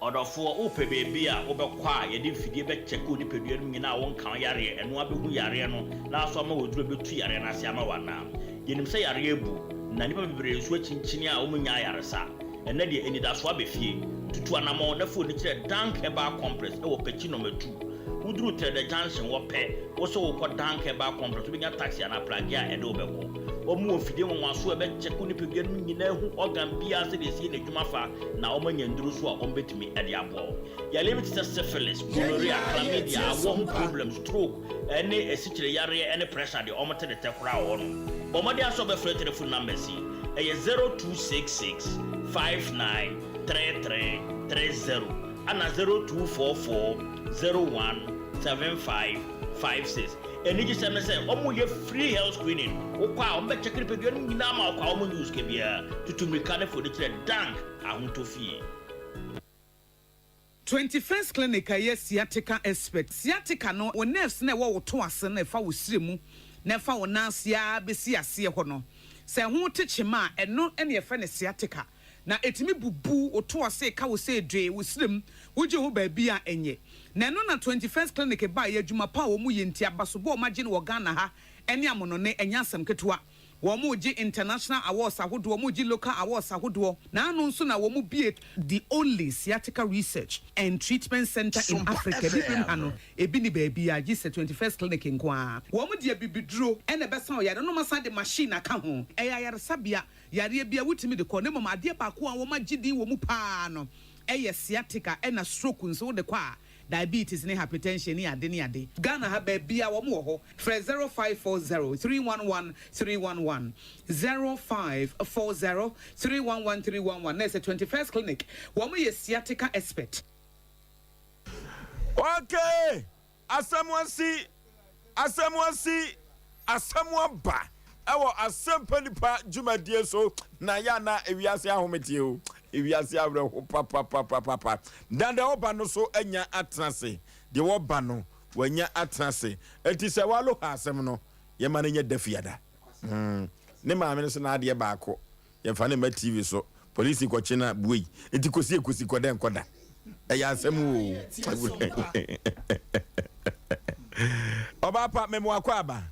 Ɔdɔfoɔ, wopɛ baabi a wobɛkɔ a yɛde mfidie bɛkyɛke wo nipadua no mu nyinaa a wonka wo yareɛ, ɛno ara bɛhu yareɛ no na asɔ ama wo aduro a ɛbɛtu yareɛ no ase ama wo anaa? Yɛnim sɛ yareɛ abu, na nnipa bebree nso akyinkyini a wɔnnya ayaresa. Ɛnnɛ deɛ, anidasoɔ aba fie. Tutu anammɔn na fa w'ani kyerɛ Dank Herbal Complex wɔ Pekyi Nɔma Tu. Woduru Trɛdɛ Junction hɔ pɛ, wo sɛ wokɔ Dank Herbal Complex, wobɛnya taxi anaa pragea a ɛde wo bɛkɔ. Wɔn wɔ mfidie nwanwasoɔ a ɛbɛkyɛke wo nipadua no mu nyinaa ahu organ biara sɛdeɛ ɛsi yɛ n'adwuma fa na wɔanya nnuro nso a wɔbɛtumi de aboa wo. Yareɛ bi te sɛ syphilis, gonorrhea, chlamydia, awoɔ ho problem, stroke, ne asikyire yareɛ ne pressure deɛ wɔte de tɛ koraa wɔ hɔnom. Bɔ mmɔden ara sɛ wobɛfrɛ telephone numbers yi, ɛyɛ 0266 59 33 30 ɛna 0244 01 75 56. Anigyesɛm ne sɛ wɔyɛ free health screening, wokɔ a wɔbɛkyɛke nipadua no nyinaa ama wo kwa, wɔnnye wo sika biara. Tutu mmirika ne fa w'ani kyerɛ Dank Ahotɔ Fie. 21st Clinic a ɛyɛ sciatica expert. Sciatica no, wo nerves no a ɛwɔ wo to ase no a ɛfa wo srɛ mu na ɛfa wo nan ase ara bɛsi aseɛ hɔ no, sɛ ɛho te kyema a, ɛno na yɛfrɛ no sciatica. Na ɛtumi bubu wo to ase ka wo sɛ dwee, wo srɛ mu, wogye ho baabi a ɛnyɛ. Na ɛno na 21st Clinic baeɛ, adwuma pa a wɔyɛ nti, abasobɔ a wɔagye no wɔ Ghana ha ne amonɔne, ɛnyɛ asɛm ketewa. Wɔregye international awards ahodoɔ, wɔregye local awards ahodoɔ, na ano nso na wɔbue the only sciatica research and treatment centre in Africa, Abibirem ha no, ebi nni baabiara gye sɛ 21st Clinic nko ara. Wɔde abibiduro na ɛbɛsa ɔyare no na wɔasan de machine aka ho. Ɛyɛ ayaresabea, yareɛ biara wotumi de kɔ, na mmom adeɛ baako a wɔagye din wɔ mu pa ara no yɛ sciatica ɛna stroke nso wode kɔ a, diabetes ne hypertension ne ade ne ade. Ghana ha baabia wɔn wɔ hɔ frɛ 0540 311 311 0540 311 311 na ɛsɛ 21st clinic wɔn yɛ sciatica expert. Okay! Asɛm asi, asɛm asi, asɛm aba ɛwɔ Asɛmpa Nipa dwumadie so na yɛ ana ewiase ahometeɛ o, ewiase awerɛho papapapapa. Na deɛ ɔba no so anya atena ase, deɛ ɔba no wanya atena ase. Enti sɛ waloha asɛm no, yɛma no nyɛ da fiada. Mm. Ne maame no so n'adeɛ baako. Yɛmfa no mma TV so. Polisi kɔkye no a, buei. Nti kosi ekosi kɔ dɛ nkɔda. Ɛyɛ asɛm o. Ɔbaa pa, mema wakɔ aba.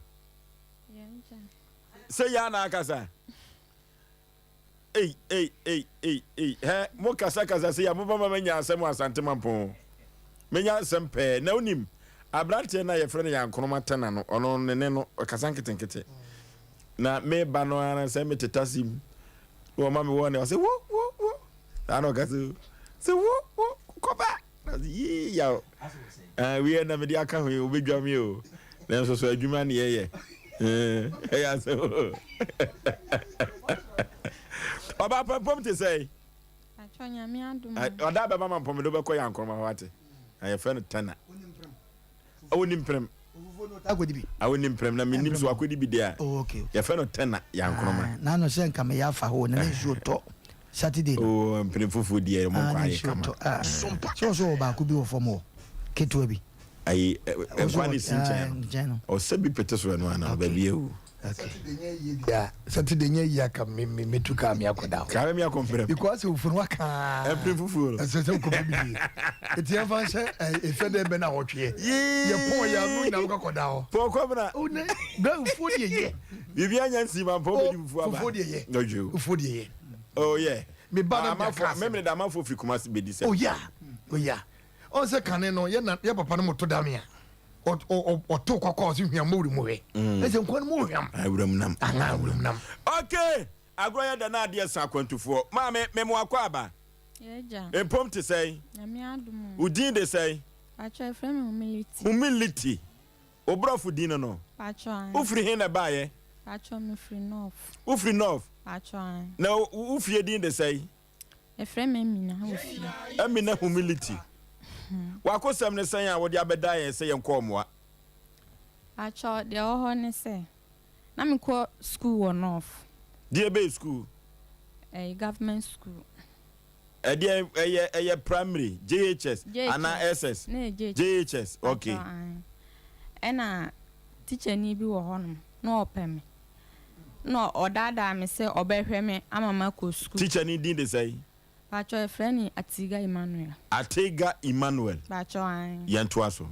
Sɛ yɛ ana akasa. Ei, ei, ei, ei, ei. Hɛ, mo kasa kasa sɛ yɛ mo bɛma manya asɛm wɔ Asante Mampɔn. Menya asɛm pɛɛ. Na wonim, aberanteɛ no a yɛfrɛ no Yankonoma Tɛna no, ɔno ne ne no, ɔkasa nketenkete. Na me ba no ara sɛ mete tasi mu na wɔma me wɔne ɔsɛ wo wo wo saa na ɔka sɛ sɛ wo wo kɔba na ɔsɛ yii yaw wei na mede aka ho yi wobɛdwa me o nanso so adwuma ne yɛyɛ ɛyɛ asɛm o ɔba pampam te sɛ ɔda bɛma ma mpɔmede wobɛkɔ yɛ ankoroma hɔ ate na yɛfrɛ no tana Ɔwɔ mprɛm. Awɔ ni mprɛm na menim so akɔdi bi deɛ a. Oh, okay. Yɛfrɛ no tɛna yankoroma. Ah, na ano sɛ nka meyɛ afa hɔ na ne nsuo tɔ Saturday no. Oh, mpene fufuo deɛ mo nkɔ ayɛ kama. Ah, sɛ ɔsɛ wɔ baako bi wɔ fam hɔ ketewa bi. Ayi, nkwa ne si nkyɛn no. Ɔsɛ bi pete so ɛno ana baabi ewu. Saturday nyɛ yie aka me me metu kaa mi akɔda hɔ. Kaa mi akɔ mprɛm. Because fufuo no waka. Ɛpere fufuo no. Ɛsɛ sɛ nkɔmɔ bi die. Eti yɛn fa nhyɛ efɛ dɛ bɛ na ɔtweɛ. Yɛ pɔn yɛ ano nyinaa bɛkɔ akɔda hɔ. Pɔn kɔmina. O ne bra fufuo deɛ yɛ. Biribi anya nsi ma mpɔn bɛ di fufuo aba. Fufuo deɛ yɛ. Fufuo deɛ yɛ. Oh yeah. Me ba na mi aka asɛm. Mɛmɛ da amanfoɔ firi Kumasi bɛ di sɛ. Oh yeah oh yeah. Ɔn sɛ kane no yɛ na yɛ papa no mo to dame a. ɔto kɔkɔ ɔsi hwam mo wura mu hwɛ mm. ɛsɛ nkwa no mu hwam ah, wuram nam aha wuram nam okay agorɔ yɛ dɛ na adeɛ sa akwantufoɔ maame memo akɔ aba mpom te sɛn wo din de sɛn humility wo borɔfo din no no wofiri he na ɛbaeɛ wofiri north na wo fie din de sɛn Yɛfrɛ me Amina wɔ fie. Amina humility. W'akosɛm ne sɛn a wode abɛdan yɛn sɛ yɛnkɔ mmoa? Pakyɛw, deɛ ɛwɔ hɔ ne sɛ, na mekɔ sukuu wɔ North. Deɛ bɛyɛ sukuu? Ɛyɛ government school. Ɛdeɛ ɛyɛ ɛyɛ primary, JHS, anaa SS? Na ɛyɛ JHS. JHS, okay. Pakyɛw, ae. Ɛna tikyani bi wɔ hɔnom, na ɔpɛ me. Nna ɔdaadaa me sɛ ɔbɛhwɛ me ama makɔ sukuu. Teacher no din de sɛn? Pakyɛw yɛfrɛ no Atiga Emmanuel. Atiga Emmanuel. Pakyɛw ae. Yɛntoa so.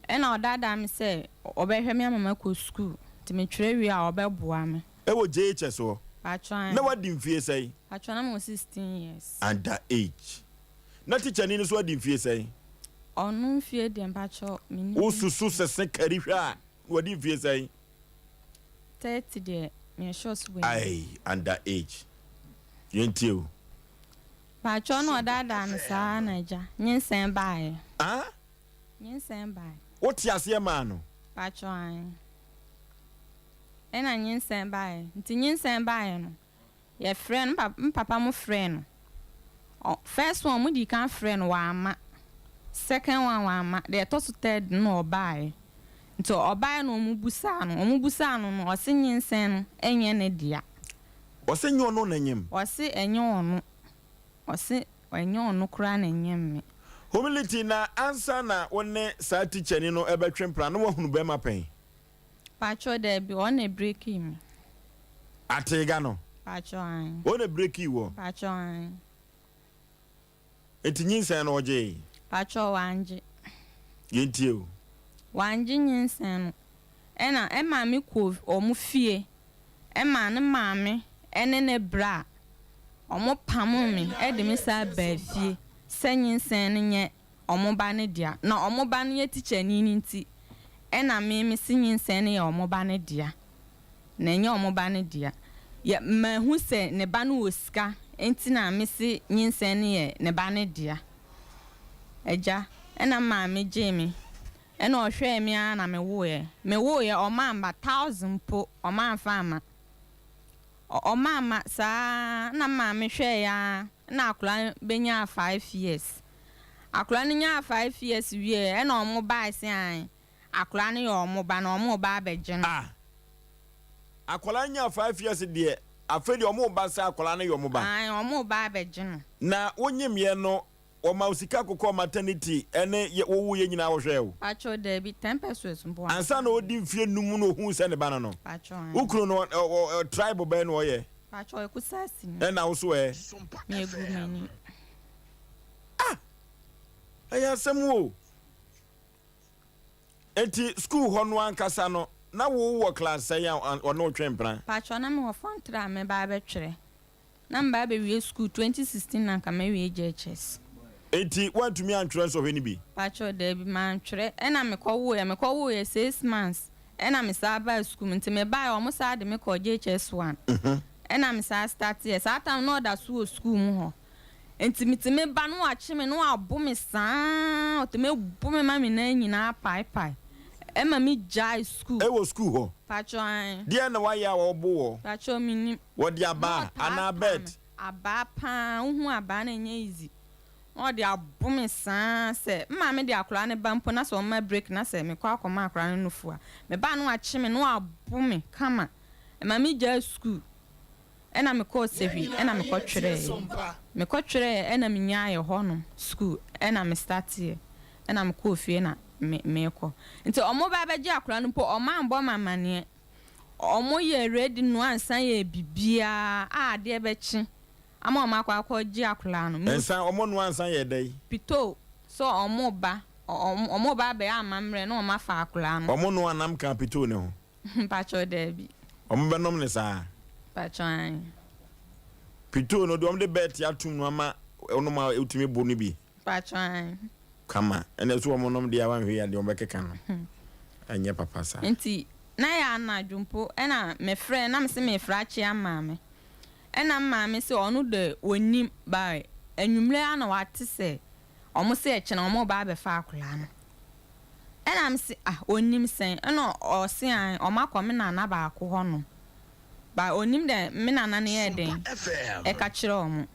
Ɛna ɔdaadaa me sɛ ɔbɛhwɛ me ama makɔ sukuu nti metwerɛ wie a ɔbɛboa me. Ɛwɔ JHS hɔ? Pakyɛw ae. Na wadi mfie sɛn? Pakyɛw na mewɔ 16 years. Under age. Na teacher ni no nso adi mfie sɛn? Ɔno mfie deɛ mpakyɛw mennim. Wo susu sese kari hwɛ a na wadi mfie sɛn? 30 deɛ meyɛ sure sɛ wanya. Aii under age. Yɛntie o. Mpakyɛw na ɔdaadaa me saa na agya nyinsɛn baeɛ. Ah? Nyinsɛn bae. Wo te aseɛ maa no? Mpakyɛw ae. Ɛna nyinsɛn baeɛ. Nti nyinsɛn baeɛ no Yɛfrɛɛ no, me papa me papa mo frɛɛ no. Ɔ first one wɔn dii kan frɛɛ no wamma. Second one wamma. Deɛ ɛtɔ so third no na ɔbaeɛ. Nti ɔbaeɛ na wɔn busaa no. Wɔn busaa no no, ɔse nyinsɛn no ɛnyɛ ne dea. Ɔse nyɛ ɔno na nyem. Ɔse ɛnyɛ ɔno. Ɔse ɛnyɛ ɔno koraa na ɛnyem me. Humility, na ansa na wo ne saa tikyani no bɛtwe mpena no woahunu bɛrima pɛn? Pakyɛw daabi ɔno na ebrekii me. Ateega no? Pakyɛw ae. Ɔno na ebrekii woɔ? Pakyɛw ae. Nti nyinsɛn no ɔgyee? Pakyɛw wangye. Yɛntie o. Wangye nyinsɛn no. Ɛna ɛma me kɔɔ ɔmo fie ɛma ne maame ɛne ne bra ɔmo pamoo me ɛde me saa baa fie sɛ nyinsɛn no nyɛ wɔn ba no dea. Na wɔn ba no yɛ tikyani no nti na me mese nyinsɛn no yɛ wɔn ba no dea, na ɛnyɛ wɔn ba no dea. Yɛ, mahu sɛ ne ba no wɔ sika nti na mese nyinsɛn no yɛ ne ba no dea. Agya, ɛna me maame gyee me, ɛna ɔhwɛɛ me ara na mewoeɛ. Mewoeɛ, ɔmamma thousand mpo, ɔmamfa amma. Ɔ, ɔmamma saa ara na me maame hwɛeɛ ara na akwadaa no bɛnyaa five years. Akwadaa no nyaa five years wieɛ ɛna ɔmo bae se ae akwadaa no yɛ ɔmo ba na ɔmo reba abɛgye no. Ah! Akwadaa no nyaa five years deɛ afei deɛ ɔmo reba sɛ akwadaa no yɛ ɔmo ba. Ae ɔmo reba abɛgye no. Na wo nyemyɛ no wɔma wo sika kokɔɔ maternity ɛne yɛ wo woeɛ nyinaa wɔhwɛɛ wo? Pakyɛw daabi, ten pesewas mpo ansa. Ansa na ɔdi mfeɛ num na ohuu sɛ ne ba no no. Pakyɛw ae. Wo kunu no ɔ ɔ ɔ tribe bɛn na ɔyɛ? Pakyɛw ɔyɛ Kusasi ni. Ɛna wo so ɛ? Meyɛ Gurumani. Ah! Ɛyɛ asɛm o. Enti school hɔ no ankasa no, na wo wɔ class sɛn a ɔne wo twe mpena? Patrɔ na me wɔ form three a me ba abɛtwerɛ. Na me ba abɛwie school 2016 na nka mawie JHS. Enti woantumi antwerɛ nsɔhwɛ no bi? Patrɔ daabi mantwerɛ. Ɛna me kɔ woeɛ, me kɔ woeɛ six months ɛna me saa baa school mu. Nti me baeɛ ɔmo saa de me kɔɔ JHS one. Ɛna me saa starteɛ. Saa time no na ɔda so wɔ school mu hɔ. Nti metumi ba na wakye me na wabo me saa, ɔtumi bo me ma me nan nyinaa paepae. Ɛma me gyae sukuu. Ɛwɔ sukuu hɔ? Pakyɛw ae. Deɛn na wayɛ a wɔbo woɔ? Pakyɛw mennim. Wɔde abaa Na ɔtaa anaa paa bɛɛt? me. Abaa paa, wohu abaa no a ɛnyɛ easy. Na ɔde abo me saa sɛ me maame de akwadaa no ba mpo na sɛ ɔma break na sɛ mekɔ akɔma akwadaa no nufu a, me ba no wakye me na wabo me kama. Ɛma me gyae sukuu. Ɛna mekɔɔ sehwi ɛna mekɔ twerɛɛ mekɔ twerɛɛ ɛna me nyaayɛ hɔ nom school ɛna me starteɛ ɛna mekɔɔ fie na me mekɔ nti ɔmo ba bɛgye akora no mpo ɔmo ambɔ me amaneɛ ɔmo yɛ ready noa nsa yɛ bibiaa a adeɛ bɛkye ama ɔmo akɔ akɔ gye akora no me Nsa ɔmo noa nsa yɛ dɛn? Pitoo sɛ ɔmo ba ɔmo ba abɛyɛ amammerɛ na ɔmo afa akora no. Ɔmo noa nam kaa pitoo ne ho. Mpakyɛw daabi. Ɔmo bɛ nom ne saa. Mpakyɛw aane. Pitoo no deɛ ɔmo de bɛɛte atum no ama ɔnom a otumi bo no bi. Mpakyɛw aane. Kama ɛna ɛso ɔmo nom deɛ a wanhwɛ yie a deɛ ɔmo bɛkeka no ɛnyɛ papa saa. Nti na yɛ anadwo mpo ɛna me frɛ na me se me frɛ akyea maame ɛna me maame se ɔno de ɔnnim but anwummerɛ ara na wate sɛ ɔmo se ɛkyena ɔmo reba abɛfa akwadaa no. Ɛna me se ah ɔnnim sɛn? Ɛna ɔse ae ɔmo akɔ me nana baako hɔ nom but ɔnnim dɛ me nana no yɛɛ dɛn ɛka kyerɛɛ ɔmo.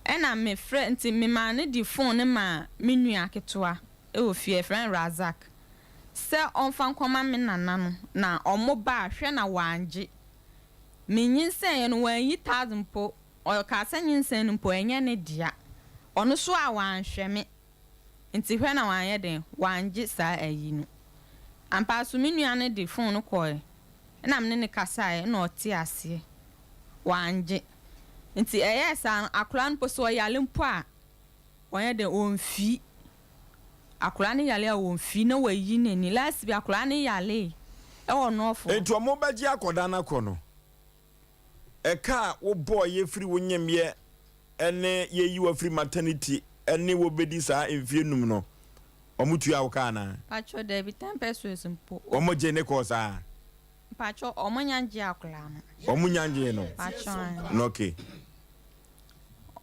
Ɛna me frɛ nti me maa no de phone no maa me nua ketewa ɛwɔ fie yɛfrɛ no Razak sɛ ɔnfa nkɔma me nana no na ɔmo ba a hwɛ na wangye. Me nyinsɛneɛ no wanyi thousand mpo ɔkaa sɛ nyinsɛn no mpo ɛnyɛ ne dea ɔno so a wanhwɛ me. Nti hwɛ na wanyɛ dɛn, wangye saa ayi no. Ampa ara so me nua no de phone no kɔɔɛ, ɛna me ne no kasaeɛ ɛna ɔtee aseɛ. Wangye. Nti ɛyɛɛ saa no, akwadaa no mpo sɛ ɔyare mpo a, ɔnyɛ dɛn, ɔmfii. Akwadaa no yare a ɔmfii na wayi n'ani. Last bi akwadaa no yaree ɛwɔ North hɔ. Nti wɔbɛgye akwadaa no akɔ no, Ɛka a wobɔeɛ firi wo nyemyɛ ne yɛyi wo afiri maternity ne wobɛdi saa mfeɛ num no, Ɔmo tua wo ka anaa? Mpakyɛw dabi, 10 pesewas mpo. Ɔmo gye ne kɔɔ saa? Mpakyɛw ɔmo nya ngyee akwadaa no. Ɔmo nya ngyee no? Mpakyɛw ae. No okay.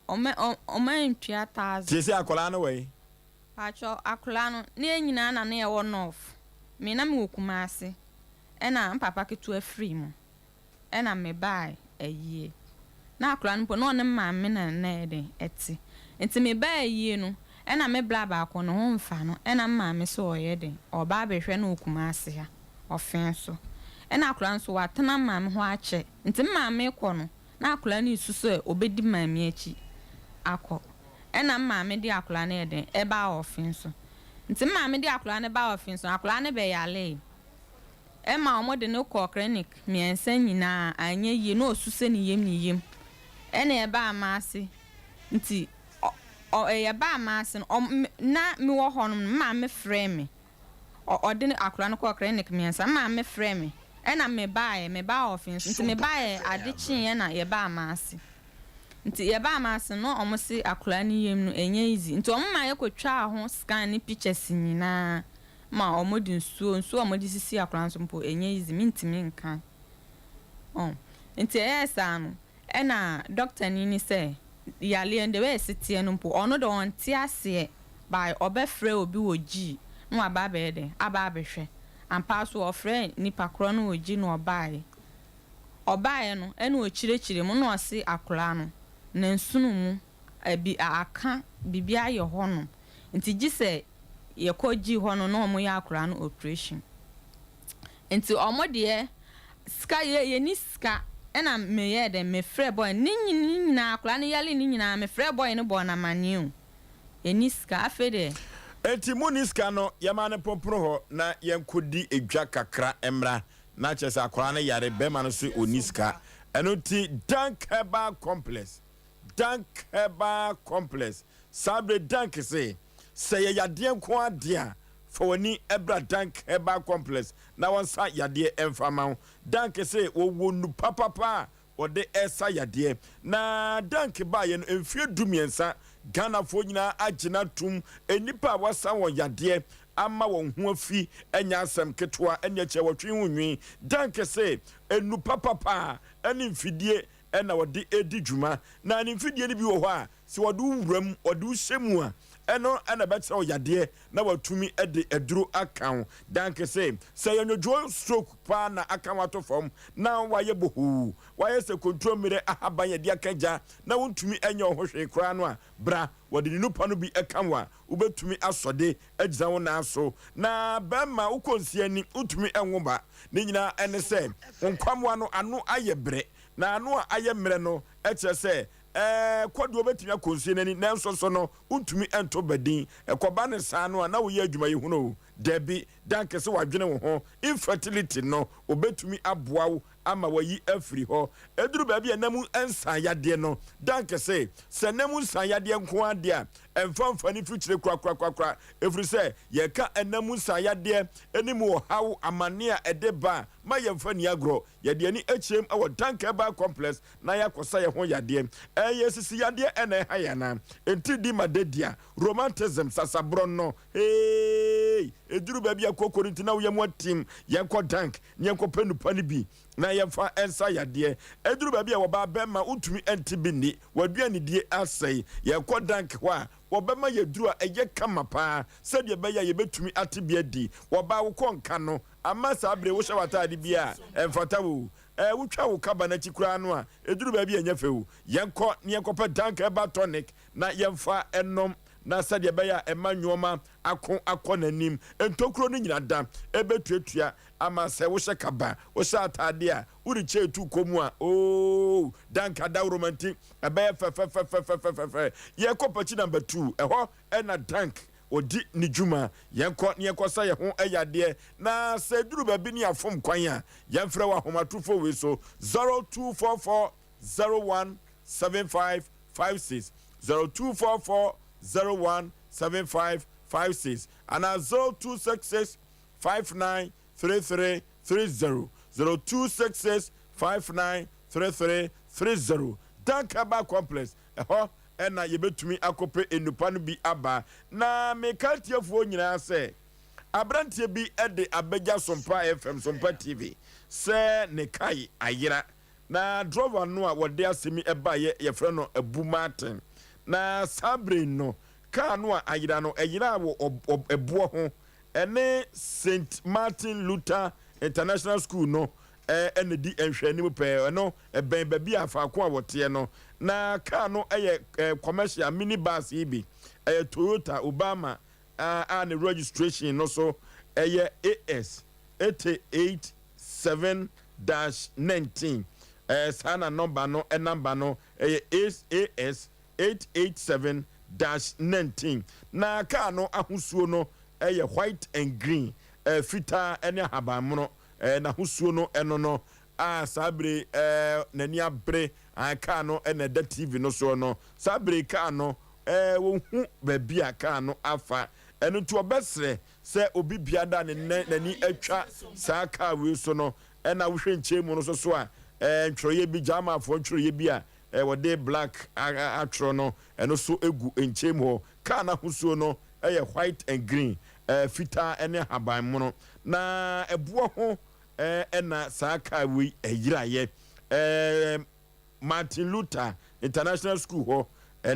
Ɔmo ɔmo antua thousand. Seesei akwadaa no wɔ he? Mpakyɛw akwadaa no, ne yɛn nyinaa na ne yɛwɔ North. Me na mewɔ Kumasi ɛna me papa ketewa firi mu. Ɛna mebae ayie. Na akwadaa no mpo na ɔne me maame na na ɛyɛ dɛn ɛte. Nti mebae ayie no ɛna me bra baako ne ho mfa no ɛna me maame sɛ ɔyɛ dɛn ɔreba abɛhwɛ no wɔ Kumasi ha ɔfe so. Ɛna akwadaa no nso watena me maame hɔ akyɛ nti me maame rekɔ no na akwadaa no resu sɛ ɔbɛdi maame akyi akɔ. Ɛna me maame de akwadaa no yɛ dɛn ɛbaa ɔfe so. Nti me maame de akwadaa no baa ɔfe so no akwadaa no bɛyaree. Ɛma wɔde no kɔɔ clinic mmiɛnsa nyinaa anyɛ yie na ɔsu sɛ ne yam ne yam ɛna ɛbaa m'ase nti ɔ ɔ yɛbaa m'ase no ɔ na mewɔ hɔ nom no me maame frɛɛ me ɔ ɔde akwadaa no kɔɔ clinic mmiɛnsa me maame frɛɛ me ɛna mebaeɛ mebaa ɔfe nso nti mebaeɛ ade kyeeɛ na yɛbaa m'ase nti yɛbaa m'ase no na wɔn se akwadaa no yam no ɛnyɛ easy nti wɔn maa yɛkɔtwaa ho scan ne pictures nyinaa ma ɔmo de nsuo nsuo a ɔmo de sisi akora nso mpo ɛnyɛ easy mentumi nka ɔn nti ɛyɛɛ saa no ɛna doctor ni no sɛ yareɛ no the way ɛsi teɛ no mpo ɔno deɛ ɔnte aseɛ by ɔbɛfrɛ obi wɔ G na waba abɛyɛ dɛn aba abɛhwɛ ampa so ɔfrɛɛ nipa korɔ no wɔ G na ɔbaeɛ ɔbaeɛ no ɛna ɔkyerɛkyerɛ mu na ɔse akora no ne nsono mu ɛbi aka biribi ayɛ hɔ nom nti gye sɛ yɛkɔ gyii hɔ no na ɔmo yɛ akwadaa no operation nti ɔmo deɛ sika yɛ yɛni sika ɛna me yɛɛ dɛn me frɛ boy no ne nyinaa akwadaa no yare ne nyinaa me frɛ boy no bɔɔ no amaneɛ o yɛni sika afei deɛ. Enti monni sika no yɛma no mpopono hɔ na yɛnkɔdi dwa kakra mmra na kyerɛ sɛ akwadaa no yare bɛrima no nso ɔnni sika ɛno nti Dank Herbal Complex Dank Herbal Complex Saa bere Dank se, Sɛ ɛyɛ yadeɛ nko ara deɛ a, fa w'ani bra Dank Herbal Complex na wɔnsa yadeɛ mfa mma wo. Dank se wɔwɔ nnu papapa a wɔde resa yadeɛ. Na Dank baeɛ no mfeɛ 13, Ghanafoɔ nyinaa agye no atom. Nnipa a wɔasa wɔn yadeɛ ama wɔn ho afi nyɛ asɛm ketewa, ɛnneɛ kyɛ wɔtwe ho nwi. Dank se nnu papapa ne mfidie na wɔde redi dwuma. Na ne mfidie no bi wɔ hɔ a, Sɛ wɔde wo wura mu, wɔde wo hyɛ mu a, ɛno na ɛbɛkyerɛ wo yadeɛ na watumi de aduro aka wo. Danke se, sɛ ɛyɛ nnwodwoɔ stroke paa na aka wo ato fam na woayɛ bohoo, woayɛ sɛ kontomire ahaban a yɛde aka gya na wontumi nyɛ wo ho hwee koraa no a, bra, wɔde ne nupa no bi ka wo a, wobɛtumi asɔ de agyina wo nan so. Na bɛrima, wokɔ nsia ani, wontumi nwo ba. Ne nyinaa ne sɛ, wo nkwammoa no ano ayɛ brɛ. Na ano a ayɛ mmerɛ no kyerɛ sɛ Ɛɛ, kɔ deɛ wobɛtumi akɔ nsuo no ani, nanso so no, wontumi nto ba din. Ɛkɔba no saa no a, na woyɛ adwumayɛhunu o. Dabi, Danke sɛ wadwene wo ho. Infertility no, wɔbɛtumi aboa wo ama wayi afiri hɔ. Ɛduru baabi a nna mu nsan yadeɛ no, Danke se, sɛ nna mu nsan yadeɛ nko ara deɛ a, ɛmfa mfa ne mfikyire korakorakorakora, ɛfiri sɛ yɛka nna mu nsan yadeɛ ne mu ɔhaw, amane a ɛde ba a, ma yɛmfa nni agorɔ. Yɛde ani akyerɛm wɔ Danke Herbal Complex na yɛakɔsa yɛn ho yadeɛ. Ɛyɛ sisi yadeɛ na ɛha yɛn anaa? Nti di ma dadia, romantism, sasaborɔ no, heey! Ɛduru baabi a kooko no nti na wo yam atim. Yɛnkɔ Dank na yɛnkɔpɛ nnupa no bi na yɛmfa nsa yadeɛ. Ɛduru baabi a wɔbaa bɛrima wontumi nte bi nni, w'aduanedie asɛe. Yɛkɔ Dank hɔ a, wɔbɛma yɛn aduru a ɛyɛ kama paa sɛdeɛ ɛbɛyɛ a yɛbɛtumi ate bi adi. Wɔbaa wokɔ nka no ama saa bere wohyɛ w'ataade bi a ɛmfata wo o. Ɛɛ, wotwa wo kaba no akyi koraa no a, ɛduru baabi a ɛnyɛ fɛ o. Yɛnkɔ na yɛnkɔpɛ Dank Herbal Tonic na yɛmfa nnom, na sɛdeɛ ɛbɛyɛ a ɛma nnoɔma ako akɔ n'anim. Ntokuro no nyina da ɛbɛtuatua ama sɛ wohyɛ kaba, wohyɛ ataadeɛ a, worekyɛ etu kɔ mu a, oo, Dank adaworoma nti, ɛbɛyɛ fɛfɛfɛfɛfɛfɛ. Yɛkɔ pakyi number two, ɛhɔ na Dank ɔdi ne dwuma. Yɛnkɔ na yɛnkɔsa yɛn ho yadeɛ, na sɛ ɛduru baabi ne yɛafom kwan a, yɛmfrɛ wɔ ahomatrofoɔ wei so, 0244 01 75 56, 0244 01 75 56, anaa 0266 59 33 30, 0266 59 33 30. Dankaba Complex, ɛhɔ. na yɛbɛtumi akɔpɛ nnupa no bi aba. Na meka atiefoɔ nyinaa sɛ, aberanteɛ bi de abɛgya Sompa FM, Sompa TV, sɛ ne kae ayera. Na drɔva no a wɔde asɛm yi baeɛ, yɛfrɛ no Abu Martin. Na saa berɛ yi no, kaa no a ayera no, ɛyeraa wɔ ɛboɔ ho. Ɛne Saint Martin Luther International School no na ɛdi nhwɛanim pɛɛ. Ɛno, ɛbɛn baabi a faako a wɔteɛ no. Na kaa no yɛ commercial mini bus yi bi. Ɛyɛ Toyota Obama a ne registration no so yɛ AS 887 dash 19. Saa na nɔmba no namba no yɛ AS 887 dash 19. Na kaa no ahosuo no yɛ white and green, fitaa ne ahabanmono. N'ahosuo no ɛno no a saa bere yi n'ani abere kaa no na ɛda TV no soɔ no. Saa bere yi kaa no wɔhu baabi a kaa no afa. Ɛno nti wɔbɛsrɛ sɛ obi biara a ne n'ani atwa saa kaa wei so no, ɛna wohwɛ nkyɛn mu no nso so a, ntwerɛeɛ bi, Germanfoɔ ntwerɛeɛ bi a wɔde black atwerɛ no, ɛno nso gu nkyɛn mu hɔ. Kaa no ahosuo no yɛ white and green, fitaa ne ahabanmono. Na ɛboɔ ho na saa kaa wei yeraeɛ. Martin Luther International School hɔ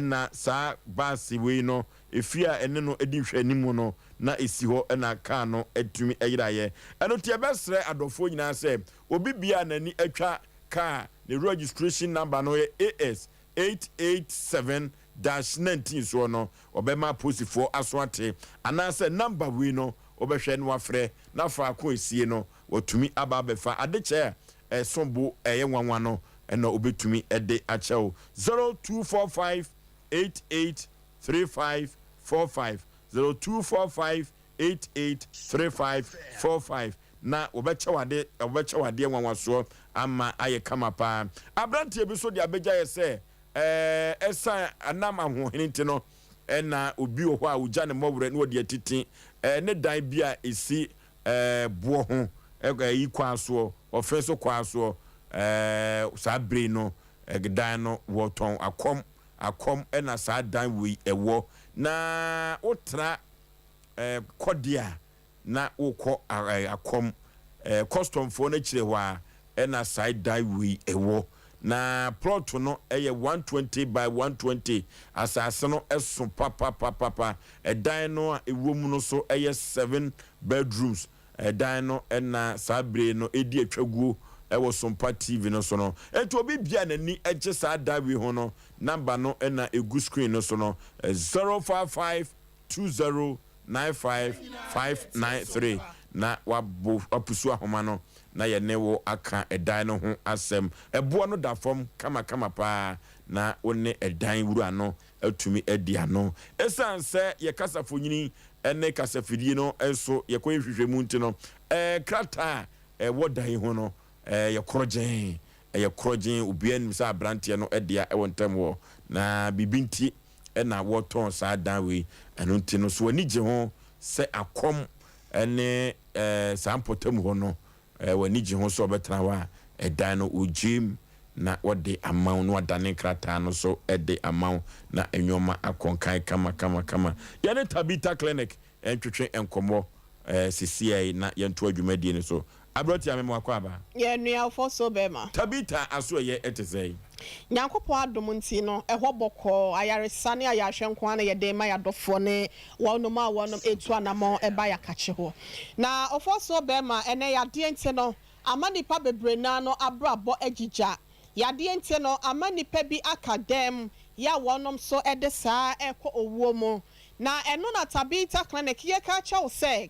na saa baase wei no, efie a ɛne no di nhwɛanimu no, na esi hɔ na kaa no tumi yeraeɛ. Ɛno nti yɛbɛsrɛ adɔfoɔ nyinaa sɛ obi biara a n'ani atwa kaa ne registration number no yɛ AS 887 dash 19 soɔ no, wɔbɛma apolisifoɔ aso ate anaasɛ number wei no wobɛhwɛ na wafrɛ na faako a esie no watumi aba abɛfa adekyɛ a ɛso bo ɛyɛ nwanwa no na obetumi de akyɛ wo. 0245 88 35 45 0245 88 35 45 na wɔbɛkyɛ wo ade wɔbɛkyɛ wo adeɛ nwanwasoɔ ama ayɛ kama paa. Aberanteɛ bi nso de abɛgya yɛ sɛ ɛɛ ɛsan anam ahoɔhene nti no ɛna obi wɔ hɔ a ɔgya ne mmɔwerɛ na ɔde atiti ɛɛ ne dan bi a ɛsi ɛɛ boɔ ho ɛyi kwaa soɔ ɔfe so kwaa soɔ ɛɛ saa bere no dan no wɔtɔn akɔm akɔm ɛna saa dan wei ɛwɔ na wotra ɛɛ kɔdeɛ a na wokɔ akɔm customfoɔ no akyire hɔ a ɛna saa dan wei ɛwɔ. Na plot no ɛyɛ 120 by 120, asase no ɛso papapapapa. Ɛdan no a ɛwɔ mu no so ɛyɛ 7 bedrooms. Ɛdan no ɛna saa bere no ɛdi atwaguo ɛwɔ Sompa TV no so no. Enti obi bia n'ani ɛgye saa dan wei ho no, number no ɛna ɛgu screen no so no, 055 20 95593 na wabo wapusu ahoma no na yɛne wo aka ɛdan no ho asɛm. Ɛboɔ no da fam kamakama paa na wo ne ɛdan wura no atumi adi ano. Esiane sɛ yɛ kasafonyini ne kasafidie no nso yɛkɔyɛ nhwehwɛmu nti no, krataa a ɛwɔ dan yi ho no yɛ korɔgyenn. Ɛyɛ korɔgyenn, obiara nim sɛ aberanteɛ no dea wɔ ntam hɔ na biribi nti na wɔtɔn saa dan wei. Ɛno nti no, so w'ani gye ho sɛ akɔm ne saa mpɔtam hɔ no, w'ani gye ho sɛ wɔbɛtena hɔ a, ɛdan no wɔgyem na wɔde ama wo na wɔadane nkrataa no so de ama wo na nneɛma akɔ nkan kama kama kama. Yɛne Tabitha Clinic ntwetwe nkɔmmɔ sesiei na yɛntoa dwumadie no so. Aberɛ tia me ma wakɔ aba. Yɛ nua so bɛma. Tabitha aso ɛyɛ ɛte sɛn? Nyankopɔn adom nti no, ɛhɔ bɔkɔɔ, ayaresa ne ayarehwɛ nko ara na yɛde rema y'adɔfoɔ ne wɔnom a wɔnom retu anamɔn ba y'akakye hɔ. Na ɔfɔsoɔ bɛrima, ɛnɛ yadeɛ nti no, ama nnipa bebree no ara no abrabɔ agyigya. Yadeɛ nti no, ama nnipa bi aka dɛm, yɛ a wɔnom nso de saa rekɔ owuo mu. Na ɛno na Tabitha Clinic yɛka akyerɛ wo sɛ,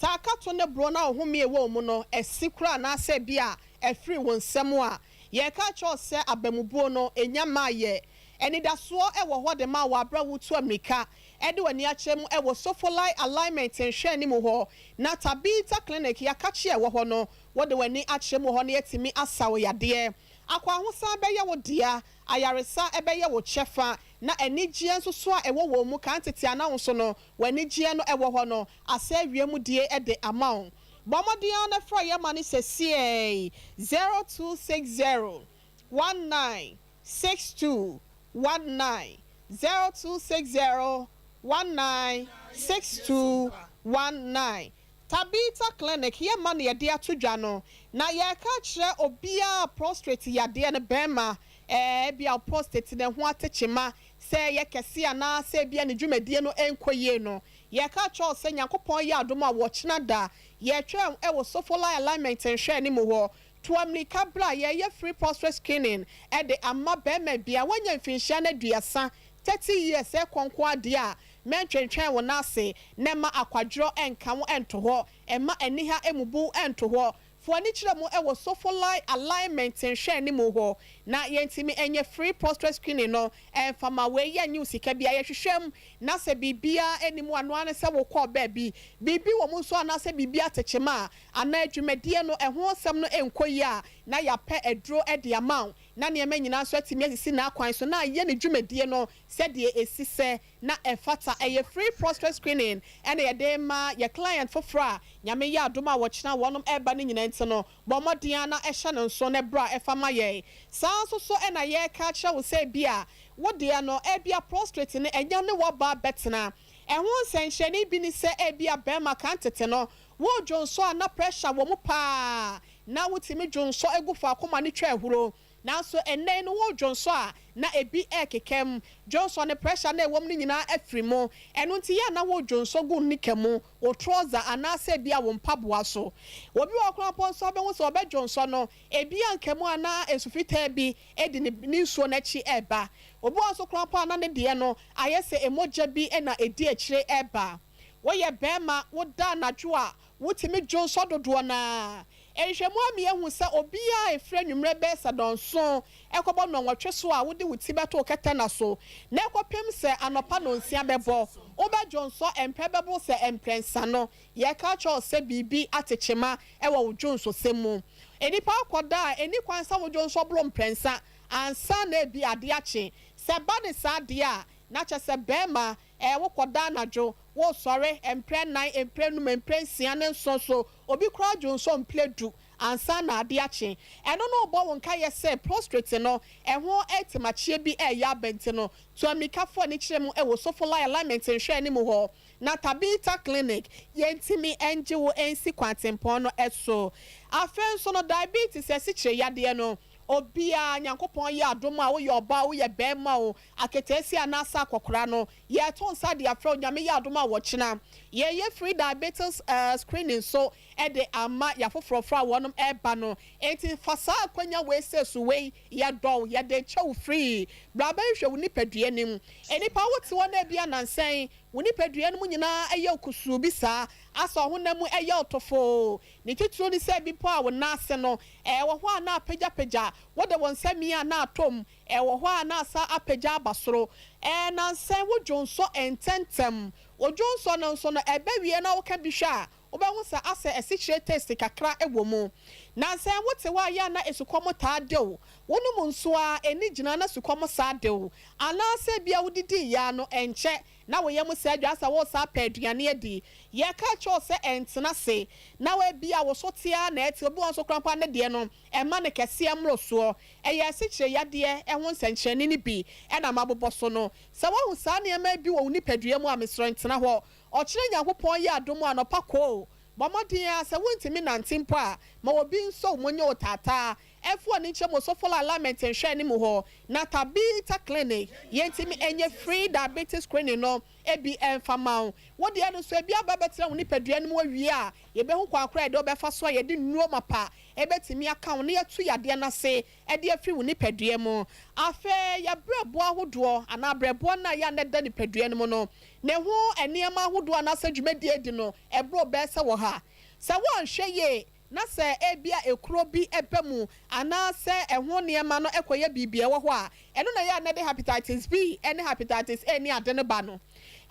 sɛ akato ne borɔ na ɔhome a ɛwɔ wo mu no asi koraa anaasɛ bi a afiri wo nsam a, Yɛreka akyerɛ wo sɛ abamubuo no, ɛnya mmaeɛ. Anidasoɔ wɔ hɔ de ma wo berɛ a woretu ammirika de w'ani akyerɛ mu wɔ Sofolai Alignment nhwɛanim hɔ na Tabitha Clinic yɛakakye a ɛwɔ hɔ no, wode w'ani akyerɛ mu wɔ hɔ na yɛatumi asa wo yadeɛ. Akwahosan bɛyɛ wo dea, ayaresa bɛyɛ wo kyɛfa, na anigyeɛ nso so a ɛwɔ wɔn mu kan tete a na wo nso no w'anigyeɛ no wɔ hɔ no, asɛ awie mu die de ama wo. Bɔ mmɔden ara na frɛ yɛn ma no sɛsiɛi, 0260 19 62 19. 0260 19 62 19. Tabitha Clinic yɛ ma na yɛde ato dwa no, na yɛreka akyerɛ obiara a prostrate yadeɛ no, barima, ɛɛ, ebia wo prostate no ɛho ate kyema, sɛ ɛyɛ kɛse anaa sɛ ebia ne dwumadie no nkɔ yie no, yɛreka akyerɛ wo sɛ Nyankopɔn yɛ adom a wɔkyena da, yɛretwɛn wɔ Sofolai Alignment nhwɛanimu hɔ. To ammirika bra, yɛreyɛ free prostrate screening de ama barima biara, wanya mfinhyia no aduasa, 30 years, rekɔ nko ara deɛ a, Mɛntwentwɛn wo nan ase, na mma akwadworɔ nnka wo nnto hɔ, mma aniha mmubu wo nnto hɔ. Fa w'ani kyerɛ mu wɔ Sofolai Alignment nhwɛanimu hɔ na yɛntumi nyɛ free prostrate screening no mfa ma wei. Yɛnnye wo sika biara, yɛhwehwɛ mu na sɛ biribiara nni mu a, ɛno ara ne sɛ wokɔɔ baabi, biribi wɔ mu nso anaasɛ biribi atekyema a, anaa dwumadie no ɛho nsɛm no nkɔ yie a, na yɛapɛ aduro de ama wo na nneɛma nyinaa nso atumi asisi n'akwan so na ayɛ ne dwumadie no sɛdeɛ ɛsi sɛ na ɛfata. Ɛyɛ free prostrate screening ɛna yɛde rema yɛ client foforɔ a Nyame yɛ adom a wɔkyena wɔnom ɛreba no nyinaa nti no bɔ mmɔden ara na hyɛ no nso na bra ɛfa ma yɛn. Saa ara nso so ɛna yɛreka akyerɛ wo sɛ ebia wo deɛ no ebia prostrate no ɛnya ne w'aba bɛtena. Ɛho nsɛnkyerɛnne bi ne sɛ ebia barima kan tete no wo dwonsɔ a na pressure wɔ mu paa na wotumi dwonsɔ gu faako ma no twa ahuro. Nanso ɛnnɛ yi no wo dwonsɔ a na ebi rekeka mu, dwonsɔ no pressure no a ɛwɔ mu no nyinaa afiri mu, ɛno nti yɛ a na wo dwonsɔ gu nika mu, wo trɔsa anaasɛ ebia wo mpaboa so. Obi wɔ hɔ koraa mpo nso a wobɛhu sɛ ɔbɛdwonsɔ no, ebi anka mu anaa nsu fitaa bi di ne ne nsuo no akyi reba. Obi wɔ hɔ nso koraa mpo a na ne deɛ no ayɛ sɛ mogya bi na ɛdi akyire reba. Woyɛ barima, woda anadwo a, wotumi dwonsɔ dodoɔ no ara. Nhwehwɛmu ama yɛahu sɛ obiara a ɛfiri anwummerɛ bɛyɛ sɛ nnɔnson kɔbɔ nnɔnwɔtwe so a wode wo ti bɛto wo kɛtɛ nna so na ɛkɔpem sɛ anɔpa nnɔnsia bɛbɔ, wobɛdwonsɔ mprɛ bɛboro sɛ mprɛnsa no, yɛreka akyerɛ wo sɛ biribi ate kyema wɔ wo dwonsɔsɛm mu. Nnipa akɔda a, ɛnni kwan sɛ wodwonsɔ boro mprɛnsa ansa na ebia adeɛ akye. Sɛ ɛba no saa deɛ a, na kyerɛ sɛ barima, ɛɛ, wokɔda anadwo, wosɔre mprɛ nnan, mprɛ num, mprɛ nsia ne nson so. Obi koraa dwonsɔ mprɛ du ansa na ade akye. Ɛno no rebɔ wo nkaeɛ sɛ prostrate no, ɛho atimakyeɛ bi reyɛ aba nti no, tu ammirika fa w'ani kyerɛ mu wɔ Sofolai Alignment nhwɛanim hɔ na Tabitha Clinic yɛntumi ngye wo nsi kwantempɔn no so. Afei nso no, diabetes, asikyire yadeɛ no, obiara, Nyankopɔn yɛ adom a, woyɛ ɔbaa o, woyɛ barima o, aketeesia anaasɛ akɔkora no, Yɛto nsa de afrɛ wo Nyame yɛ adom a wɔkyena yɛyɛ free diabetes screening nso de ama yafoforɔforɔ a wɔnom ɛba no enti fa saa akwanya wei sɛ so wei yɛdɔ wo yɛde kyɛ wo free bra bɛhwehwɛ wo nipadua nim nnipa wo te hɔ na ebia nansa yi wo nipadua no mu nyinaa ɛyɛ wo kusuu bi saa asɛ ɔhonam mu ɛyɛ wo tofoo ne titiriw ne sɛ ebi mpo a wo nan ase no ɛwɔ hɔ a na apagyapagya wode wo nsa mia a na atɔ mu Ɛwɔ hɔ a na asa apagya aba soro. Ɛɛ, nnansa yi wo dwonsɔ ntɛmntɛm. Wo dwonsɔ no nso no, ɛbɛwie na woka bi hwɛ a, wobɛhu sɛ asɛ asikyire taste kakra wɔ mu. Nnansa yi wote hɔ a, yɛ a na esukɔm taa de wo. Wonom nsuo ara, ɛnni gyina na sukɔm saa de wo. Anaasɛ ebia wodidiiɛ ara no, ɛnkyɛ na wo yam sɛ adwa asɛ woresan apɛ aduane adi. Yɛka kyerɛ wo sɛ ɛntena ase na ebia wo so te ara na ɛte. Obi wɔ hɔ nso koraa mpo a ne deɛ no, Ɛmma no kɛseɛ mmorosoɔ. Ɛyɛ asikyire yadeɛ ho nsɛnkyerɛnne no bi na mabobɔ so no. Sɛ woahu saa nneɛma yi bi wɔ wo nipadua mu a, mesrɛ ntena hɔ. Ɔkyena Nyankopɔn yɛ adom a, anɔpa koo, bɔ mmɔden ara, sɛ wontumi nnante mpo a, ma obi nsɔ wo mu nyɛ wo taataa. Ɛmfa w'ani nkyerɛ Mosofolo Alignment nhwɛanim hɔ, na Tabitha Clinic, yɛntumi nyɛ free diabetes screening no bi mfa mma wo. Wo deɛ no nso, ebi aba abɛtena wo nipadua no mu awie a, yɛbɛhu kwan korɔ a yɛde wo bɛfa so a yɛde nnuro mapa bɛtumi aka wo na yɛatu yadeɛ no ase de afiri wo nipadua mu. Afei yɛn berɛboɔ ahodoɔ anaa berɛboɔ no a ɛyɛ a na ɛda nipadua no mu no, ne ho nneɛma ahodoɔ anaasɛ dwumadie adi no, ɛboro bɛyɛ sɛ wɔ ha. Sɛ woanhwɛ yie na sɛ ebia ekuro bi ba mu anaasɛ ɛho nneɛma no kɔyɛ biribi a ɛwɔ hɔ a, ɛno na ɛyɛ a na ɛde hepatitis B ne hepatitis A ne ade no ba no.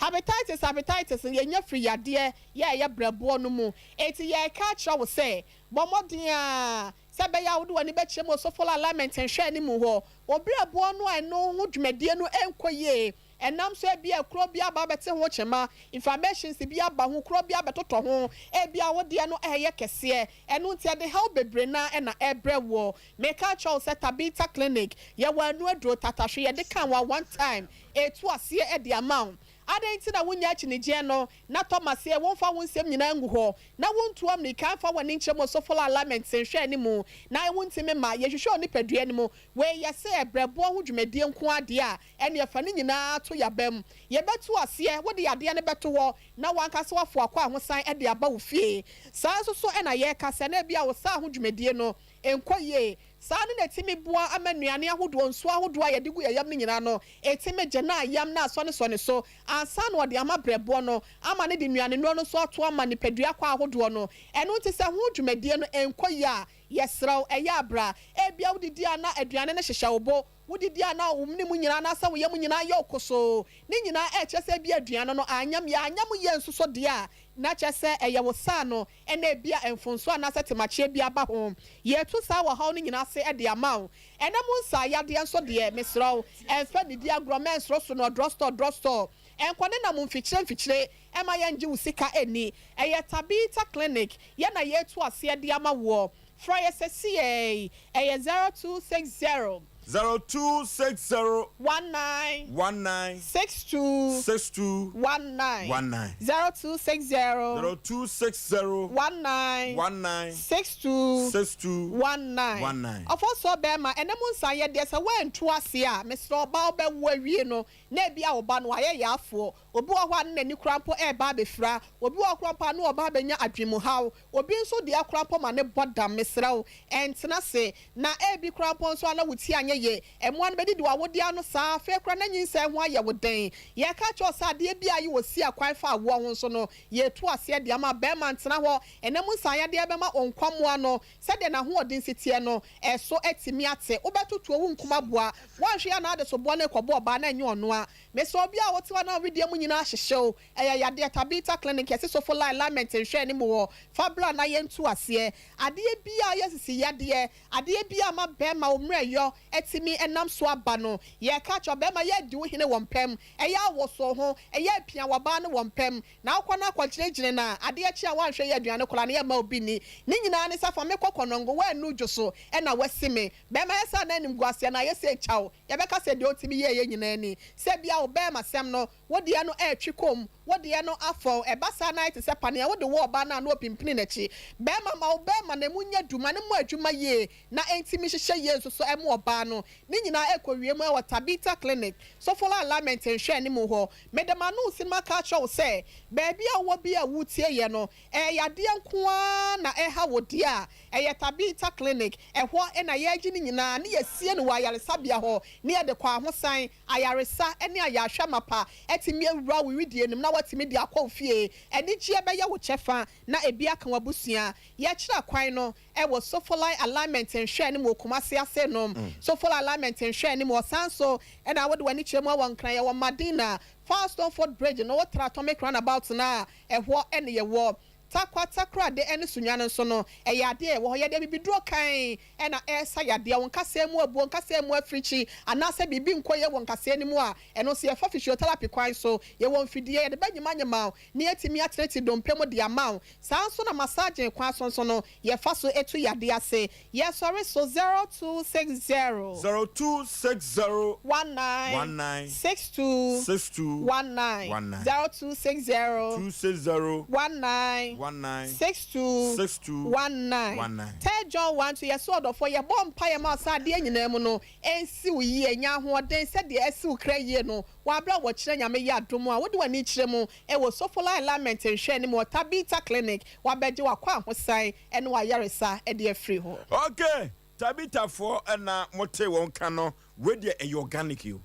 Hepatitis Hepatitis no yɛnya firi yadeɛ yɛ a ɛyɛ berɛboɔ no mu. Enti yɛreka akyerɛ wo sɛ Bɔ mmɔden ara sɛ ɛbɛyɛ a wode w'ani bɛkyerɛ mu Osofo Alignment nhwɛanim hɔ wɔ berɛboɔ no a ɛno ho dwumadie no nkɔ yie. Ɛnam so ebia kuro bi aba abɛte ho kyema, inflammations bi aba ho, kuro bi abɛtotɔ ho, ebia wo deɛ no ɛreyɛ kɛseɛ, ɛno nti ɛde haw bebree no ara na ɛrebrɛ woɔ. Meka akyerɛ wo sɛ Tabitha Clinic, yɛwɔ ano aduro, tatahwe, yɛde ka wo a one time, ɛretu aseɛ de ama wo. Adɛn nti na wonnya akyinnyegyeɛ no na tɔ maseɛ, womfa wo nsɛm nyinaa ngu hɔ, na wontu ammirika mfa w'ani nkyerɛ mu Osofola Alignment nhwɛ anim, na wontumi mma yɛnhwehwɛ wo nipadua no mu? Wei yɛ sɛ brɛboɔ ho dwumadie nko ara deɛ a, ɛnneɛ fa ne nyinaa to y'abam. Yɛbɛto aseɛ, wode yadeɛ no bɛto hɔ, na w'ankasa woafo akɔ ahosan de aba wo fie. Saa nso so na yɛreka sɛ na ebia wo saa ho dwumadie no nkɔ yie. Saa no na ɛtumi boa ama nnuane ahodoɔ, nsuo ahodoɔ a yɛde gu yɛn yam no nyinaa no, ɛtumi gye na yam no asɔnesɔne so ansa na wɔde ama brɛboɔ no ama no de nnuanennuro no nso ato ama nipadua kwan ahodoɔ no. Ɛno nti sɛ ho dwumadie no nkɔ yie a, yɛsrɛ wo, ɛyɛ a bra. Ebia wodidi a na aduane no hyehyɛ wo bo, wodidi a na wo mene mu nyinaa anaasɛ wo yam nyinaa yɛ wo kosoo. Ne nyinaa ɛkyerɛ sɛ ebia aduane no anyam yie. Anyam yie nso so deɛ a, na kyerɛ sɛ ɛyɛ wo saa no na ebia mfomsoɔ anaasɛ temakyeɛ bi aba ho. Yɛretu saa ɔhaw no nyinaa ase de ama wo. Ɛnɛ mu nsa yadeɛ nso deɛ, mesrɛ wo, ɛmfa nnidi agorɔ, mɛnsoro no drugstore drugstore, ɛnkɔ nenam mfikyire mfikyire ɛma yɛngye wo sika nni. Ɛyɛ Tabitha Clinic, yɛn na yɛretu aseɛ de ama woɔ. Frɛ yɛ sɛsiei, ɛyɛ 0260. 0260. 19. 19. 62. 62. 19. 19. 0260. 0260. 19. 19. 62. 62. 19. 19. Ɔfɔsɔɔ bɛɛma, ɛnɛ mu nsa yɛ deɛ sɛ woantu aseɛ a, mesrɛ ɔbaa wobɛwo awie no, na ebia wo ba no wayɛ yaafoɔ. Obi wɔ hɔ a ne n'ani koraa mpo ɛreba abɛfira. Obi wɔ hɔ koraa mpo a na ɔreba abɛnya adwenemuhaw. Obi nso deɛ koraa mpo ma no bɔ dam. Mesrɛ wo, ɛntena ase. Na ebi koraa mpo nso a na wo ti anyɛ yie. Mmoa no bɛdidi w'awodeɛ ano saa. Afei koraa na nyinsɛn ho ayɛ wo den. Yɛreka akyerɛ wo sɛ adeɛ bi a ayi wɔ si akwan fa awoɔ ho nso no, yɛretu aseɛ de ama. Barima ntena hɔ. Ɛnam nsaeyadeɛ bɛma wo nkwammoa no sɛdeɛ n'ahoɔden si teɛ no, ɛso atumi ate. Wobɛtotoɔ wo nkumaboa. Woanhwɛ yie a na adesoboɔ no rekɔbɔ ɔbaa na ɛnyɛ ɔno a. Mesrɛ obi a wote hɔ na wo wedeɛ mu nyinaa hyehye wo, ɛyɛ yadeɛ, Tabitha Clinic, yɛse Sofo Line, Lament nhwɛɛ ne mu hɔ, fa bra na yɛntu aseɛ. Adeɛ biaa yɛ sisi yadeɛ, adeɛ biaa ma bɛɛma wo mmerɛyɔ atumi nam so aba no, yɛka kyerɛ wo, bɛɛma yɛ adi wo hene wɔ mpam, ɛyɛ a woso ho, ɛyɛ a pia w'abaa no wɔ mpam, na wokɔ na akɔgyinagyina no a, adeɛ kye a woanhwɛ yɛ aduane koraa no yɛmma obi nni. Ne nyinaa ne sɛ fa me kɔ Kɔnɔngo, woannu dwo so na woasi me. Bɛɛma yɛ saa na animguaseɛ no ayɛ sɛ kyaw. Yɛbɛka sɛ deɛ ɔtumi yɛeɛ nyinaa ni. Sɛ ebia wo bɛɛmasɛm no, wo deɛ no retwe kɔ mu, wo deɛ no afɔw, ɛba saa na ayɛ te sɛ panea wode wɔ ɔbaa no a na ɔpimpini n'akyi. Bɛɛma, ma wo bɛɛma no ɛmu nyɛ du, ma no mmɔ adwuma yie na ɛntumi nhyehyɛ yie nso so ɛmo ɔbaa no. Ne nyinaa ɛrekɔwie mu ɛwɔ Tabitha Clinic, Sofola Alignment nhwɛanimu hɔ. Mede m'ano resi no maka akyerɛ wo sɛ, baabi a wowɔ biara a woretie yɛ no, Ɛyɛ yadeɛ nko ara na ɛha wo deɛ a, ɛyɛ Tabitha Clinic. Ɛhɔ na yɛgye ne nyinaa ne yɛsie no wɔ ayaresabea hɔ ne yɛde kɔ ahosan, ayaresa ne ayarehwɛ mapa atumi awura wo wedeɛ no mu na woatumi de akɔ wo fie. Anigyeɛ bɛyɛ wo kyɛfa na ebi aka w'abusua. Yɛkyerɛ kwan no wɔ Sofolai Alignment nhwɛanim wɔ Kumasi Asenom. Sofolai Alignment nhwɛanim wɔ san so na wode w'ani kyerɛ mu wɔ Nkran. Yɛwɔ Madina, Firestone Foot Bridge no wotra Atomic Runabout no a, Ɛhɔ ne yɛwɔ. Tarkwa Takoradi ne Sunyani nso no, ɛyɛ adeɛ a ɛwɔ hɔ. Yɛde abibiduro kann na ɛresa yadeɛ. Wo nkasɛɛ mu abuo, nkasɛɛ mu afirikyi, anaasɛ biribi nkɔ yie wɔ nkasɛɛ no mu a, ɛno nso yɛfa physiotherapy kwan so. Yɛwɔ mfidie, yɛde bɛnyemanyema wo na yɛatumi atenetene dompe mu de ama wo. Saa ara nso na massaging kwan so nso no, yɛfa so tu yadeɛ ase. Yɛsɔre so 0260. 0260. 19. 19. 62. 62. 19. 19. 0260. 260. 19. 19. 62. 62. 19. 19. Third John 1 2 Yɛse ɔdɔfoɔ, yɛbɔ mpaeɛ ma wo sɛ adeɛ nyinaa mu no, ɛnsi wo yie, nya ahoɔden sɛdeɛ asi wo kra yie no, wɔ aberɛ a wɔkyerɛ Nyame yɛ adom a wode w'ani kyerɛ mu wɔ Sofola Alignment nhwɛanim wɔ Tabitha Clinic, wabɛgye w'akwahosan ne w'ayaresa de afiri hɔ. Ok Tabitha foɔ na mo tee wɔn ka no wei deɛ ɛyɛ organic o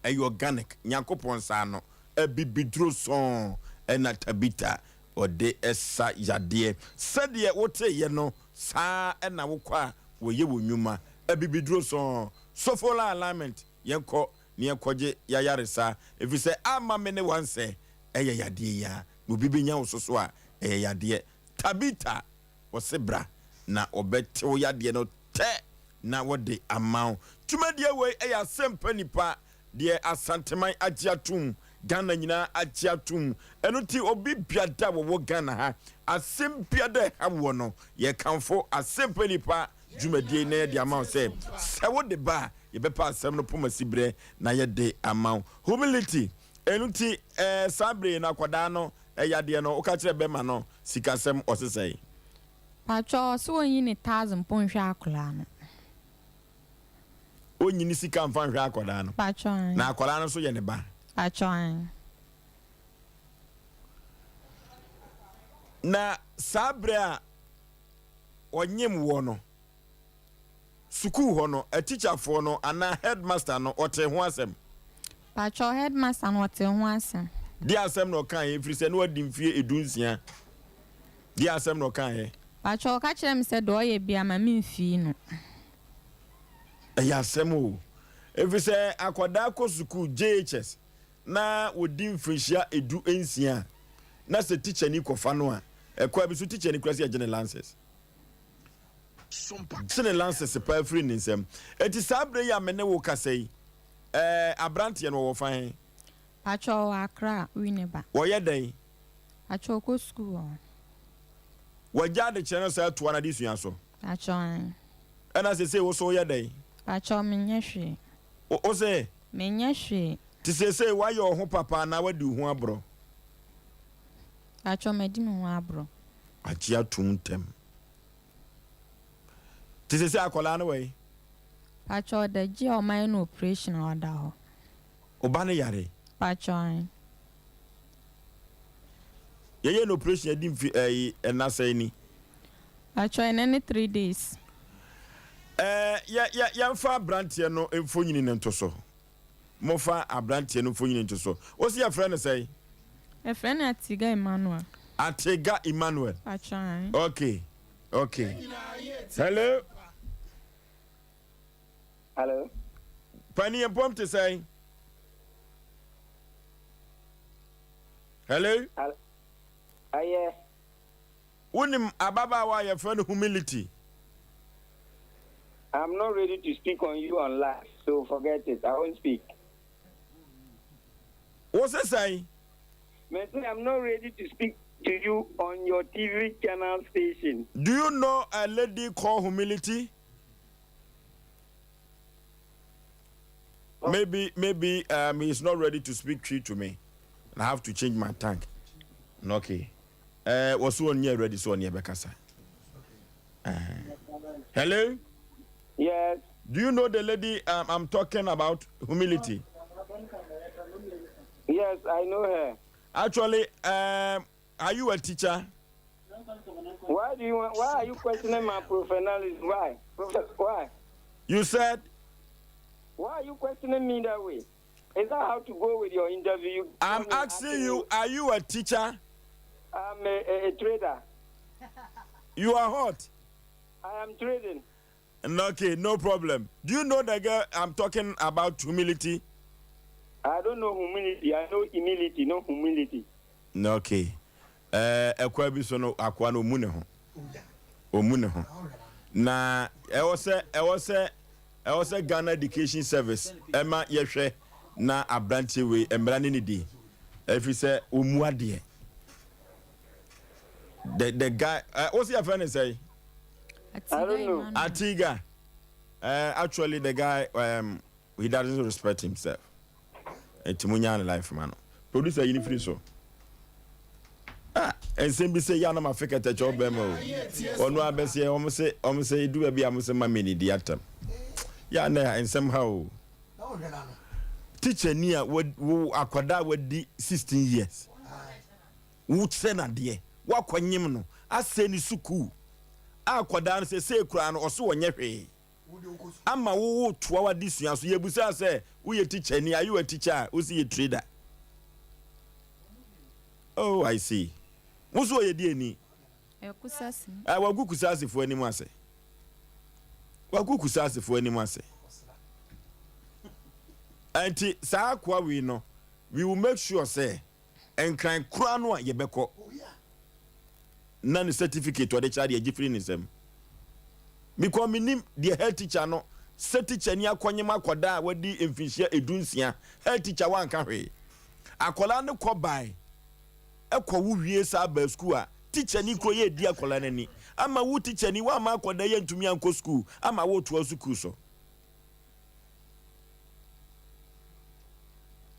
ɛyɛ organic Nyankopɔn nsa ano abibiduro sɔn na Tabitha ɔde sa yadeɛ sɛdeɛ wo tee yɛ no saa na wo kɔ a wɔyɛ wɔ nwuma abibiduro sɔn Sofola alignment yɛn kɔ na yɛn kɔgye yayaresa efisɛ ama me ne wansɛ ɛyɛ yadeɛ yi a na obi bɛnya wo soso a ɛyɛ yadeɛ Tabitha, wɔse bra na wɔbɛte wo yadeɛ no tɛ na wɔde ama wo. Dwumadie wei yɛ Asɛmpa Nipa. Deɛ Asanteman agye atom, Ghana nyinaa agye atom. Ɛno nti obi biada a wɔwɔ Ghana ha, asɛm biada a ɛha woɔ no, yɛkamfo Asɛmpa Nipa dwumadie yi na yɛde ama wo sɛ, sɛ wode ba a, yɛbɛpɛ asɛm no poma siberɛ na yɛde ama wo. Humility, Ɛno nti eh, saa bere yi no akwadaa no yadeɛ no, woka kyerɛ bɛma no sikasɛm ɔse sɛn? Pakyɛ ɔse ɔnyi ne thousand mpo nhwɛ akwadaa no. Ɔnyi ne sika mfa nhwɛ akwadaa no. Pakyɛ ae. Na akwadaa no nso yɛ ne ba. Pakyɛ ae. Na saa bere a ɔnyem woɔ no, Sukuu hɔ no, atikyafoɔ no anaa headmaster no, ɔtee ho asɛm? Pakyɛw, headmaster no ɔtee ho asɛm. Deɛ asɛm na ɔkaeɛ, ɛfiri sɛ na wadi mfeɛ dunsia. Deɛ asɛm na ɔkaeɛ? Pakyɛw, ɔka kyerɛɛ me sɛ deɛ ɔyɛ biara ma memfii no. Ɛyɛ asɛm o. Ɛfiri sɛ akwadaa kɔ sukuu, JHS, na ɔdi mfirinhyia 16 a, na sɛ tikyani kɔfa no a, ɛkwan bi so tikyani koraa sɛ yɛgye ne lances. Gye ne lansese paa firi ne nsam. Enti saa berɛ yi a me ne wo kasa yi, ɛɛ, aberanteɛ no ɔwɔ fa he? Pakyɛ ɔwɔ Accra, Winneba. Ɔyɛ dɛn? Pakyɛ ɔkɔ sukuu wɔ hɔ. Wagya adekyerɛ no saa atoa n'adesua so? Pakyɛ aane. Ɛna seesei wo so woyɛ dɛn? Pakyɛ menyɛ hwee. Wo, wo se? Menyɛ hwee. Nti seesei woayɛ wo ho papa anaa woadi wo ho aborɔ? Pakyɛ madi me ho aborɔ. Agye atom ntɛm. Nti sese akwadaa no wɔ he? Pakyɛ ɔda gyi a ɔma yɛ no operation a ɔda hɔ. Ɔba no yare? Pakyɛ ae. Yɛyɛ no operation adi mfe ɛyi ɛna sɛn ni? Pakyɛ ɛnɛ ne 3 days. Ɛɛ yɛ yɛ yɛnfa abranteɛ no mfonyini no nto so. Mofa abranteɛ no mfonyini nto so. Wosi yɛfrɛ no sɛn? Yɛfrɛ no Atiga Emmanuel. Atiga Emmanuel. Pakyɛ ae. Okay okay. Hello. Hello. Pani yɛn pɔm te sɛn? Hello. Ɛyɛ. Wonim ababaawa a yɛfrɛ no Humility? I'm not ready to speak on you on live, so forget it. I won't speak. Wo se sɛn? Me se I'm not ready to speak to you on your TV channel station. Do you know a lady called Humility? Maybe maybe um, he's not ready to speak tree to me. And I have to change my tank. Okay. Eh, wɔso ɔnyɛ ready sɛ ɔne ɛbɛkasa. Eh. Hello? Yes. Do you know the lady um, I'm talking about, humility? Yes, I know her. Actually, um, are you a teacher? Why do you want, why are you questioning my professionalism? Why? Why? You said. Why are you questioning me that way? Is that how to go with your interview? I'm asking you, are you a teacher? I'm a, a, a trader. You are hot. I am trading. Okay, no problem. Do you know the girl I'm talking about humility? I don't know humility. I know humility, no humility. Okay. Eh, ɛkwa bi so no akoa no ɔmu ne ho. Ɔmu ne ho. Na ɛwɔ sɛ ɛwɔ sɛ ɛwɔ sɛ Ghana Education Service ɛma yɛhwɛ na aberanteɛ wei mmara ne ne di. Ɛfiri sɛ ɔmu adeɛ. The the guy, uh, what's your friend say? I don't know. Atiga. Uh, actually, the guy, um, he doesn't respect himself. Nti mo nya ne life ma no. Producer yi ni firi so. Ah, nsɛm bi sɛ yɛ anam afe kɛtɛkyɛ ɔbɛn o. Ɔno abɛseɛ wɔn se wɔn se edu baabi a wɔn se ma mi ni di atam. Yɛ ana nsɛm ha o. Teacher ni a wo akwadaa wadi 16 years. Wokyerɛ no adeɛ, woakɔnyem no, asɛe ne sukuu a akwadaa no sesei koraa no ɔse ɔnyɛ hwee ama wo wotoa w'adesua so. Yɛbusaa sɛ woyɛ tikyani, are you a teacher a wose yɛ trader. Oh, I see. Wo so ɔyɛ deɛ Ɛyɛ kusasini. Eh, wagu kusasefoɔ anim ase. Wagu kusasefoɔ anim ase. Ɛnti saa akoa wei no, we will make sure sɛ Nkran koraa no a yɛbɛkɔ na ne certificate ɔde kyerɛ adeɛ gye firi ne nsam. Because menim deɛ head teacher no Sɛ tikyani akɔnyem akwadaa a wadi mfinhyia edunsia, head teacher wanka hwee. Akwadaa no kɔ bae kɔ wo wie saa baa sukuu a, tikyani koro yɛ di akwadaa no ani. Ama wo tikyani wamma akwadaa yi antumi ankɔ sukuu ama wotoa sukuu so.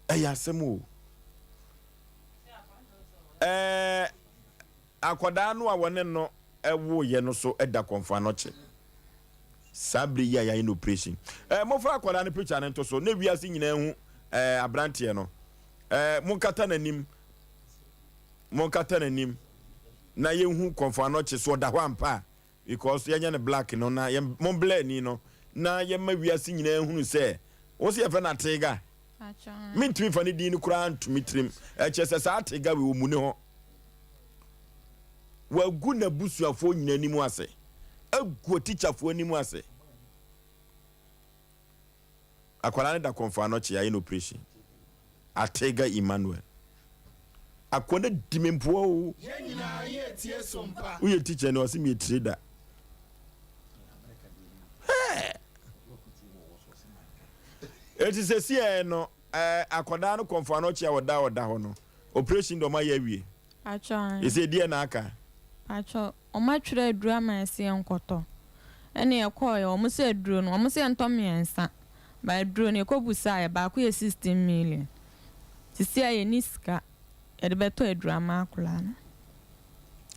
Ɛyɛ asɛm o. Ɛɛ akwadaa no a wɔne no woeɛ no so da kɔmfoanɔkye. Saa bere yi a yɛayɛ no operation. Ɛɛ mofa akwadaa no picture no nto so na wiase nyinaa hu ɛɛ aberanteɛ no. Ɛɛ monkata n'anim. Monkata n'anim na yɛnhu kɔmfoanɔkye so ɔda hɔ ampa a because yɛnyɛ no black no na yɛn mo blur ni no na yɛma wiase nyinaa hunu sɛ wo sɛ yɛfrɛ no Atega. Mentumi fa ne din no koraa nto me tirim. Ɛkyerɛ sɛ saa Atega wei ɔmu ne hɔ. Wagu n'abusuafoɔ nyinaa anim ase. Agu atikyafoɔ anim ase. Akwadaa no da kɔmfo anɔkye ayɛ no operation. Atega Emmanuel. Akoa no di me mpoa o. Woyɛ teacher ni ɔse meyɛ trader. Hey! Eti sɛsi ɛ no eh, akwadaa no kɔmfo anɔkye a ɔda ɔda hɔ no operation de ɔma yɛ awie. Pacho ae. Ese deɛ na aka? Pacho, ɔmo atwerɛ aduro ama yɛn se yɛnkɔtɔ. Ɛna yɛkɔɔeɛ, ɔmo se aduro no, ɔmo se yɛntɔ mmiɛnsa. But aduro no, yɛkɔ busaeɛ, baako yɛ 16 million. Sisi a yɛnni sika yɛde bɛtɔ aduro ama akwadaa no.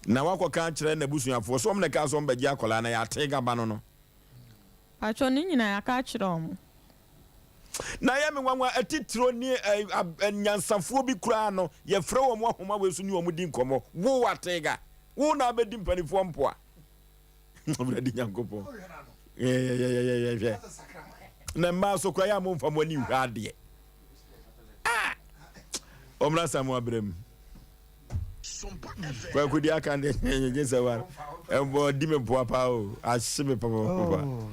Na wakɔka akyerɛ n'abusuafoɔ sɛ ɔmo na ɛkaa sɛ ɔmo bɛgye akwadaa no, ɛyɛ Atega ba no no. Pacho, ne nyinaa yɛaka akyerɛ ɔmo. Na ɛyɛ me nwanwa, atitiriw ne anyansafoɔ bi koraa no, yɛfrɛ wɔn ahoma wei so ne wɔn di nkɔmmɔ. Wo Atega, wo na abɛdi mpanimfoɔ mpoa. Awurade Nyankopɔn. Hwɛ. Na mmaa so koraa yɛ a momfa mo ani nhwɛ adeɛ. Ah! Ɔmmra Samoa berɛ mu. Kwaku di aka de gye sɛ wa ɛbɔ di me mpoa paa o ahye me papapapa. Oh,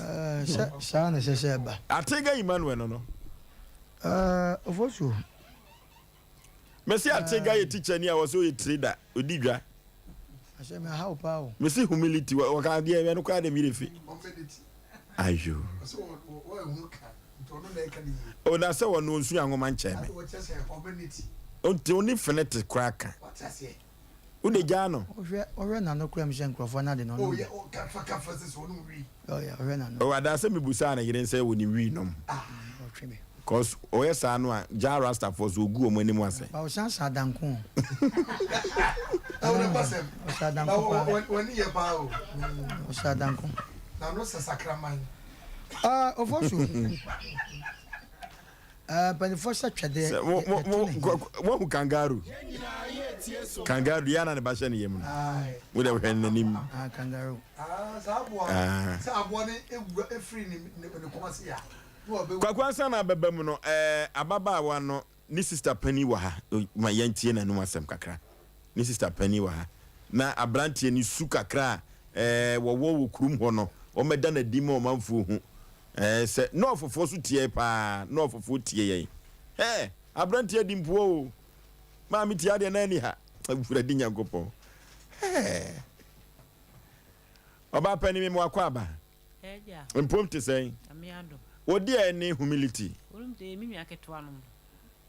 eh, sɛ saa na ɛsɛ sɛ ɛba. Atega Emmanuel no no. Eh, Ofosu. Mesi Atega yɛ teacher ni a wɔsɛ ɔyɛ trader odi dwa. Asɛ me ahaw paa o. Mesi humility wɔka adeɛ ɛno koraa de mi refi. Ayo. O na sɛ wɔn onsua nwoma nkyɛn me. Nti oni fene te koraa ka. Wo de gyaa no. Ɔhwɛ ɔhwɛ n'ano koraa mi sɛ nkurɔfoɔ no ade na ɔnom bi. Ɔyɛ ɔhwɛ n'ano. O adaa sɛ mebusaa ne yere sɛ wɔnim wii nom. Ɔtwe bi. Cause ɔyɛ saa no a gyaa rastafoɔ so ɔgu wɔn anim ase. Ba ɔsan sa adanko o. Ɔsa adanko paa. Ɔsa adanko. Ah, Ofosu. Ah, mpanimfoɔ sɛ twɛdeɛ. Sɛ mo mo mo moahu kangaroo. Kangaroo yɛ ana ne ba hyɛ ne yam no. Wo dɛ hwɛ n'anim. Ah, kangaroo. Ah. Kwaku ansa na abɛba mu no, ɛɛ ababaawa no ne sista panin wɔ ha. Ma yɛntie n'anom asɛm kakra. Ne sista panin wɔ ha. Na aberanteɛ no su kakra a ɛɛ wɔwɔ wɔ kurom hɔ no, wɔmmɛda no adi ma ɔmanfoɔ hu. Ɛɛ sɛ nɔɔfofoɔ so tie paa, nɔɔfofoɔ tie yɛn. Hɛɛ, aberanteɛ di mpoa o. Maame tie adeɛ na ani ha. Awurade Nyankopɔn. Hɛɛ. Ɔbaa panin me mo akɔ aba. Mpom te sɛn? Wo deɛ ne humility.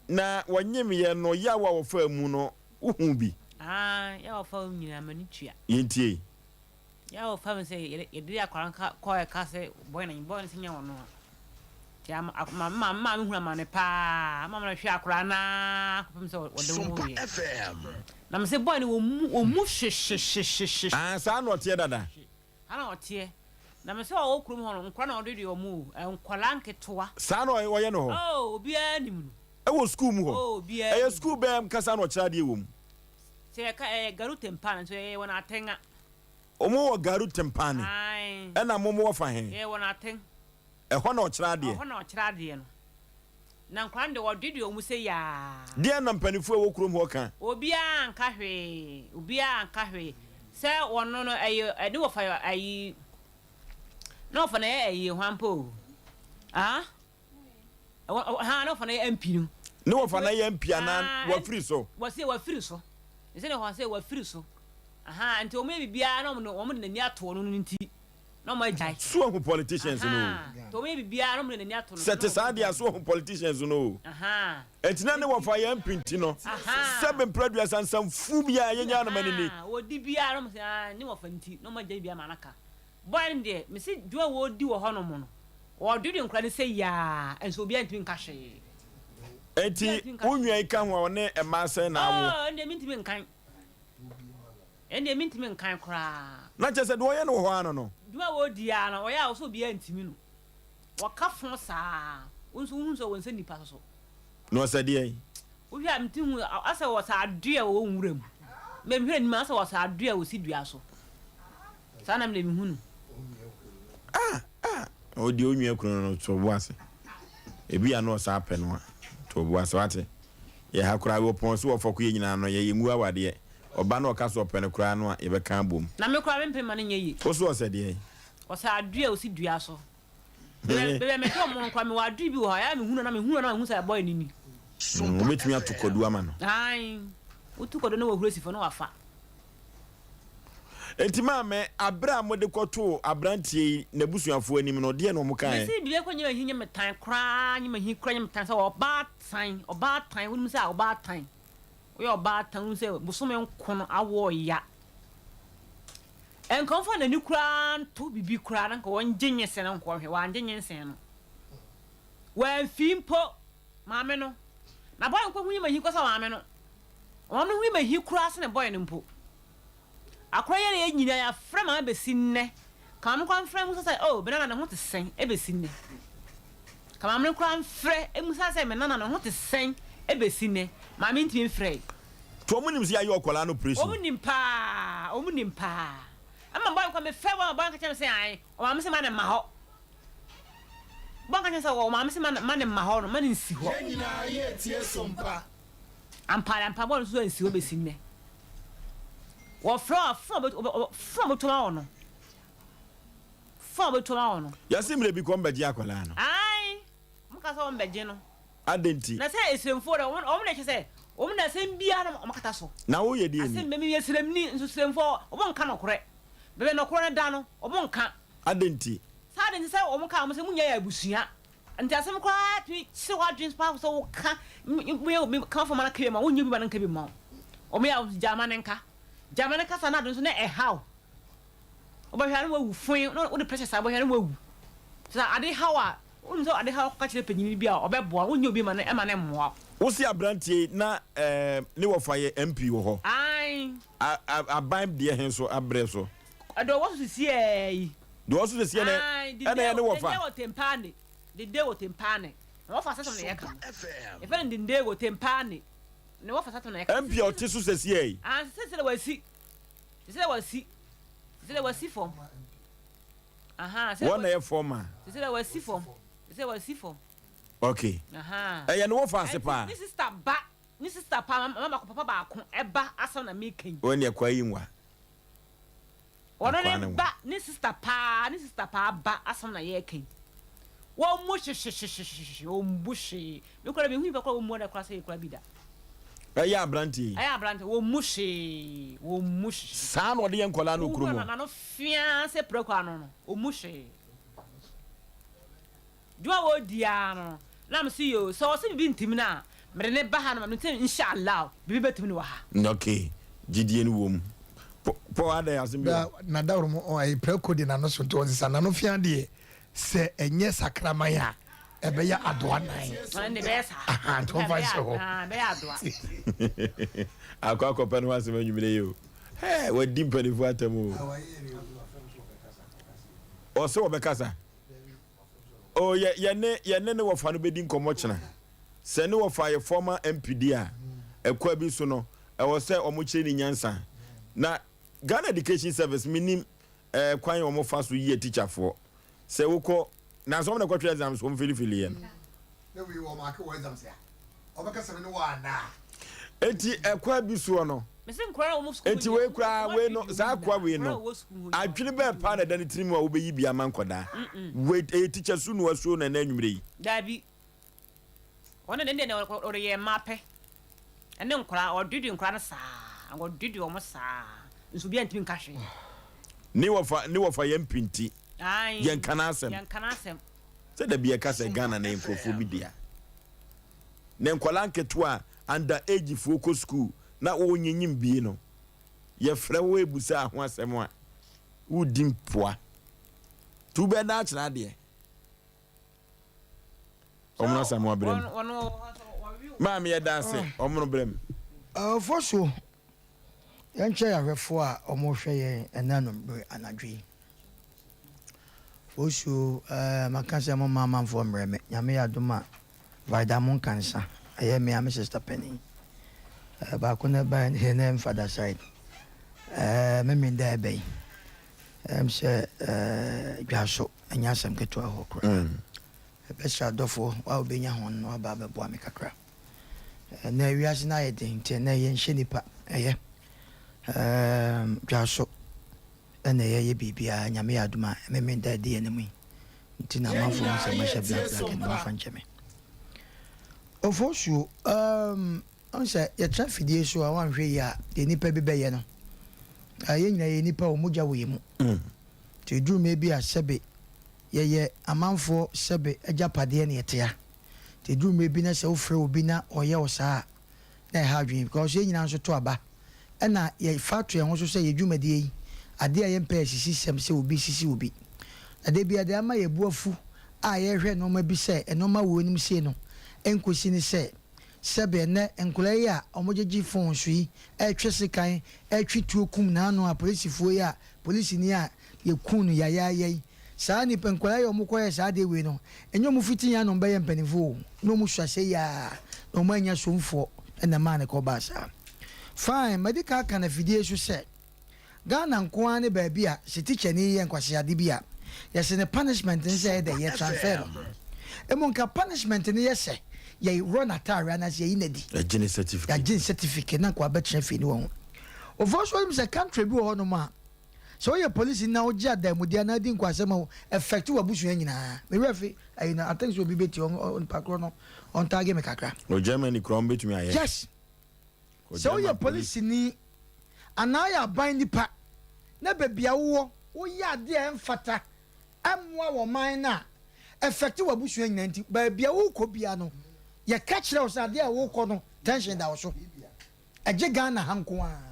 Na wɔnyem yɛ no yaw a wɔfaa mu no wohuu bi? Yɛntie. Yaw a wɔfaa mu sɛ yɛde akwadaa no kɔɔ ɛka sɛ bɔyɛ na bɔyɛ no sɛ nyɛ wɔn a. Nti ama ama me maame hunu amane paa. Ama me hwɛ akwadaa no ara kɔpem sɛ wɔde wo yɛ. Na me sɛ bɔyɛ no wɔn mu wɔn mu hyehyehyehyehye. Ah saa na ɔteɛ dada. Saa na ɔteɛ. Na me sɛ ɔwɔ kurom hɔ no, nkwadaa na ɔde deɛ ɔmo o, nkwadaa nketewa. Saa na ɔyɛ no hɔ? Oh, obiara nim no. Ɛwɔ sukuu mu hɔ? Oh, obiara Ɛyɛ nim no. sukuu bɛn ankasa na ɔkyerɛ adeɛ wɔ mu? Sɛ yɛka ɛyɛ Garu Tempane nso yɛyɛ wɔn Atenga. Ɔmo wɔ Garu Tempane? Ae. Ɛna mo mo wɔ fa he? Yɛyɛ wɔn Aten. Ɛhɔ na ɔkyerɛ adeɛ? Ɛhɔ na ɔkyerɛ adeɛ no. Na nkwadaa no deɛ wɔdwedwe wɔn sɛ yaa. Deɛn na mpanimfoɔ a ɛwɔ kurom hɔ ka? Obiara nka hwee, obiara nka hwee. Sɛ wɔno no ɛyɛ ɛne wɔfa yɛ ayi, na wɔfa no yɛ ayi hwan mpo o, ah, ha na wɔfa no yɛ MP no. Ne wɔfa no yɛ MP anaa wafiri so? Wɔse wafiri so, ɛsɛ ne wɔn sɛ wafiri so, aha nti wɔn yɛ biribiara na wɔn de wɔn de n'ani ato ɔno no nti na wɔn agyae. So ahu politicians no o. Nti wɔn yɛ biribiara na wɔn de n'ani ato no so. Sɛ te saa deɛ a so wɔhu politicians no o. Ahaa. Enti na ne wɔfa yɛn mpinti no. Ahaa. Sɛbe mpere aduasa nsamfuu biara yɛnyaa no ma no ni. Ahaa, wɔdi biara na wɔn sɛ aa ne wɔfa nti na wɔn agya biribiara ma no aka. Boy no deɛ mese dwuma a wɔredi wɔ hɔ nom no wɔdwedwe nkwadaa no sɛ yiaa nso obiara ntumi nka hwee. Obiara Enti ntumi nka wo hwee. nua yi ka ho a ɔne mmaa sɛn na awo? Oh ɛndeɛ mentumi nkan. Ɛndeɛ mentumi nkan koraa. Na kyerɛ sɛ deɛ ɔyɛ no wɔ hɔ ara no no. Dwuma a wɔredi ara no ɔyɛ a ɔsɛ obiara ntumi no. Wɔka fo saa. Wo nso wohu sɛ wɔnsɛ nnipa so so. Na ɔsɛ deɛn? Wohwɛ a metumi hu asɛ wɔsɛ adoe a wɔwɔ nwura mu. Me mehwɛ n'anim a asɛ wɔsɛ adoe a wɔsi dua so. Saa na me deɛ mehu no. Ah ah ɔdeɛ onua kunu no to bo ase. Ebi a na ɔsaa pɛ no a to bo ase wate. Yɛ ha koraa wɔpɔn so wɔfɔ ko yɛ nyinaa no yɛ yɛ ngu awadeɛ. Ɔba na ɔka so ɔpɛ no koraa no a yɛbɛka abom. Na me koraa mempɛ ma no nyɛ yie. Wo so ɔsɛ deɛn? Ɔsɛ adoe a ɔsi dua so. Baabi a mete wɔn no koraa, mewɔ adoe bi wɔ hɔ a, ɛyɛ a mehu no na mehu no na mehu sɛ ɛbɔe no ni. Wobɛtumi ato kwadu ama no. Ae, woto kwadu na wahuru asi fam na wafa. Enti maame, abere a mode kɔtoo aberanteɛ yi n'abusuafoɔ anim no, deɛ na wɔn kaeɛ? Mese biribi akɔ nyɛ mahi nyɛ me tan koraa, nyɛ mahi koraa nyɛ me tan sɛ ɔbaatan, ɔbaatan, wonim sɛ ɔbaatan, woyɛ ɔbaatan, wonim sɛ bosome nko no awoɔ ya. Nka ɔmfa n'ani koraa nto biribi koraa na nka ɔngye nyensen no nkɔhwɛ. Wangye nyensen no. Wamfii mpo maame no. Na boy no ho yɛ mahi koraa sɛ maame no. Maame no ho yɛ mahi koraa sene boy no mpo. Akora yɛ yɛ nyina yɛafrɛ maame bɛsi nnɛ. Ka maame koraa mfrɛ mmusa sɛ oh me nana ne ho te sɛn ɛbɛsi nnɛ. Ka maame no koraa mfrɛ mmusa sɛ me nana ne ho te sɛn ɛbɛsi nnɛ. Maame ntumi mfrɛe. To ɔmo nim sɛ yɛayɛ ɔkwadaa no operation? Ɔmo nim paa, ɔmo nim paa. Ɛma boy no koraa me frɛ boy no boy no ka kyerɛ me sɛ ae, ɔmaame se ma no mma hɔ. Boy no ka kyerɛ me sɛ ɔmaame se ma no ma no mma hɔ no, ma no nsi hɔ. Yɛn nyinaa yɛ tie sompa. Ampa ara ampa boy no nso ansi hɔ besi nnɛ. Wɔfrɛ wo a phone a ɔbɛ phone a ɔbɛtu ama wo no, phone a ɔbɛtu ama wo no. Yɛse mmerɛ bi kɔ ɔmbɛgye akwadaa no. Ae, ɔmo ka sɛ ɔmbɛgye no. Adɛn nti? Na sɛ Esremfoɔ deɛ, wɔn, wɔn na ɛkyerɛ sɛ, wɔn na asɛm biara na wɔkata so. Na woyɛ deɛn ni? Asɛm, meyɛ Sremni, nso Sremfoɔ, wɔnka nokorɛ. Baabi a nokorɛ no da no, wɔnka. Adɛn nti? Saa ade nti sɛ wɔka a, wɔn sɛ, Monyɛ yɛn abusua. Nti asɛm koraa tumi kyere w'adwene paa sɛ woka, moyɛ obi ka fam ma no ka bi ma wo, wonyɛ obi ma no nka bi mma wo. Wɔyɛ a, gyaa ma no nka. Gyaa ma no nka saa na ade nso na ɛhaw. Wobɛhwɛ a na wawu foe, na wode pressure saa wobɛhwɛ a na wawu. Sɛ ade haw a, wonim sɛ ade haw kɔka kyerɛ panyin bi a ɔbɛboa wo, wonyɛ obi ma no ɛma no mmoa wo. Wo se abranteɛ yi na eh, ne wɔfa yɛ MP wɔ hɔ? Ae. A, a, aban deɛ he so abrɛ so? Deɛ ɔwɔ so sesiɛ yi. Deɛ ɔwɔ so sesiɛ no Ae, ɛna ɛyɛ ne wɔfa? Dende wɔ Tempane, Dende wɔ Tempane, na wɔfa asɛm na yɛka no. Yɛfrɛ no Dende wɔ Tempane, ne wɔfa asɛm na yɛka. MP a ɔte so sesiɛ yi? Ae, sesiɛ deɛ wasi. Te sɛ wasi. Te sɛ wasi fam. Aha. Wɔn na yɛ fam a. Te sɛ wasi fam. Te sɛ wasi fam. Okay. Aha. Ɛyɛ ne wɔfa ase paa. Ne sista ba. Ne sista paa mama baako papa baako ɛba asɛm na meka yi. Wɔn yɛ kwa yi nwa. Wɔn ne ba ne sista paa ne sista paa ba asɛm na yɛka yi. Wɔn mu hyehyehyehyehye wɔn bu hwee. Me koraa menhu nipa koraa a wɔmmu ada koraa sɛ yɛ koraa bi da. Ɛyɛ aberanteɛ yi. Ɛyɛ aberanteɛ, wɔmmu hwee, wɔmmu hwee. Saa na ɔde yɛ nkwadaa no kurom hɔ. N'ano feaa sɛ prako ano no, ɔmmu hwee. Dwuma a wɔredi ara no, na mese yoo, sɛ ɔse biribi ntimi no a, mede no ba ha no ma mente insha Allah biribi bɛtumi no wɔ ha. Ok, gyidie no wɔ mu. Paul adɛn asɛm bi wɔ hɔ? Na dawuro mu ɔyɛ prako de n'ano so nti ɔnsesa n'ano fea deɛ. Sɛ ɛnyɛ sakraman a, ɛbɛyɛ adoa nan. Ɛnde ɛbɛyɛ saa. Aha, nti wɔmfa nhyɛ hɔ. Ɛbɛyɛ adoa. Akɔ akɔpɛ no ho asɛm anwummerɛ yi o. Hɛ, wadi mpanimfoɔ atɛm o. Ɔsɛ wɔbɛkasa. O, yɛ, yɛne, yɛne ne wɔfa no bɛdi nkɔmmɔ kyena. Sɛ ne wɔfa yɛ former MP di a, ɛkwa bi so no, ɛwɔ sɛ wɔkyerɛ ne nyansa. Na Ghana Education Service, menim, ɛɛ kwan wɔn fa so yi atikyafoɔ sɛ wokɔ nanso wɔn na ɛkɔtwerɛ exams wɔn filifili yɛ no. Na wei wɔn ake wɔ exams a ɔbɛkasa mi ne wɔ anaa. Eti ɛkwa bi soɔ no. Eti wei koraa wei no saa akoa wei no adwene bɛɛ paa na ɛda ne tirim a wobɛyi bi ama nkɔdaa wei ɛyɛ tikya su na wasuo na ɛnɛ anwummerɛ yi. Daabi. Ɔno deɛ ne deɛ ɔde yɛ mmaa pɛ ɛne nkwadaa ɔdwedwe nkwadaa no saa ɔdwedwe wɔn saa nso obiara ntumi nka hwee. Ne wɔfa ne wɔfa yɛn mpinti. Ayi yɛn ka n'asɛm. Yɛn ka n'asɛm. Sɛ da bi yɛka sɛ Ghana na yɛ nkurɔfoɔ bi dea. Na nkwadaa nketewa a under age foɔ kɔ sukuu na wɔnyinyin bie no, yɛfrɛ wo ebusa ho asɛm a, wodi mpoa. Tu bɛda akyerɛ adeɛ. Ɔmono Asamoah brɛ mu. Maame yɛda ase, ɔmono brɛ mu. Ɔfo so, yɛnkyɛ yɛn ahwɛfoɔ a wɔrehwɛ yɛn ɛnɛ anɔmmerɛ anadwo yi. Fosuo, ɛɛ maka sɛ mo mma amanfoɔ mmerɛ me. Nyame yɛ adom a, Vida mo nka nsa. Ɛyɛ me a me sister panin. Ɛɛ baako na ɛbaeɛ no deɛ na ɛmfa da side. Ɛɛ me menda ɛbɛ yi. Ɛm sɛ ɛɛ dwaso ɛnyɛ asɛm ketewa hɔ koraa. Mebɛsrɛ adɔfoɔ wo a wobɛnya ho no aba abɛboa me kakra. Ɛnɛ wiase no ayɛ den nti ɛnɛ yɛnhyɛ nipa ɛyɛ. Ɛɛm dwaso ɛna yɛyɛ biribiara Nyame yɛ adom a ɛmeme da adi yɛn anim yi nti na amanfoɔ hu sɛ mahyɛ black black no mofa nkyɛ me. Ofosuo ɛɛm ɔn sɛ yɛtra fidie so a wanhwɛ yie a deɛ nipa bi bɛyɛ no yɛn nyinaa yɛ nipa o mogya wɔ yɛn mu nti ɛduru mmerɛ bi a sɛbe yɛyɛ amanfoɔ sɛbe agyapadeɛ na yɛtea nti ɛduru mmerɛ bi na sɛ wofrɛ obi na ɔyɛ wo saa a na ɛha adwene because yɛn nyinaa nso to aba ɛna yɛfa to yɛn ho so sɛ yɛ dwumadie yi adeɛ a yɛmpɛ yɛ sisi sɛm sɛ obi sisi obi na da biara deɛ ama yɛ bo afu a yɛhwɛ nnoɔma bi sɛ nnoɔma wɔ anim sei no ɛnkɔsi ne sɛ sɛbe ɛnɛ nkwadaa yi a wɔgyegye phone so yi ɛretwe sekan ɛretwe tuo kum n'ano a polisifoɔ yi a polisini a yɛkuu no yayaaya yi Saa nnipa, nkwadaa yi a wɔkɔyɛ saa adeɛ wei no, ɛnyɛ wɔn fiti yɛn na wɔbɛyɛ mpanimfoɔ o, na wɔn sua sɛ yia na wɔn annya somfoɔ na ɛmaa no kɔbaa saa. Fine, madi kan aka no afidie so sɛ, Ghana nko ara ne baabi a sɛ tikyani yɛ nkwaseade bi a, yɛse ne punishment ne sɛ ɛyɛ dɛ, yɛ transfer no. Mmom nka punishment no yɛ sɛ yɛworɔ n'ataareɛ anaasɛ yɛyi no adi. Yɛagye ne certificate. Yɛagye ne certificate na nka wabɛtena fie ne wahu. Ofoɔ nso wonim sɛ country bi wɔ hɔnom a, Sɛ woyɛ polisini na wogye adanmude anaa di nkwasɛm a, o affect w'abusua nyinaa. Me werɛ fi ayi no, I think sɛ obi bɛtie, onipa korɔ no ɔntaage me kakra. Wɔ Germany koraa wɔbɛtumi ayɛ. Yes. Sɛ woyɛ polisini anaa woyɛ aban nipa na baabi a wowɔ woyɛ adeɛ a ɛmfata ɛmmoa wɔ man no a, affect w'abusua nyinaa nti baabi a wokɔ biara no yɛka kyerɛ wo sɛ adeɛ a wokɔ no tension da wo so. Ɛgye Ghana ha nko ara.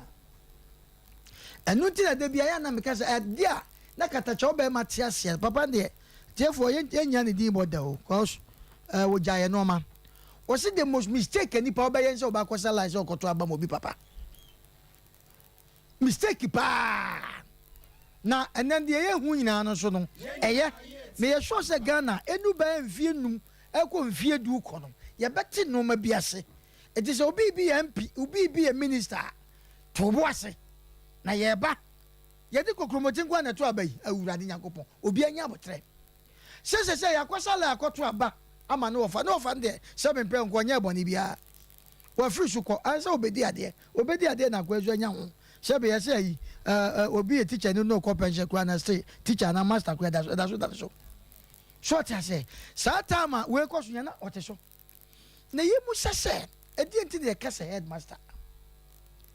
Ɛno nti na da bi ayɛ na meka sɛ ɛde a na katakyɛw bɛrima te aseɛ papa deɛ tiefoɔ yɛnnya ne din bɔ da o cause ɛɛ wɔgya yɛ nneɛma. Wɔsi the most mistake a nipa ɔbɛyɛ nsɛ ɔba akɔsa line sɛ ɔkɔto aba ma obi papa. Mistake paa. Na ɛnɛ deɛ yɛhu nyinaa no so no ɛyɛ. Meyɛ sure sɛ Ghana ɛnu bɛyɛ mfie num ɛkɔ mfie du kɔ no yɛbɛte nneɛma bi ase. Enti sɛ obi bi yɛ MP, obi bi yɛ minister a, to wo bo ase. Na yɛreba. Yɛde kokromoti nko ara na ɛto aba yi. Awurade Nyankopɔn, obiara nya aboterɛ. Sɛ sɛsɛ yɛakɔ Saleh akɔto aba ama ne wɔfa. Ne wɔfa no deɛ, sɛ mempɛ nko, ɔnyɛɛ bɔne biara. Wafiri so kɔ, ansa ɔbɛdi adeɛ. Ɔbɛdi adeɛ na akoa nso anya ho. Sɛ bɛyɛ sɛ ayi, ɛɛ, obi yɛ teacher ni na ɔkɔ pension koraa na still teacher anaa master koraa ɛda so, ɛda so da ne so. So ɔte aseɛ? Saa time a wei kɔ so nyɛ na ɔte so. Na yɛmmisa sɛ, ɛdeɛn nti na yɛka sɛ headmaster?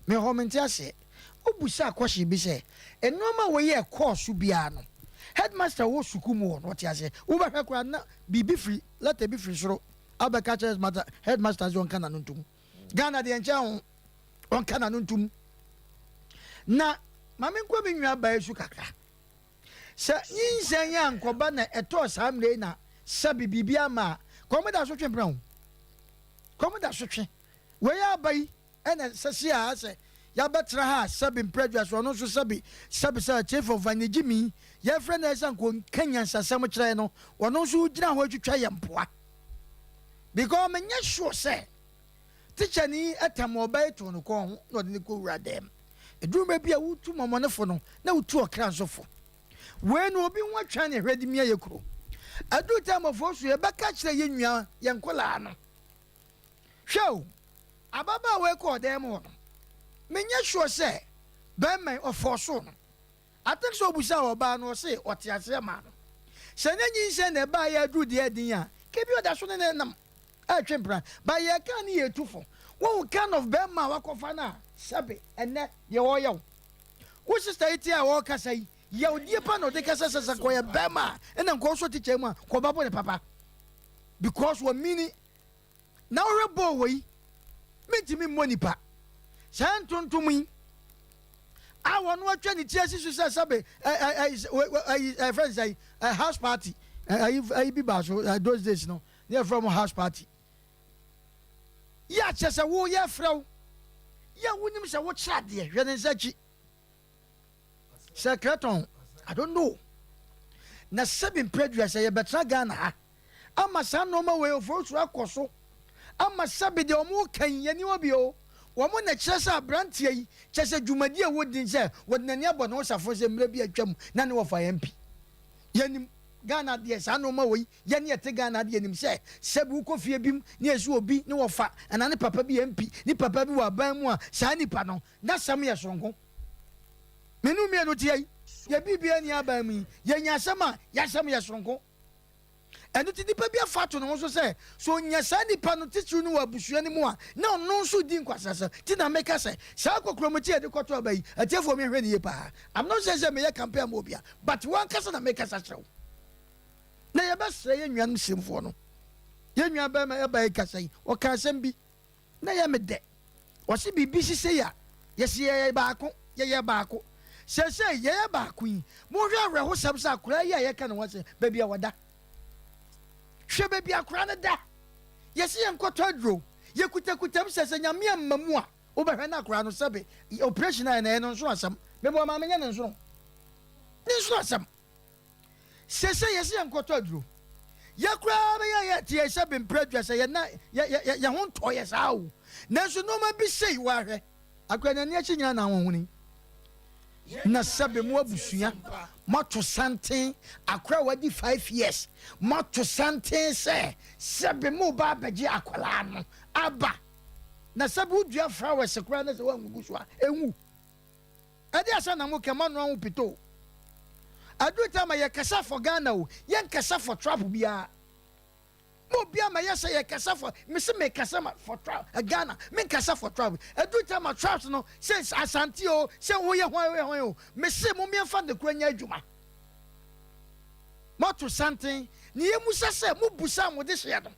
Me hɔ mente aseɛ. Wobusaa question bi sɛ, nnoɔma wei a ɛkɔɔ so biara no, headmaster wɔ sukuu mu hɔ no, ɔte aseɛ? Wobɛhwɛ koraa na biribi firi, letter bi firi soro abɛka kyerɛ headmaster, headmaster sɛ ɔnka n'ano ntom. Ghana deɛ nkyɛn ho, ɔnka n'ano ntom. Na ma menkɔ me nua baa yi so kakra. Sɛ nyinsɛn yi ankɔba na ɛtɔɔ saa mmerɛ yi na sɛbe biribi ama a, kɔm da so twe mpena o. Kɔm da so twe. Wei aba yi ɛna sɛsi a sɛ yɛabɛtena ha a sɛbe mprɛdua so ɔno nso sɛbe sɛbe sɛ chief of anyegyimi yɛfrɛ no ɛsɛ nka ɔnka nyansasɛm kyerɛ no ɔno nso gyina hɔ atwitwa yɛ mpoa because menyɛ sure sɛ Tikyani tam ɔba yi too no kɔn ho na ɔde no kɔwura dan mu. Ɛduru mmerɛ bi a wotu mɔmɔnefo no na wotu ɔkra nso fo. Wei no obi ho atwa ne hwɛ de mia yɛ kuro. Ɛduru tɛmɔfoɔ so yɛbɛka kyerɛ yɛn nua yɛn nkɔlaa no. Hwɛ o, ababaawa yi kɔɔ dan mu hɔ no, menyɛ sure sɛ bɛrima yi ɔfɔɔsoo no. I think sɛ obusaa ɔbaa no ɔse ɔte aseɛ maa no. Sɛ nyɛ nyinsɛn na ɛbaa yɛ aduru deɛ ɛden a, kɛ bi ɔda so ne no nam ɛretwe mpena. But yɛka ne yɛtu fo. Wohu kind of bɛrima a wakɔfa no a sɛbe ɛnɛ deɛ ɔreyɛ wo. Wo sister yi te a ɔrekasa yi, Yawdie pa na ɔde kasa sɛ sɛ nkɔyɛ bɛrima a ɛna nkɔsɔ tikya mu a kɔba bɔ ne papa because wɔ mini na wohwɛ bɔɔl wɔ yi mentumi mmɔ nipa saa ntontom yi a wɔn atwa ne ti asi so sɛ sɛbe ɛyi ɛfrɛ sɛ ɛ house party ɛyi ɛyi bi baa so those days no ne yɛfrɛ mo house party yɛ akyɛ sɛ wo yɛ frɛ wo yɛ wonim sɛ wokyerɛ adeɛ hwɛ ne nsa akyi sɛ kreton I don't know na sɛbi mprɛdua sɛ yɛbɛtena Ghana ha ama saa nnoɔma wei oforosoro akɔ so ama sɛbe deɛ wɔn reka yi yɛni hɔ bio wɔn na kyerɛ sɛ abranteɛ yi kyɛ sɛ dwumadi a wɔdi sɛ wɔde n'ani abɔ ne ho safoɔ sɛ mmerɛ bi atwam na ne wɔfa MP yɛnim Ghana deɛ saa nnoɔma wei yɛne yɛte Ghana deɛ nim sɛ sɛbe wokɔ fie bi mu ne yɛsi obi ne wɔfa anaa ne papa bi MP ne papa bi wɔ aban mu a saa nipa no n'asɛm yɛ soronko mene mmienu teɛ yi yɛ biribiara ni aban mu yi yɛnya asɛm a yɛasɛm yɛ soronko Ɛno nti, nipa bi afa ato ne ho so sɛ, sɛ onya saa nipa no titiriw no wɔ abusua no mu a, na ɔno nso redi nkwaseasɛm. Nti na meka sɛ, saa kokuromoti a yɛde kɔto aba yi, atiefoɔ monhwɛ no yie paa. I'm not saying sɛ meyɛ campaign ama obi a, but wo ankasa na mekasa kyerɛ wo. Na yɛbɛsrɛ yɛn nuanom Simfoɔ no. Yɛn nua barima ɛba yi kasa yi, ɔka asɛm bi. Na ɛyɛ me dɛ. Ɔse biribi si sei a, yɛse yɛyɛ baako, yɛyɛ baako. Seesei yɛyɛ baako yi, monhwɛ awerɛhosɛm sɛ akoraa yi a yɛka ne ho asɛm, baabi a ɔda. Hwɛ baabi a akoraa no da. Yɛse yɛnkɔtɔ aduro, yɛkutakuta mu sɛ sɛ Nyame amma mu a, wobɛhwɛ na akoraa no sɛbe operation ayɛ no, ɛyɛ no nsono asɛm. Meboa maame nyɛ ne nsono. Ne nsono asɛm. Seesei yɛse yɛnkɔtɔ aduro. Yɛ koraa bɛyɛ a yɛte yɛn sɛ bempere adua sɛ yɛn na yɛ yɛ yɛ yɛn ho ntɔ yɛ saa o. Nanso nneɛma bi sei woahwɛ. Akora n'ani akyi nyinaa na ahohoni. Na sɛbe mo abusua moato santen akora a wadi 5 years moato santen sɛ sɛbe mo ba abɛgye akwaraa no aba na sɛbe wodua flowers koraa na sɛ woangugu so a ɛnwu. Ɛde asɛm na mo kɛ mo anoa ho pitoo. Aduru time a yɛ kasa for Ghana o, yɛ nkasa for trap biara. Mo obia ma yɛ sɛ yɛ kasa for, me se me kasa ma for trap, eh, Ghana, me nkasa for trap. Aduru time a traps no, sɛ Asante o, sɛ wo yɛ hwan o yɛ hwan o, me se mo miɛnfa nokura nyɛ adwuma. Mo ato santen, ne yɛ musa sɛ mo busa mo de hyeɛ no.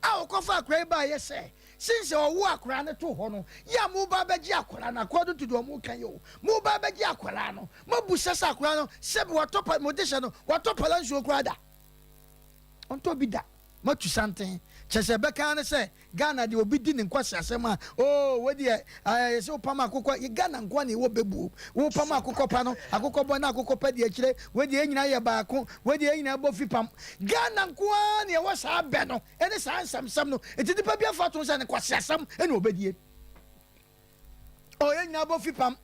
a ɔkɔfaa akwadaa yi baeɛ sɛ, since ɔwoo akwadaa no too hɔ no, yɛ a moreba abɛgye akwadaa no, according to deɛ wɔka yi o, moreba abɛgye akwadaa no, moabusa sɛ akwadaa no, sɛbi watɔ pa, mode hyɛ no, watɔ pala nsuo koraa da? Ɔntɔ bi da. Moatu santen. Kyerɛ sɛ ɛbɛka ara ne sɛ, Ghana deɛ obi di ne nkwaseasɛm a, oo, wei deɛ, ɛɛ, yɛsɛ wopam akokɔ, yɛ Ghana nkoa na ɛwɔ bɛbuo. Wopam akokɔ pa no, akokɔ bɔ na akokɔ pa di akyire, wei deɛ yɛn nyinaa yɛ baako, wei deɛ yɛn nyinaa bɔ fipam. Ghana nko ara na ɛwɔ saa bɛ no ne saa nsɛmsɛm no. Nti nipa bi afa to sɛ ne kwaseasɛm na ɔbɛdie. Oh, yɛn nyinaa bɔ fipam.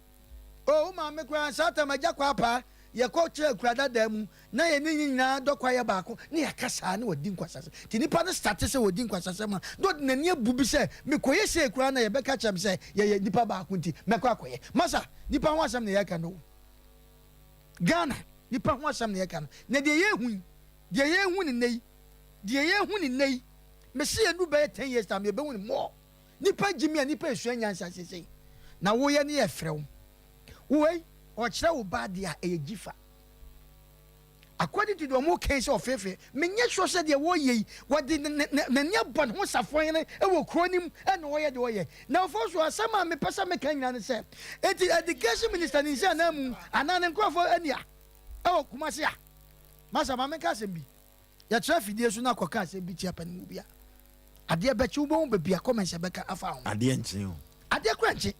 Oh, wo maame koraa saa tam agya kɔ apaa yɛkɔ kyerɛ akura dadaa mu na yɛne ne nyinaa dɔ kwa yɛ baako ne yɛaka saa ne wɔdi nkwasasɛm. Nti nipa no starte sɛ wɔdi nkwasasɛm a na ɔde n'ani abu bi sɛ mekɔyɛ sei koraa na yɛbɛka kyerɛ me sɛ yɛyɛ nipa baako nti mɛkɔ akɔyɛ. Masa, nipa ho asɛm na yɛka no. Ghana nipa ho asɛm na yɛka no. Na deɛ yɛhu yi, deɛ yɛhu ne nnɛ yi, deɛ yɛhu ne nnɛ yi, mese yɛnu bɛyɛ 10 years time yɛbɛhu ne more. Nipa gyimi a nipa esua nyansa sesei. Na woyɛ ne yɛ frɛ wo. Wei ɔkyerɛ wo ba adeɛ a ɛyɛ gyifa. According to deɛ ɔmo kɛn sɛ ɔfeefee, menyɛ sure sɛ deɛ wɔyɛ yi wɔde n'ani abɔ ne ho safohene wɔ kuro no mu ɛna ɔyɛ deɛ ɔyɛ. Na ɔfɔ so asɛm a mepɛ sɛ meka nyinaa ne sɛ, enti education minister ne nsi ananmu anaa ne nkorɔfoɔ ani a ɛwɔ Kumasi a, masa ma menka asɛm bi. Yɛtra afidie so na akɔka asɛm bi tia panimu bi a, adeɛ bɛkye wobɛhu baabi a comments ɛbɛka afa ho. Adeɛ nkye o. Adeɛ kora nkye.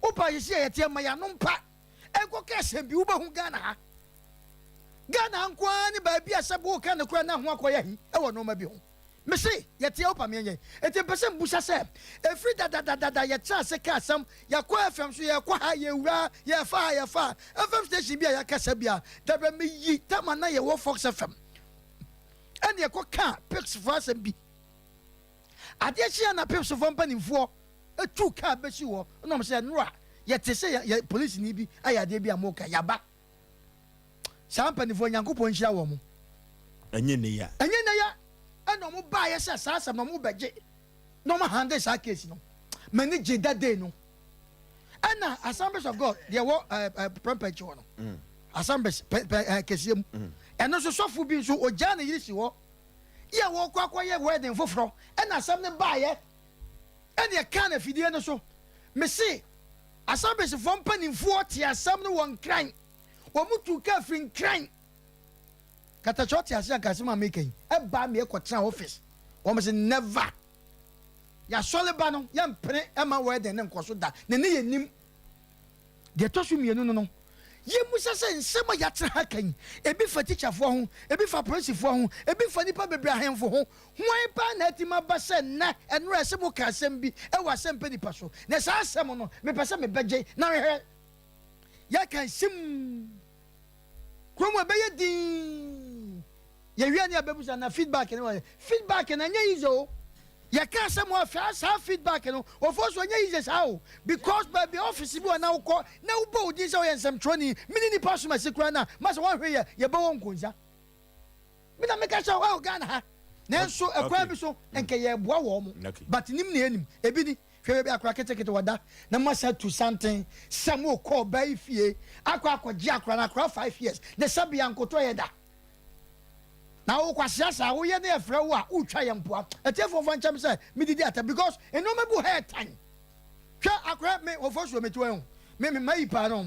Wopa yɛsi a yɛteɛ ma yɛano mpa nkɔka asɛm bi wobɛhu Ghana ha. Ghana ha nko ara ne baabi a sɛ woka no koraa na ho akɔyɛ ahi wɔ nnoɔma bi ho. Mese yɛteɛ wopa meɛnyɛ. Enti mpɛ sɛ mbusa sɛ ɛfiri dadadadada yɛtra ase ka asɛm yɛkɔ FM so yɛkɔ ha yɛwura ha yɛfa ha yɛfa ha FM station bi a yɛakasa bi a dabrɛ meyi tama na yɛwɔ Fox FM ɛne ɛkɔ kaa Pips foɔ asɛm bi. Adeɛ kyeɛ na Pips foɔ mpanimfoɔ tu kaa bɛsi hɔ na wɔn sɛ nnora yɛte sɛ yɛ yɛ polisini bi ayɛ adeɛ bi a moka yaba. Saa mpanimfoɔ Nyankopɔn nhyira wɔn. Ɛnyɛ nnɛ yi a. Ɛnyɛ nnɛ yi a ɛna wɔn baayɛ sɛ saa asɛm na wɔn bɛgye na wɔn handle saa case no. M'ani gye that day no. Ɛna Assemblies of God deɛ ɛwɔ ɛɛ ɛɛ Prempeh akyi hɔ no. Assemblies pɛ pɛ ɛɛ kɛseɛ mu. Ɛno nso sɔfo bi nso ɔgyaa ne yere si hɔ yɛ wɔkɔ akɔyɛ wedding foforɔ ɛna asɛm no baeɛ ɛna ɛkaa no afidie no so. Mese Assembliesfoɔ mpanimfoɔ te asɛm no wɔ Nkran. Wɔn tu kaa firi Nkran. Katakyɛ ɔte ase anka asɛm a meka yi ɛbaa me ɛkɔtena office. Wɔn se never. Yɛasɔre ba no yɛmpene ɛma wedding no nkɔ so da. Na ne yɛnim. Deɛ ɛtɔ so mmienu no no, yɛmmisa sɛ nsɛm a yɛatena ha ka yi, ebi fa tikyafoɔ ho, ebi fa apolisifoɔ ho, ebi fa nnipa bebree ahemfo ho, hwan paa na atumi aba sɛ nnɛ, ɛnora, ɛsɛ moka asɛm bi wɔ asɛmpɛ nipa so, na saa asɛm no, mepɛ sɛ mebɛgye na mehwɛ. Yɛka nsim kurom ɛbɛyɛ dinn. Yɛwie ne yɛbɛbusa na feedback no wɔ feedback no ɛnyɛ easy o. Yɛka asɛm a fɛ saa feedback no wɔfɔ so ɛnyɛ easy saa o because baabi office bi wɔ na wokɔ na wobɔ wo din sɛ woyɛ nsɛmtwerɛni mene nipa som asi koraa na ma sɛ wɔnhwɛ yɛ yɛbɛwɔ nkonsa me na meka sɛ ɛwɔ Ghana ha nanso ɛkwan bi so nkɛ yɛboa wɔn mo but nim na ɛnim ebi ni hwɛ baabi akora ketekete wɔda na mo asa tu santen sɛ mo kɔ ɔbaa yi fie akɔ akɔgye akora no akora 5 years ne sɛbea nkotɔ yɛ da na wo kwasea saa woyɛ ne yɛfrɛ wo a wotwa yɛ mpoa. Atiefoɔ fa nkyɛm sɛ medidi ata because nneɛma bi wɔ ha ɛtan. Hwɛ akora me wɔfɔ suo mete wɔn me me mayi paa no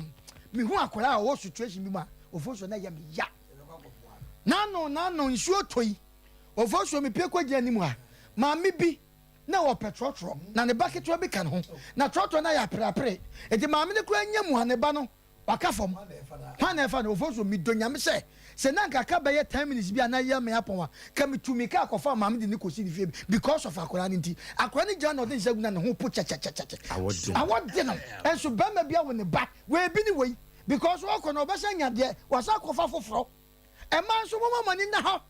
mehu akora a ɔwɔ situation bi mu a wɔfɔ suo na yɛ me ya n'ano n'ano nsuo tɔ yi wɔfɔ suo mepie kɔ gyina anim ha maame bi na wɔpɛ trɔtrɔ na ne ba ketewa bi ka ne ho na trɔtrɔ no ayɛ apereapere eti maame no kura nya mu a ne ba no waka fam. Hwan na ɛfa no? Ofo so medɔ Nyame sɛ sɛ na nka aka bɛyɛ 10 minutes bi a na yɛ me apɔn a ka metu me kaa kɔfa maame de ne kɔsi ne fie because of akwadaa no nti. Akwadaa no gyina na ɔde ne nsa gu na ne ho po kyɛkyɛkyɛkyɛ. Awɔ de no. Ɛnso bɛrima bi awo ne ba wei bi ne wei because ɔkɔ no ɔbɛsan nya deɛ wasan akɔfa foforɔ. Ɛmaa nso momma mo ani nna hɔ.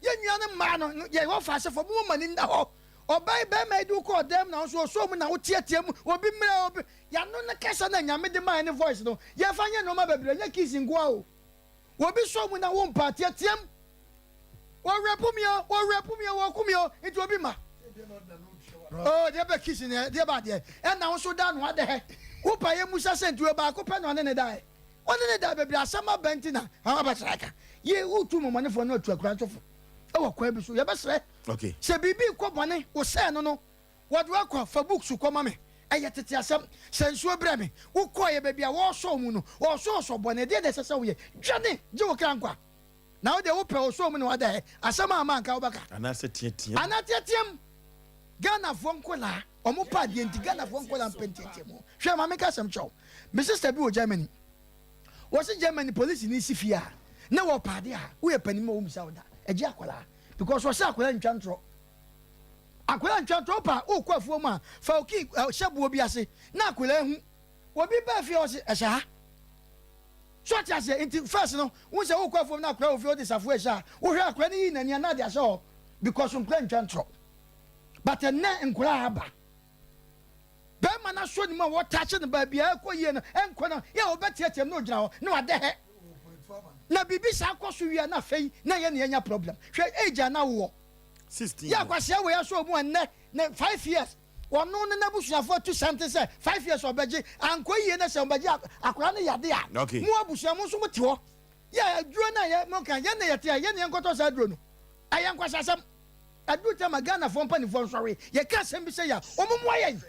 Yɛn nuanom mmaa no, yɛn wɔfa asefoɔ, momma mo ani nna hɔ. Ɔbaa yi, barima yi de wo kɔɔ dan mu na wo nso ɔsɔɔ mu na woteatea mu, obi mmra, obi. Y'ano no kasa na Nyame de mae ne voice no, yɛfa nyɛ nnoɔma bebree, ɛnyɛ kiss nkoa o. Obi sɔ mu na wo mpa, teateam. Wɔ rape me o, wɔ rape me o, wɔ ku me o, nti obi ma. Oh, deɛ bɛ kiss ne, deɛ ba deɛ, ɛna wo nso da ano adɛhɛ. Wo pa yɛ musa sɛ nti wɔ baako pɛ na ɔne ne daɛ. Ɔne ne daɛ bebree, asɛm aba nti na abɛsra ka. Ye, wotu mɔmɔnefoɔ no atu akura nso fo. Ɛwɔ kwan bi so, yɛbɛsrɛ. Sɛ biribi rekɔ bɔne, wo sɛɛ no no, Wɔde wo akɔ, fa books kɔ ma me. Ɛyɛ tete asɛm. Sɛ nsuo brɛ me. Wokɔeɛ baabi a wɔresɔ mu no, wɔresɔɔsɔ bɔne. Ɛdeɛn na ɛsɛ sɛ woyɛ? Dwane! Gye wo kra nkwa. Na wo deɛ wopɛ ɔsɔɔ mu na woada ɛ. Asɛm a ama anka wobɛka. Anaasɛ teateam. Anaa teateam. Ghanafoɔ nkwadaa, wɔn pɛ adeɛ nti, Ghanafoɔ nkwadaa mpɛ nteateamu. Hwɛ, ma menka asɛm kyerɛ wo. Me sister bi wɔ Germany. Wɔse Germany polisini si fie a, na wɔpɛ adeɛ a, woyɛ panin ma wɔmmisa wo da. Ɛgye akwadaa. Because wɔse akwadaa ntwa ntorɔ. Akwadaa ntwa ntorɔ pa wokɔ afuo mu a fa wo kii hyɛ boɔ bi ase na akwadaa hu. Obi baa fie ɔse ɛhyɛ ha. So ɔte aseɛ nti first no wohu sɛ wokɔ afuo mu na akwadaa wɔ fie wode safoa ɛhyɛ a wohwɛ akwadaa no yi n'ani a na ade ahyɛ hɔ because nkwadaa ntwa ntorɔ. But ɛnnɛ nkwadaa aba. Bɛrima no asɔ ne mu a wɔtaakye no baabi a ɛkɔ yie no ɛnkɔ no yɛ a wɔbɛteateam na ɔgyina hɔ na wadɛ hɛ. Na biribi saa kɔ so wie a na afei na yɛ na yɛnya problem. Hwɛ age a na wowɔ. 16 Yɛ akwasia wei asɔ mu ɛnnɛ ne 5 years ɔno ne n'abusuafoɔ atu santen sɛ 5 years ɔbɛgye ankɔ yie na sɛ ɔbɛgye akwadaa no yade a mo abusua mo nso mo te hɔ yɛ aduro no a yɛ mo ka yɛn na yɛte a yɛn na yɛnkɔtɔ saa aduro no ɛyɛ nkwasiasɛm aduro tɛ ma Ghanafoɔ mpanimfoɔ nsɔre yɛka asɛm bi sɛ yɛ a wɔn mmoa yɛn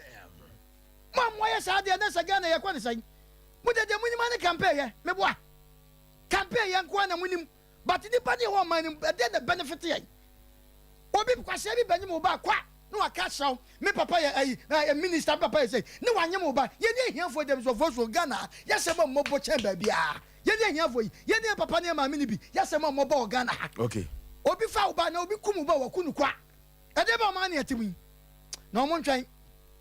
mo a mmoa yɛ saa deɛ na sɛ Ghana yɛkɔ ne sɛn mo deɛ deɛ mo nim ane campaign yɛ meboa campaign yɛ nkoa na mo nim. But nipa ne ɛwɔ ɔman no mu ɛdeɛn na benefit yɛn? Obi kwasea bi bɛnyem wo ba kwa na waka akyerɛ wo me papa yɛ ayi ɛ minister me papa yɛ sei ne wanyem wo ba. Yɛne ahiafoɔ deɛ mesɔfoɔ so Ghana ha yɛsɛm a mmɔbɔ kyɛn baabiara. Yɛne ahiafoɔ yi yɛne yɛn papa ne yɛn maame no bi yɛsɛm a mmɔbɔ wɔ Ghana ha. Obi fa wo ba na obi kum wo ba waku no kwa. Ɛdeɛ bɛ ɔman ne yɛte mu yi na wɔn ntwɛn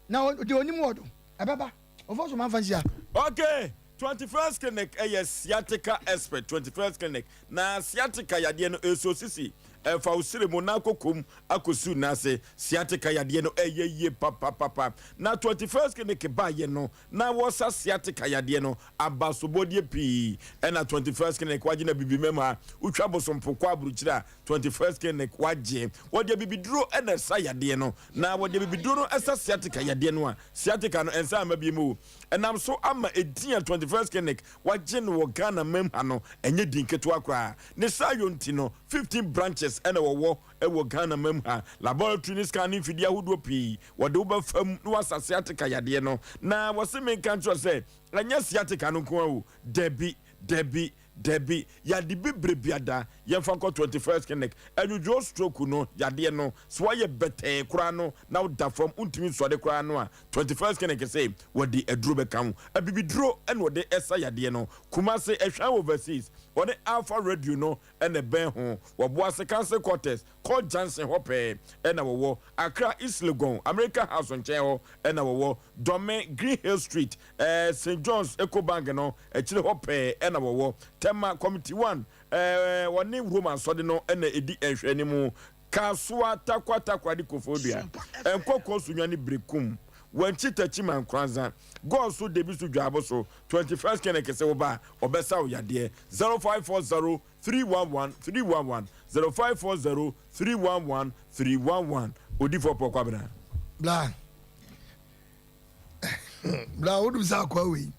na deɛ onim wɔ do ɛbɛba. Ɔfoɔ so manfa nsia. Okay, 21st Clinic yɛ sciatica expert. 21st Clinic na sciatica yadeɛ no ɛso sisi. Ɛfa wo srɛ mu na akɔ kom akɔsi wo nan ase. Sciatica yadeɛ no ɛyɛ yie papapapa. Na 21st Clinic baeɛ no na wɔsa sciatica yadeɛ no abasobɔdeɛ pii. Ɛna 21st Clinic wagye no Abibimam ha. Wotwa Bosompo kɔ aburukyire a 21st Clinic wagye. Wɔde abibiduro na ɛsa yadeɛ no. Na wɔde abibiduro no sa sciatica yadeɛ no a, sciatica no ɛnsan mma biom o. Ɛnam so ama edin a 21st Clinic wagye no wɔ Ghana mam ha no, ɛnyɛ din ketewa koraa. Ne saa yɔ nti no, 15 branches na wɔwɔ wɔ Ghana mam ha. Laboratory ne scan ne mfidie ahodoɔ pii, wɔde wo bɛfa mu na wɔasa sciatica yadeɛ no. Na wɔse menka nkyerɛ wo sɛ, ɛnyɛ sciatica no nko ara o, dabi, dabi, Dabi, yade bibire biada, yɛmfa nkɔ 21st clinic, anwudwo stroke no yadeɛ no, sɛ woayɛ bɛtɛɛ koraa no na woda fam wontumi nsɔre koraa no a, 21st clinic se wɔde aduro bɛka ho. Abibiduro na wɔde sa yadeɛ no. Kumase, Ɛhwan Overseas, wɔne Alpha Radio no na ɛbɛn ho. Wɔ Boase Council Quarters, Court Junction hɔ pɛɛ na wɔwɔ. Accra, East Legon, America House nkyɛn hɔ na wɔwɔ. Dome, Green Hill Street, Eh, St. John's Eco Bank no akyire hɔ pɛɛ na wɔwɔ. Tema Committee One, eh, wɔne Roma Asɔde no na ɛdi nhwɛanimu. Kasoa, Tarkwa Takoradi Koforidua, Nkɔkɔɔ Sunyani Berekum, Wankyi Takyiman Nkoranza, Gɔɔso Debiso Dwaabo so, 21st Clinic sɛ woba a wɔbɛsa wo yadeɛ. 0540 311 311, 0540 311 311. Odifoɔ Paul Kwabena. Bla. Bra wonim sɛ akoa wei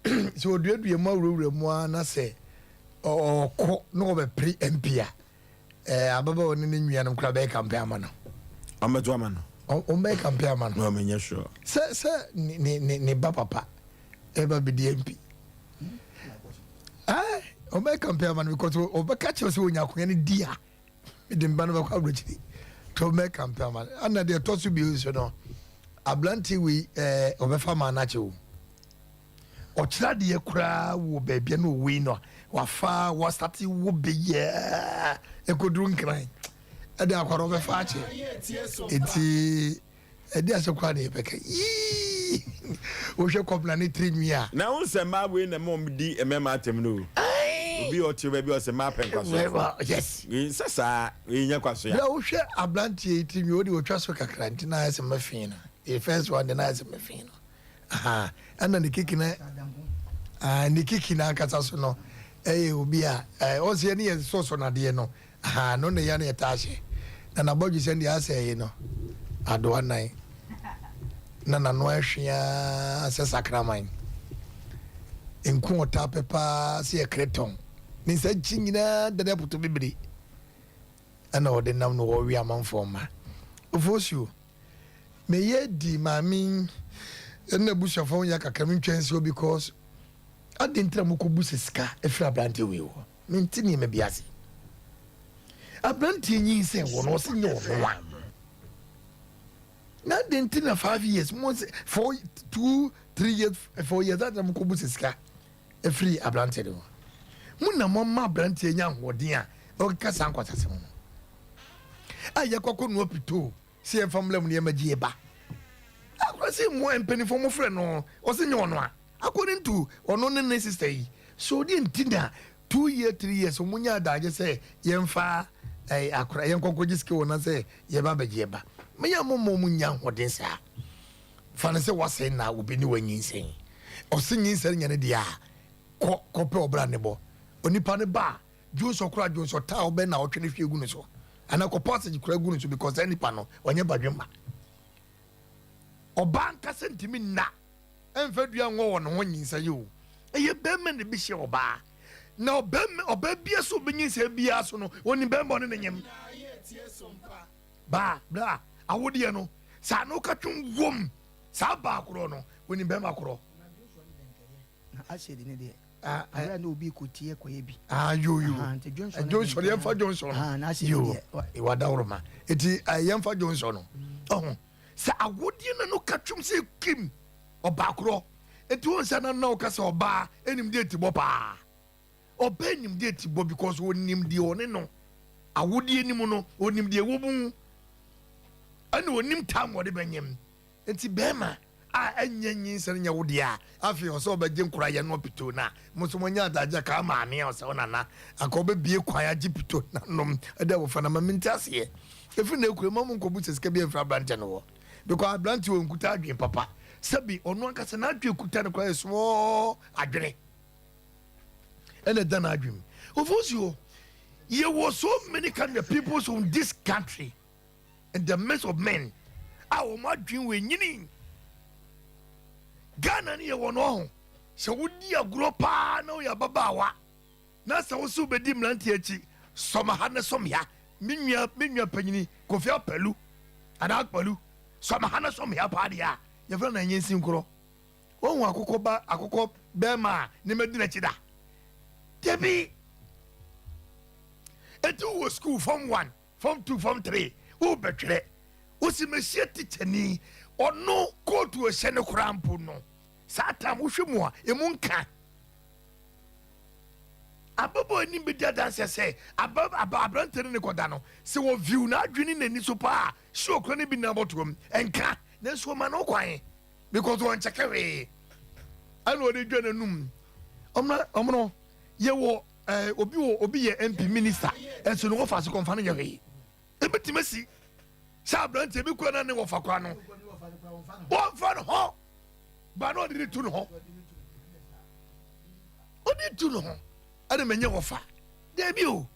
sɛ ɔduadua mu awurawura mu ara na sɛ ɔkɔ na ɔbɛpere MP a ɛɛ ababaawa ne ne nuanom koraa bɛyɛ campaign ama no. Ɔmbɛto ama no. Ɔmbɛyɛ campaign ama no. No, menyɛ sure. Sɛ sɛ ne ne ne ne ba papa ɛba bɛdi MP. Ɛɛ ɔmbɛyɛ campaign ama no because ɔbɛka kyerɛ sɛ ɔnya akonnwa no di a. mede mba no bɛkɔ aburokyiri to mɛka mpɛ ama no ɛna deɛ ɛtɔ so bio nso no aberante wei ɛɛ ɔbɛfa maa n'akyɛ o ɔkyerɛ adeɛ koraa wɔ baabi a na ɔwei no a wafa wasate wo bɛyɛ ɛkɔduru nkran ɛde akwara ɔbɛfa akyɛ nti Ɛde asɛm koraa na yɛbɛka yii wohwɛ kɔbena ne tiri nwi a. Na wo sɛ mmaa wei na ɛma wɔn di mmarima atɛm no o. Obi a ɔte baabi a ɔsɛ mmaa pɛ nkwasoa. Yes. Wei nsɛ saa wei nyɛ kwasoa. Bra wohwɛ abranteɛ yi tiri nwi o de otwa so kakra nti na ayɛ sɛ mafii no. The first one de na ayɛ sɛ mafii no. Aha ɛna ne kiki na ah ne kiki na ankasa so no ɛyɛ obi a ɔsɛ yɛ ne yɛ sɔsɔ nadeɛ no. Ahaa no ne ya na yɛtaa hyɛ. Na n'abɔdwesɛ deɛ asɛ ɛyi no adoa nan na n'ano ahwe ara sɛ sakraman. Nku ɔtaa pɛ paa sɛ yɛ kretɔn. Ne nsa akyi nyinaa dane apoto bibire ɛna ɔde nam no wɔwe amanfoɔ mma. Ofosuo, meyɛ di maame yi ɛne n'abusuafoɔ ho ya kakra mentwa nsuo because adɛn nti na mokɔbu sɛ sika ɛfiri aberanteɛ wei hɔ? Mente nneɛma bi ase. Aberanteɛ nyinsɛn wɔ no ɔse nyɛ ɔno a. Na adɛn nti na five years mo se four two three years four years adɛn na mo kɔ bu sɛ sika efiri aberanteɛ no hɔ. Mo na mo ama aberanteɛ nya ahoɔden a ɔkeka saa nkwasasɛm no. A yɛkɔ akɔ noa pitoo sɛ yɛmfa mmla mu na yɛmmɛgye yɛ ba. Akora sɛ mo mpanimfoɔ mo frɛ no ɔse nyɛ ɔno a. According to ɔno ne ne sister yi, so deɛ nti na two year three years wɔn nya adagye sɛ yɛnfa ɛɛ akora yɛn kɔkɔ gye sika wɔ na sɛ yɛba abɛgye yɛ ba. Meyɛ mo mo mo nya ahoɔden saa. Fa no sɛ wasɛn na obi ne wanyinsɛn. Ɔse nyinsɛn nyɛ ne deɛ a kɔ kɔpɛ ɔbra ne bɔ. Onipa ne ba a dwonsɔ koraa dwonsɔ taa ɔbɛn na ɔtwe ne hwie gu ne so. Anaa kɔ passage koraa gu ne so because saa nipa no ɔnyɛ badwemma. Ɔbaa nkasa ntumi nna. Ɛmfa dua nwɔ wɔn ho nyinsɛn o. Ɛyɛ bɛrima na ebi hyɛ ɔbaa. Na ɔbɛrima ɔbaa bia so ɔbɛnyinsɛn biara so no, onim bɛrima ɔne ne nyem. Baa, bra, awodeɛ no, sɛ ano ka twom wom, saa baa korɔ no, onim bɛrima korɔ. Na acid ne deɛ, abira na obi kɔ tie kɔyɛ bi. Ah, yo yo. Johnson, yɛmfa Johnson no. Yo, wadaworo Eti yɛmfa Johnson no. Ɔho. Sɛ awodeɛ na no ka twom sɛ kim ɔbaa korɔ nti wɔn sɛ na na ɔka sɛ ɔbaa ɛnim deɛ ti bɔ paa ɔbaa nim deɛ ti bɔ because ɔnim deɛ ɔne no awodeɛ nim no ɔnim deɛ ɛwɔ mu ɛna ɔnim time ɔde bɛnyem nti bɛrima. a ɛnyɛ nyinsɛn nyɛ wo deɛ a, afei ɔsɛ ɔbɛgye nkora yɛ no pito no a, mo nso moanya adagye kaa maame a ɔsɛ wo nana, anka ɔbɛbie kwan agye pito no anom de abɔfra no ama. Mente aseɛ. Ɛfiri na ɛkura ma mo nkɔbu sɛ sika bi amfiri aberanteɛ no hɔ. Because aberanteɛ ɔnkuta adwene papa. Sɛbi ɔno ankasa n'adwene kuta no koraa yɛ small adwene. Ɛna ɛda n'adwene mu. Ofosuo, yɛwɔ so many kind of people in this country. in the midst of men a wɔn adwene wɔ enyini Ghana ne yɛ wɔ no ho sɛ wodi agorɔ paa na woyɛ ababaawa na sɛ wo so wobɛdi mmeranteɛ akyi sɔm ha ne sɔm ha me nua me nua panyini Kofi Apalu anaa Akpalu sɔm ha ne sɔm ha paa deɛ a yɛfrɛ no ɛnyɛ nsi nkorɔ wɔn akokɔ ba akokɔ bɛrima a ne ma di n'akyi da dabi eti wɔ school form one Form 2, Form 3, worebɛtwerɛ. Wosi mehyia tikyani, ɔno kootu ɔhyɛ no koraa mpo no, saa tam wohwɛ mu a, emu nka. Ababaawa anim bɛdi adanseɛ sɛ aba aba aberante no ne kɔda no, sɛ wɔviw n'adwene ne n'ani so paa a, hyɛ okura no bi nna abɔtoam, ɛnka. Nanso ɔma no kwan because wɔnkyɛkɛ hwee. Ɛna ɔde dwa n'anum. Ɔmena ɔmono yɛwɔ Eh, obi wɔ obi yɛ MP minister ɛnso ne wɔfa so kɔnfa no nyɛ hwee. Ebetumi asi sɛ aberanteɛ bi kura na ne wɔfa kora no wɔnfa no ho ba na ɔde ne tu ne ho ɔde tu ne ho ɛna mɛnyɛ wɔfa daabi o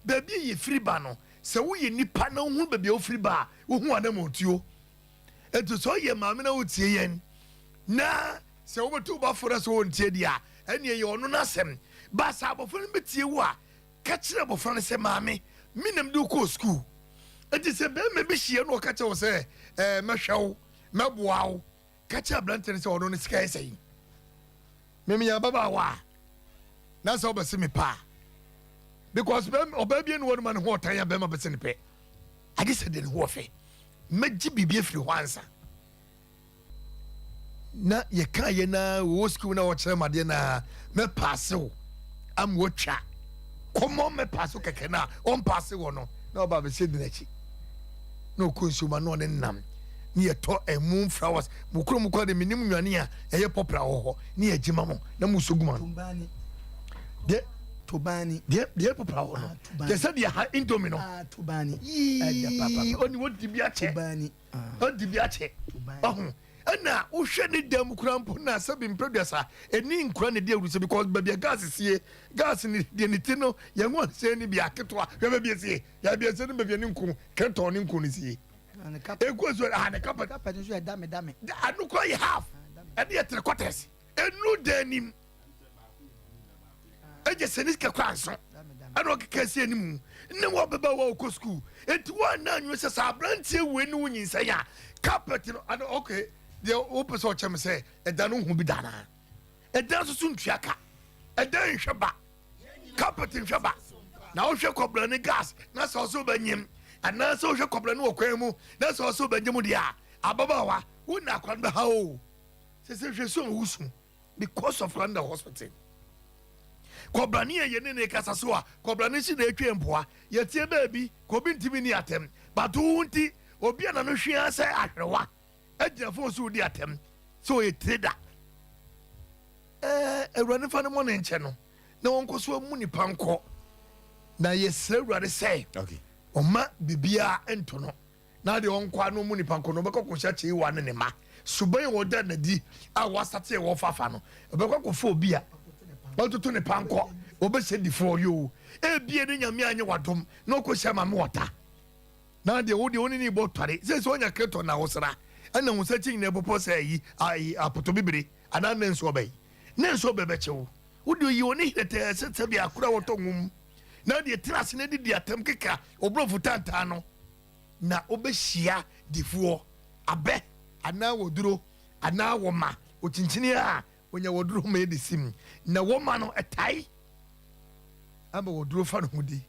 baabi a yɛfiri ba no sɛ woyɛ nipa na wohu baabi a wofiri ba a wohu anamɔtuo Enti sɛ ɔyɛ maame na wotie yɛn na sɛ wobɛtu wo ba fo na sɛ ɔntie deɛ a, ɛnneɛ yɛ ɔno n'asɛm. Ba sɛ abɔfra no bɛtie wo a, ka kyerɛ abɔfra no sɛ, Maame, me na mede wo kɔɔ sukuu. Enti sɛ barima bi hyia na ɔka kyerɛ wo sɛ, ɛɛ, mɛhwɛ wo, mɛboa wo, ka kyerɛ aberanteɛ no sɛ ɔno ne sika yɛ sɛn. Me meyɛ ababaawa a, na sɛ wobɛse me pɛ a, because ɔbaa bi anu hɔ no ma ne ho ɔtan a bɛrima bɛse ne pɛ. Agye sɛ deɛ ne ho ɔfɛ. Mɛgye biribi afiri hɔ ansa. Na yɛka yɛ na wɔwɔ sukuu na wɔkyerɛ m adeɛ na mɛpaase wo ama watwa kɔmmɔ mɛpaase wo kɛkɛ na ɔmpaase wɔ no na ɔba abɛhyɛ di n'akyi na ɔkɔ nsuo ma na ɔne nam ne yɛtɔ ɛmu flowers mo kurom kɔ de menim nwane a ɛyɛ pɔpra wɔ hɔ ne yɛgye ma mo na mo so gu ma no deɛ Tobani. Deɛ deɛ pɔpra wɔ no ah, Tobani. Deɛ sɛ deɛ ha indomie no. Ah, Tobani. Yii ɔni wɔdi bi akyɛ. Tobani. Ah. Ɔdi bi akyɛ. Tobani. Ɔho ɛna wohwɛ ne dan mu kura mpo na sɛbi mpɛduasa ɛni nkura ne di awurusi because baabi a gas sie gas ne deɛ ne ti no yɛn ho ahyɛn ne bi aketewa hwɛ baabi esie yɛ baabi esie ne baabi ne nku kɛntɔn ne nku ne sie egu esu ah ne carpet carpet nso yɛ dame dame ano kura yɛ half ɛne yɛ three quarters enu dan nim. Egye sɛ ne sika kora nso ɛna ɔkeka si anim ne wɔ bɛba wɔ ɔkɔ sukuu eti wɔn anan nwi sɛ sɛ aberanteɛ wei ne wo nyinsɛn a carpet no ano okay deɛ wopɛ sɛ ɔkyɛ me sɛ ɛda no ho bi da naa ɛda nso so ntua ka ɛda nhwɛ ba carpet nhwɛ ba na wohwɛ kɔbra ne gas na sɛ ɔsɛ wobɛnyem anaasɛ wohwɛ kɔbra ne wɔ kwan mu na sɛ ɔsɛ wobɛnyem deɛ a ababaawa wo na akora no bɛha o sɛ sɛ hwɛ so wosu because of Rwanda hospital kɔbrane a yɛne ne kasa so a kɔbrane si na etwa mpoa yɛtie baabi kɔbi ntumi ni atɛm but wo nti obi a n'ano hwea sɛ ahwerewa agyina fon so di atɛm sɛ ɔyɛ trader ɛɛ awurade fa ne mɔ ne nkyɛ no na wɔnkɔ so amu nipa nkɔ na yɛsrɛ awurade sɛ ɔma biribiara nto no na deɛ ɔnkɔ ano mu nipa nkɔ no ɔbɛkɔ kɔhyɛ kyeewa ne ne ma suban a wɔda n'adi a wɔasate a wɔfafa no ɔbɛkɔ akɔfa obi a ɔtoto ne pankɔ ɔbɛhyɛ difoɔ yoo ebie ne nyame anyɛ wadom na ɔkɔhyɛ maame wɔta na deɛ wo deɛ wo ne ne bɔ tɔre sɛ sɛ ɔnya kretɔ na wosra ɛna wo nsa kyi nyina ɛpopɔ sɛ ayi ayi apotɔ bibire anaa ne nso ɔbɛyi ne nso ɔbɛbɛkyɛ wo wo deɛ oyi ɔne hɛtɛɛ sɛ sɛ deɛ akora wɔtɔ nwom na deɛ tena ase na didi atɛm keka oborɔfo tantan no na wobɛhyia difoɔ, abɛ anaa wɔduro anaa wɔma, ɔkyinkyini a ɔnya wɔduro ma ɛde sim, na wɔma no ɛtae ama wɔduro fa no ho di.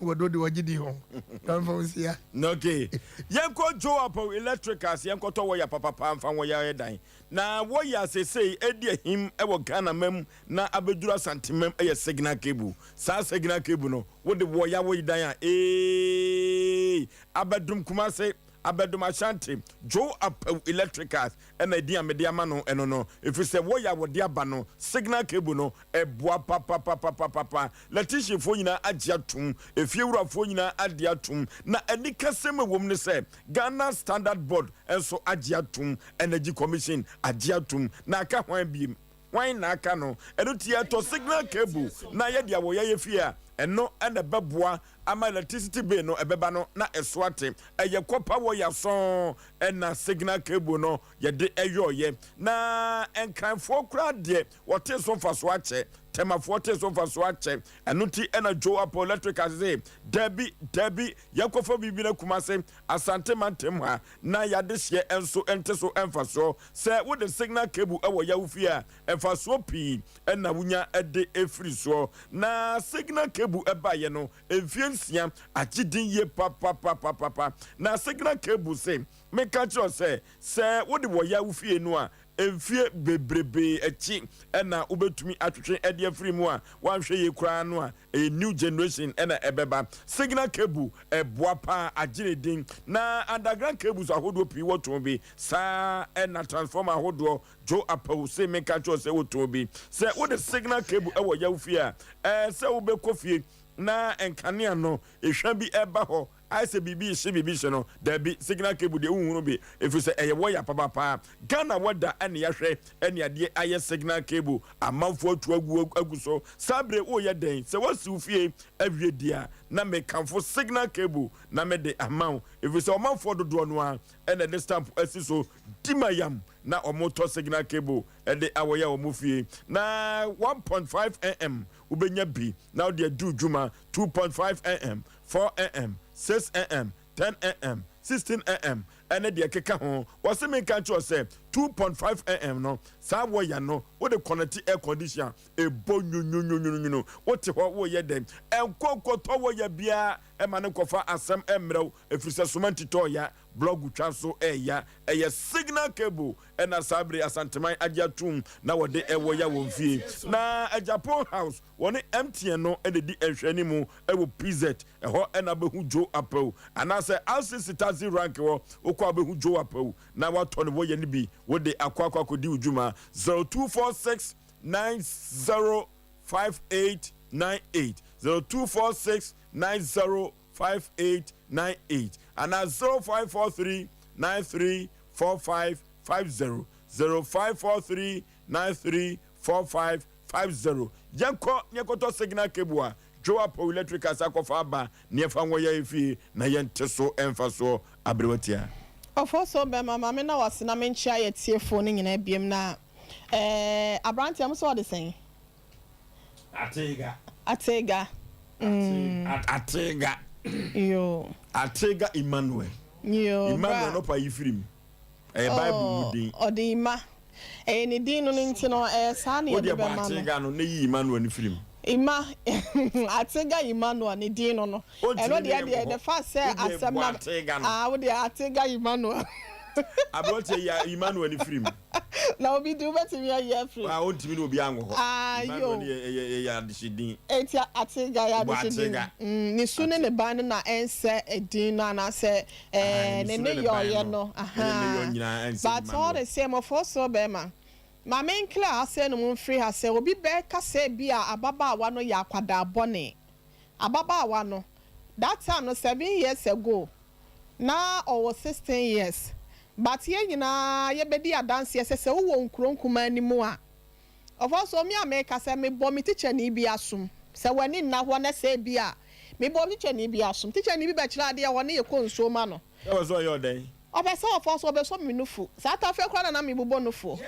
Wɔduro de wɔgye di ho. Tamfa wo nsia. Okay. Yɛnkɔ Joe Apaw Electricals yɛnkɔtɔ wɔya papapa mfa wɔya yɛ dan. Na wɔya sesei ɛdi ahim wɔ Ghana mam na abɛduru Asante mam yɛ signal cable. Saa signal cable no Wode wɔ ya wo dan a eeii abɛdom Kumase. Abɛdom Ashanti, Joe Apawu Electricals ɛna edin a mede ama no ɛno no, ɛfiri sɛ wɔyɛ a wɔde aba no, signal cable no, ɛboa papapapapapa. Lɛtihyifoɔ nyinaa agye atom, efiewurafoɔ nyinaa agye atom, na anikasɛm a ɛwɔ mu ne sɛ Ghana Standard Board nso agye atom, Energy Commission agye atom, na aka hwan biem? Hwan na aka no? Ɛno nti yɛtɔ signal cable na yɛde awɔ yɛn fie a, ɛno na ɛbɛboa ama electricity bill no ɛbɛba no na ɛso ate. Ɛyɛ copper wire sɔnn na signal cable no yɛde yɔeɛ. Na Nkranfoɔ koraa deɛ wɔtee so mfasoɔ akyɛ, Tɛmafoɔ tee so mfasoɔ akyɛ. Ɛno nti na Joe Apple Electricals se, Dabi, dabi, yɛnkɔfa biribi na Kumase, Asante mantam ha na y'adehyeɛ nso nte so mfasoɔ. Sɛ wode signal cable wɔ ya wo fie a, mfasoɔ pii na wonya de firi soɔ. Na signal cable baeɛ no, mfeɛ nsia agye din yie papapapapapa. Na signal cable se menka nkyerɛ wo sɛ, sɛ wode wɔ ya wo fie no a, mfeɛ bebrebee akyi na wobɛtumi atwetwe de afiri mu a, woanhwɛ yie koraa no a, Ɛyɛ new generation na ɛbɛba. Signal cable ɛboa paa agye ne din. Na underground cables ahodoɔ pii wɔ tɔn bi. Saa na transformer ahodoɔ Joe Apawu se menka nkyerɛ wo sɛ wɔ tɔn bi. Sɛ wode signal cable ɛwɔ yaw fie a, ɛɛ sɛ wobɛkɔ fie na nkanea no ehwa bi ɛba hɔ Ayɛ sɛ biribi rehye biribi hye no, dabi, signal cable deɛ wonhunu bi ɛfiri sɛ ɛyɛ wɔya papaapa. Ghana wɔda ɛne yɛahwɛ ɛne adeɛ ayɛ signal cable amanfoɔ atu agu agu so. Saa berɛ woreyɛ dɛn? Sɛ woasi wo fie awie deɛ a, na mekamfo signal cable na mede ama wo ɛfiri sɛ ɔmanfoɔ dodoɔ no ara na ɛde stamp asi so di mayam na wɔtɔ signal cable de awɔya wɔn fie. Na 1.5 mm wobɛnya bi na wode adi wo dwuma, 2.5 mm 4am, 6am, 10am, 16am ɛne deɛ ɛkeka ho. Wɔse menka nkyerɛ wo sɛ 2.5am no saa wɔya no wode kɔnɛte air condition a ɛbɔ nwunwunwunwunu. Wote hɔ woyɛ dɛn? Ɛnkɔ nkɔtɔ wɔya biara ɛma no nkɔfa asɛm ɛmmerɛ wo ɛfiri sɛ soma nti tɔɔ ya, blɔg twa nso ɛya. Ɛyɛ signal cable ɛna saa bere Asanteman agye atom na wɔde ɛwɔ ya wɔn fie. Na Agyapong House Wɔne MTN no na ɛdi nhwɛanimu wɔ PZ, ɛhɔ na wobɛhu Joe Apawu, anaasɛ RCC Taxi Rank hɔ, wokɔ a wobɛhu Joe Apawu na woatɔ ne wɔyɛ no bi wode akɔ akɔ akɔdi wo dwuma. 0246 90 5898, 0246 90 5898 anaa 0543 93 4550, 0543 93 4550. Yɛnkɔ na yɛnkɔtɔ signal cable a Joe Apow Electricals akɔfa aba na yɛmfa nwɔ yɛn fie na yɛnte so mfasoɔ aberewa tia. Ɔfɔsoo bɛma ma me na wase na menkyea yɛ tiefoɔ no nyinaa biom na eh abranteɛ mo sɛ ɔde sɛn? Atega. Atega mm. Atega. Yoo. Atega Emmanuel. Yoo bra. Emmanuel no pa yi firi mu. Ɛyɛ Bible mu din. Oh, ɔde Emma. Ɛyɛ ne din no no nti no, ɛyɛ saa na yɛde bɛma no. Wo deɛ bɔ Atega no na yi Emmanuel no firi mu. Emma, Atega Emmanuel, ne din no no. Ontumi Ɛno ne deɛ yɛn deɛ, wɔ the hɔ. fact sɛ Wo deɛ asɛm bɔ na, Atega no. ah, wo deɛ Atega Emmanuel. Aberanteɛ yi Emmanuel no firi mu. Na obi di wobɛtumi ayi afiri mu. Ah, ontumi ne obiara nwɔ hɔ. Ah, yo. Emmanuel no yɛ, ɛyɛ, ɛyɛ adehye din. Enti Atega yɛ Bɔ adehye din. Atega. Mm, ne su ne ne ban no na ɛnsɛ edin no anaasɛ Ahan, ɛɛ ne ne su ne ne ban nneyɔeɛ no, no, ɛne ne nneyɔɔ ahaa. nyinaa ɛnsɛ But all Emmanuel. the same, ɔfɔɔsoɔ bɛrima, ma me nclear asɛm no mu mfiri ha sɛ obi bɛka sɛ ebia ababaawa no yɛ akwadaa bɔne. Ababaawa no, that time no, 7 years ago, na ɔwɔ 16 years. But yɛn nyinaa yɛbɛdi adanseɛ sɛ sɛ wowɔ nkuro nkumaa no mu a, ɔfɔɔsoɔ me a meka sɛ mebɔ me tikyani bi asom. Sɛ w'ani nna hɔ na sɛ ebia mebɔ me tikyani bi asom. Tikyani bi bɛkyerɛ adeɛ hɔ ne yɛkɔ nsuo ma no. Ɛwɔ sɛ ɔyɛ ɔdɛn? Ɔpɛ sɛ ɔfɔ so ɔbɛsɔ me nufu. Saa tafɛ koraa na na mebobɔ nufoɔ.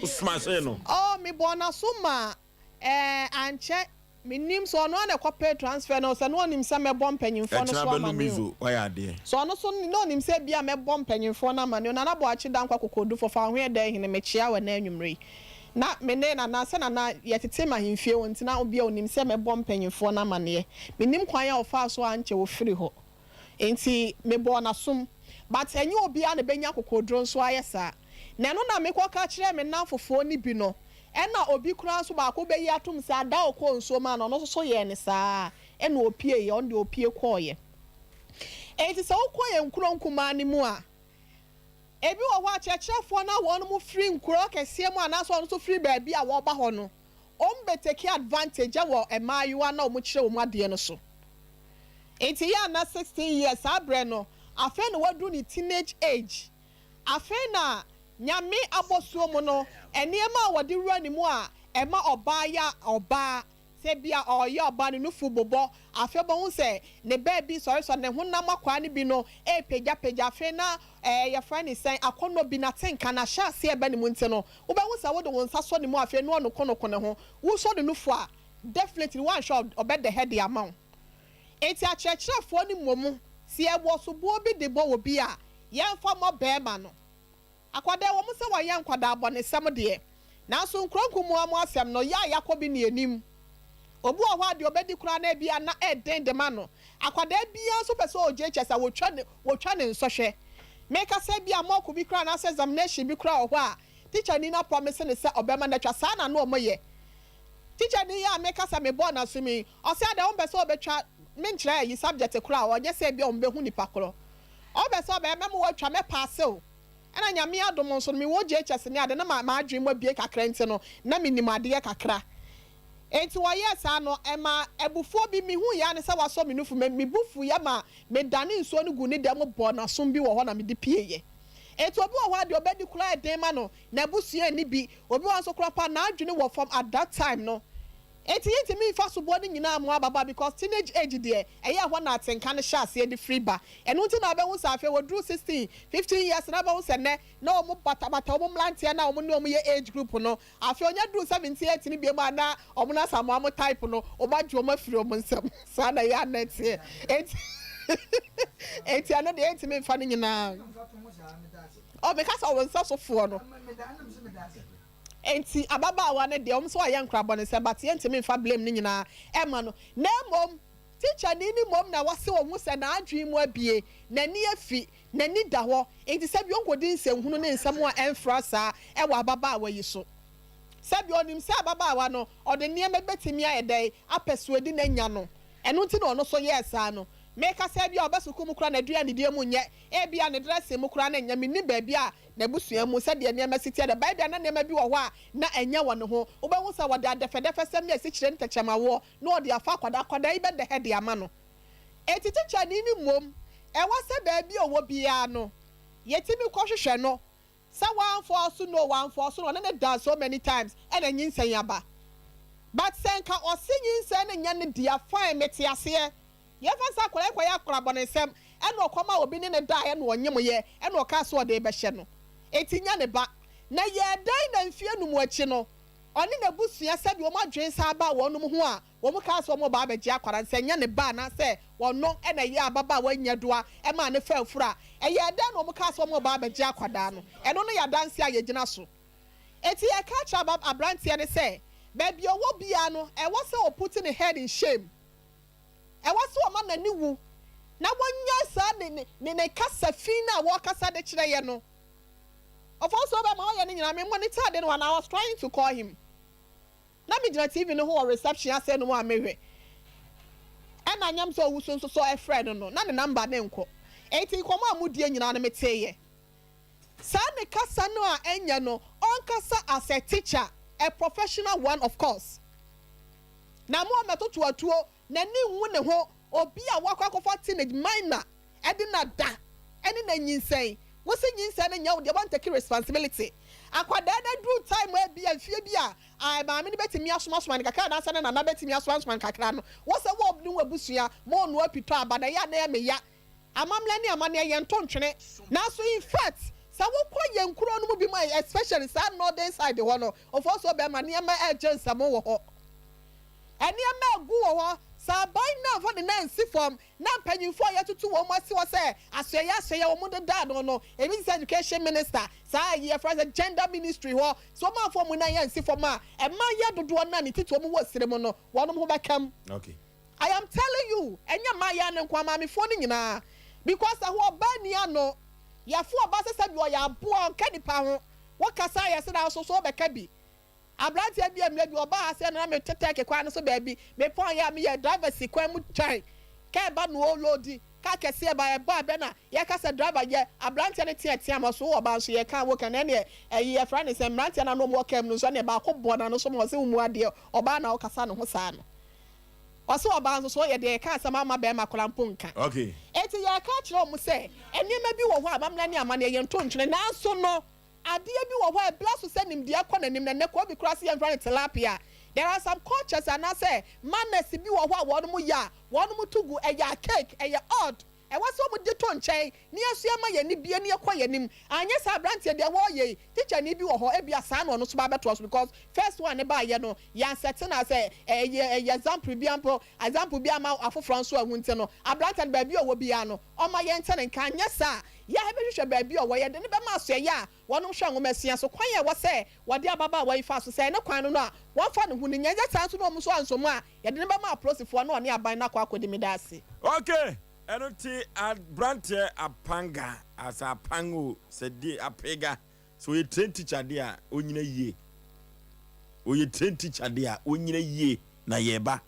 Wo smashee no? Oh, mebɔɔ n'aso ma ɛɛ ankyɛ. Mennim sɛ ɔno ara na ɛkɔpɛɛ transfer no o, sɛ na ɔnim sɛ mɛbɔ mpanyimfoɔ no Ɛkyena so bɛnom amane o. miso, wayɛ adeɛ. Sɛ ɔno nso na ɔnim sɛ ebia mɛbɔ mpanyimfoɔ no amane o. Nana Boakye Dankwa Kokodufo, fa wo ho yɛ dɛn hene, mekyea wo ɛnnɛ anwummere yi. Na me ne Nana, sɛ Nana, yɛtete m'ahemfie hɔ nti na obia ɔnim sɛ mɛbɔ mpanyimfoɔ no amaneɛ. Mennim kwan a ɔfaa so a ankyɛ ɔfiri hɔ. Nti mebɔɔ n'asom. But ɛnyɛ obiara na ɛbɛnya akokoduro nso ayɛ saa. Na ɛno na mekɔka kyerɛɛ me nnamfofoɔ no bi no, ɛna obi koraa nso baako bɛyi atom sɛ ada a ɔkɔɔ nsuo maa no, ɔno nso so yɛɛ no saa ara, ɛna ɔpieeɛ, ɔno deɛ ɔpie kɔeɛ. Enti sɛ wokɔ yɛn nkuro nkumaa no mu a, ebi wɔ hɔ a akyerɛkyerɛfoɔ no a wɔnom firi nkuro akɛseɛ mu anaasɛ wɔn nso firi baabi a wɔreba hɔ no, wɔn bɛ take advantage wɔ mmaayewa no a wɔkyerɛ wɔn adeɛ no so. Enti yɛ a na 16 years saa berɛ no, afei na waduru ne teenage age. Afei na Nyame abɔsuo mu no, nneɛma a wɔde wura ne mu a ɛma ɔbaa yɛ ɔbaa, sɛ ebia ɔreyɛ ɔbaa ne nufu bobɔ, afei wobɛhu sɛ ne baabi sɔresɔre, ne honam akwaa no bi no repagyapagya, afei na ɛɛ yɛfrɛ no sɛn, akɔnnɔ bi, n'atenka no ahyɛ aseɛ reba ne mu nti no, wobɛhu sɛ wode wo nsa sɔ ne mu afei na ɔnokonoko ne ho, wosɔ ne nufu a, definitely woanhwɛ a ɔbɛdɛhɛ de ama wo. Enti akyerɛkyerɛfoɔ no mmom, sɛ yɛwɔ soboɔ bi de bɔ obi a, yɛmfa mmɔ barima no. Akwadaa, ɛwɔ mu sɛ wɔyɛ nkwadaa abɔnesɛm deɛ, nanso nkuro nkumaa mu asɛm no, yɛ a yɛakɔ bi ne yɛnim. Obi wɔ hɔ a, deɛ ɔbɛdi koraa no ebia na ɛden de ma no. Akwadaa biara nso pɛ sɛ ɔwɔ JHS a, wɔtwa ne, wɔtwa ne nsɔhwɛ. Meka sɛ ebia mock bi koraa anaasɛ examination bi koraa wɔ hɔ a, tikyani no aprɔmese no sɛ ɔbɛma no atwa. Saa na na wɔyɛ. Tikyani yi a meka sɛ mebɔɔ no asom yi, ɔse adɛn wompɛ sɛ wobɛtwa, menkyerɛ ayi subject koraa a, ɔnyɛ sɛ ebia wɔbɛhu nipa korɔ. Ɔbɛ sɛ ɔbɛyɛ mɛma watwa mɛ paase o. Ɛna Nyame adom nso no mewɔ JHS ne ade na m'adwene mu abue kakra nti no na menim adeɛ kakra. Enti wɔyɛɛ saa no ɛma abufuo bi mehuiɛ ara ne sɛ wasɔ me nufu me bo fuiɛ ma me dane nsuo no guu ne dɛm bɔɔ n'asom bi wɔ hɔ na mede pieeɛ. Enti obi wɔ hɔ a deɛ ɔbɛdi koraa ɛden ma no n'abusua nni bi, obi wɔ hɔ nso koraa paa n'adwene wɔ fam at that time no. Enti yɛntumi mfa soboɔ no nyinaa mmoa ababaa because teenage age deɛ ɛyɛ ɛhɔ na atenka no hyɛ aseɛ de firi ba. Ɛno nti na wobɛhu sɛ afei wɔduru 16, 15 years no wobɛhu sɛ nnɛ na wɔn batabata wɔn mmeranteɛ no a wɔn ne wɔn yɛ age group no. Afei wɔnya duru 17, 18 biom a na wɔn no Asamoah mo type no wɔn agye wɔn afiri wɔn nsam. Saa na ɛyɛ a na ɛteɛ. Enti enti ɛno deɛ yɛntumi mfa no nyinaa. Oh meka sɛ wɔn nsɛsofoɔ no. Enti ababaawa no deɛ wɔn nso ayɛ nkorabɔnesɛm but yɛntumi nfa blame no nyinaa ɛma no na mmom tikyani no mmom na ɛwɔ sɛ ɔhu sɛ n'adwene mu abue, n'ani afi, n'ani da hɔ, enti sɛbi ɔnkɔdi nsɛnhunu ne nsɛm a ɛmfra saa ɛwɔ ababaawa yi so. Sɛbi ɔnim sɛ ababaawa no ɔde nneɛma bi bɛtumi ayɛ dɛn apɛ suadi na anya no, ɛno nti na ɔno nso yɛɛ saa no. Meka sɛ ebia ɔba sukuu mu koraa n'aduanedie mu nyɛ, ebia ne dressing mu koraa no nyɛ, mennim baabi a N'abusua mu, sɛdeɛ nneɛma si teɛ no, ɛbae bi a na nneɛma bi wɔ hɔ a na ɛnyɛ wɔ ne ho. Wobɛhu sɛ wɔde adɛfɛdɛfɛsɛm ne asikyire ne tɛkyerɛmawoɔ na wɔde afa akwadaa. Akwadaa yi bɛdɛhɛ de ama no. Enti tikyani no mmom, ɛwɔ sɛ baabi a ɔwɔ biara no, yɛtumi kɔhwehwɛ no. Sɛ wamfɔɔso no o, wamfɔɔso no, ɔne no daa so many times ɛna nyinsɛn aba. But sɛ nka ɔse nyinsɛn no nyɛ ne dea, fine, mete aseɛ. Yɛmfa no sɛ akwadaa yi kɔyɛɛ akorabɔnesɛm, ɛnna ɔkɔmaa obi ne no daeɛ na ɔnyemeeɛ, ɛnna ɔkaa sɛ ɔde rebɛhyɛ no. Enti nya ne ba. Na ɛyɛɛ dɛn na mfeɛ num akyi no, ɔne n'abusua sɛdeɛ wɔn adwene san baa wɔnom ho a, wɔkaa sɛ wɔreba abɛgye akwadaa no, sɛ ɛnyɛ ne ba anaasɛ ɔno na ɛyɛɛ ababaawa nyɛdoa maa no faa afuru a, ɛyɛɛ dɛn na wɔkaa sɛ wɔreba abɛgye akwadaa no? Ɛno no yɛ adanseɛ a yɛgyina so. Enti yɛka kyerɛ aberanteɛ no sɛ, baabi a ɔwɔ biara no, ɛwɔ sɛ ɔputi ne head in shame. Ɛwɔ sɛ ɔma n'ani wu na wɔnnyae saa ne ne ne ne kasa fi no a wɔrekasa de kyerɛ yɛn no. Ɔfɔnso ɔbɛ ma ɔyɛ ne nyinaa me monitor ade no and I was trying to call him. Na me gyina TV no ho wɔ reception ase no mu a mehwɛ. Ɛna nyam sɛ owusu nso so ɛfrɛ no no na ne number ne nkɔ. Enti nkɔmɔ a modie nyinaa no meteeɛ. Saa ne kasa no a ɛnyɛ no ɔnkasa as a teacher, a professional one of course. Na mo a mɛtoto atuo, n'ani nwu ne ho, obi a wakɔ akɔfa teenage minor de no ada ne no anyinsɛn, wo se nyinsɛn no nyɛ wo deɛ, wan take responsibility. Akwadaa no aduru time a ebia mfie bi a a maame no bɛtumi asomasoma no kakra anaasɛ ne nana bɛtumi asomasoma no kakra no, wo sɛ wo ne w'abusua mo noa pitɔ aba na ɛyɛ a na ɛyɛ me ya. Amammerɛ ne amanneɛ yɛnto ntwene. Nanso in fact sɛ wokɔ yɛn nkuro no mu bi mu a especially saa northern side hɔ no, Ofosuo bɛrima nneɛma ɛregye nsam wɔ hɔ. Nneɛma ɛgu wɔ hɔ. Sɛ aban no amfa ne nan ansi fam na mpanyinfoɔ a yɛatutu wɔn asi hɔ sɛ asoɛeɛ asoɛeɛ wɔn deda ano no, ebi te sɛ education minister, saa ayi yɛfrɛ sɛ gender ministry hɔ, sɛ wɔn amfa wɔn nan ansi fam a, mmaa yɛ dodoɔ no a ne titi wɔn wɔ sire mu no, wɔn ho bɛkam. Okay. I am telling you ɛnyɛ mmaayaa no nkoa maamefoɔ no nyinaa because ɛhɔ ɔbaa nni ano yɛfo ɔbaa sɛ sɛbi ɔyɛ aboa ɔnka nipa ho wo kasa a yɛse na nso so ɔbɛka bi abranteɛ bi mmerɛ bi ɔbaa ha sɛ na me te turkey kwan no so baabi me pɔn yɛ a meyɛ driver si kwan mu twan. Kaa ɛba no ɔloadi kaa kɛseɛ ba ɛbɔ abɛ na yɛka sɛ driver yɛ abranteɛ no teatea ma so wɔ ba nso yɛka woka na ɛneɛ ɛyi yɛfrɛ ne sɛ mmeranteɛ no a na wɔn wɔ kaa mu no nso ɛneɛ baako bɔ n'ano so ma ɔse wo mu adeɛ ɔbaa na wokasa ne ho saa no ɔse ɔbaa nso so ɔyɛ deɛ yɛka asɛm ama bɛɛma koraa mpo nka Okay. Enti yɛreka akyerɛ wɔn sɛ nneɛma bi wɔ hɔ a amammerɛ ne amanneɛ yɛnto ntwene nanso no Adeɛ bi wɔ hɔ a ɛbra so sɛ nimdeɛ kɔ n'anim na nnɛ kɔ bi koraa sɛ yɛmfrɛ no tilapia. There are some cultures anaasɛ manners bi wɔ hɔ a wɔnom yɛ a wɔnom to gu, ɛyɛ archaic, ɛyɛ odd, ɛwɔ sɛ wɔn de to nkyɛn na yɛn nso yɛma yɛn ani bue na yɛkɔ yɛn anim. Anyɛ saa abranteɛ deɛ wɔreyɛ yi, tikyani bi wɔ hɔ ebia saa na ɔno nso ba abɛtoa so because first one no baeɛ no yɛansɛte no asɛ ɛyɛ ɛyɛ example bi mpo example bi ama afoforɔ nso ahu nti no abranteɛ no baabi a ɔwɔ biara no ɔmma yɛnte ne nka anyɛ saa a Yɛbɛhwehwɛ baabi a ɔwɔ, yɛde no bɛma asoɛeɛ a wɔnom hwɛ nwomasua so, kwan a ɛwɔ sɛ wɔde ababaawa yi fa so, sɛ ɛne kwan no no a, wɔmfa ne ho no nya, ɛnyɛ saa nso na wɔn nso ansɔ mu a, yɛde no bɛma apolisifoɔ na ɔne aban no akɔ akɔdi. Meda ase. Ok ɛno nti abranteɛ apanga asɛ apang o sɛ die apega sɛ ɔyɛ train teacher deɛ a ɔnyina yie ɔyɛ train teacher deɛ a ɔnyina yie na yɛba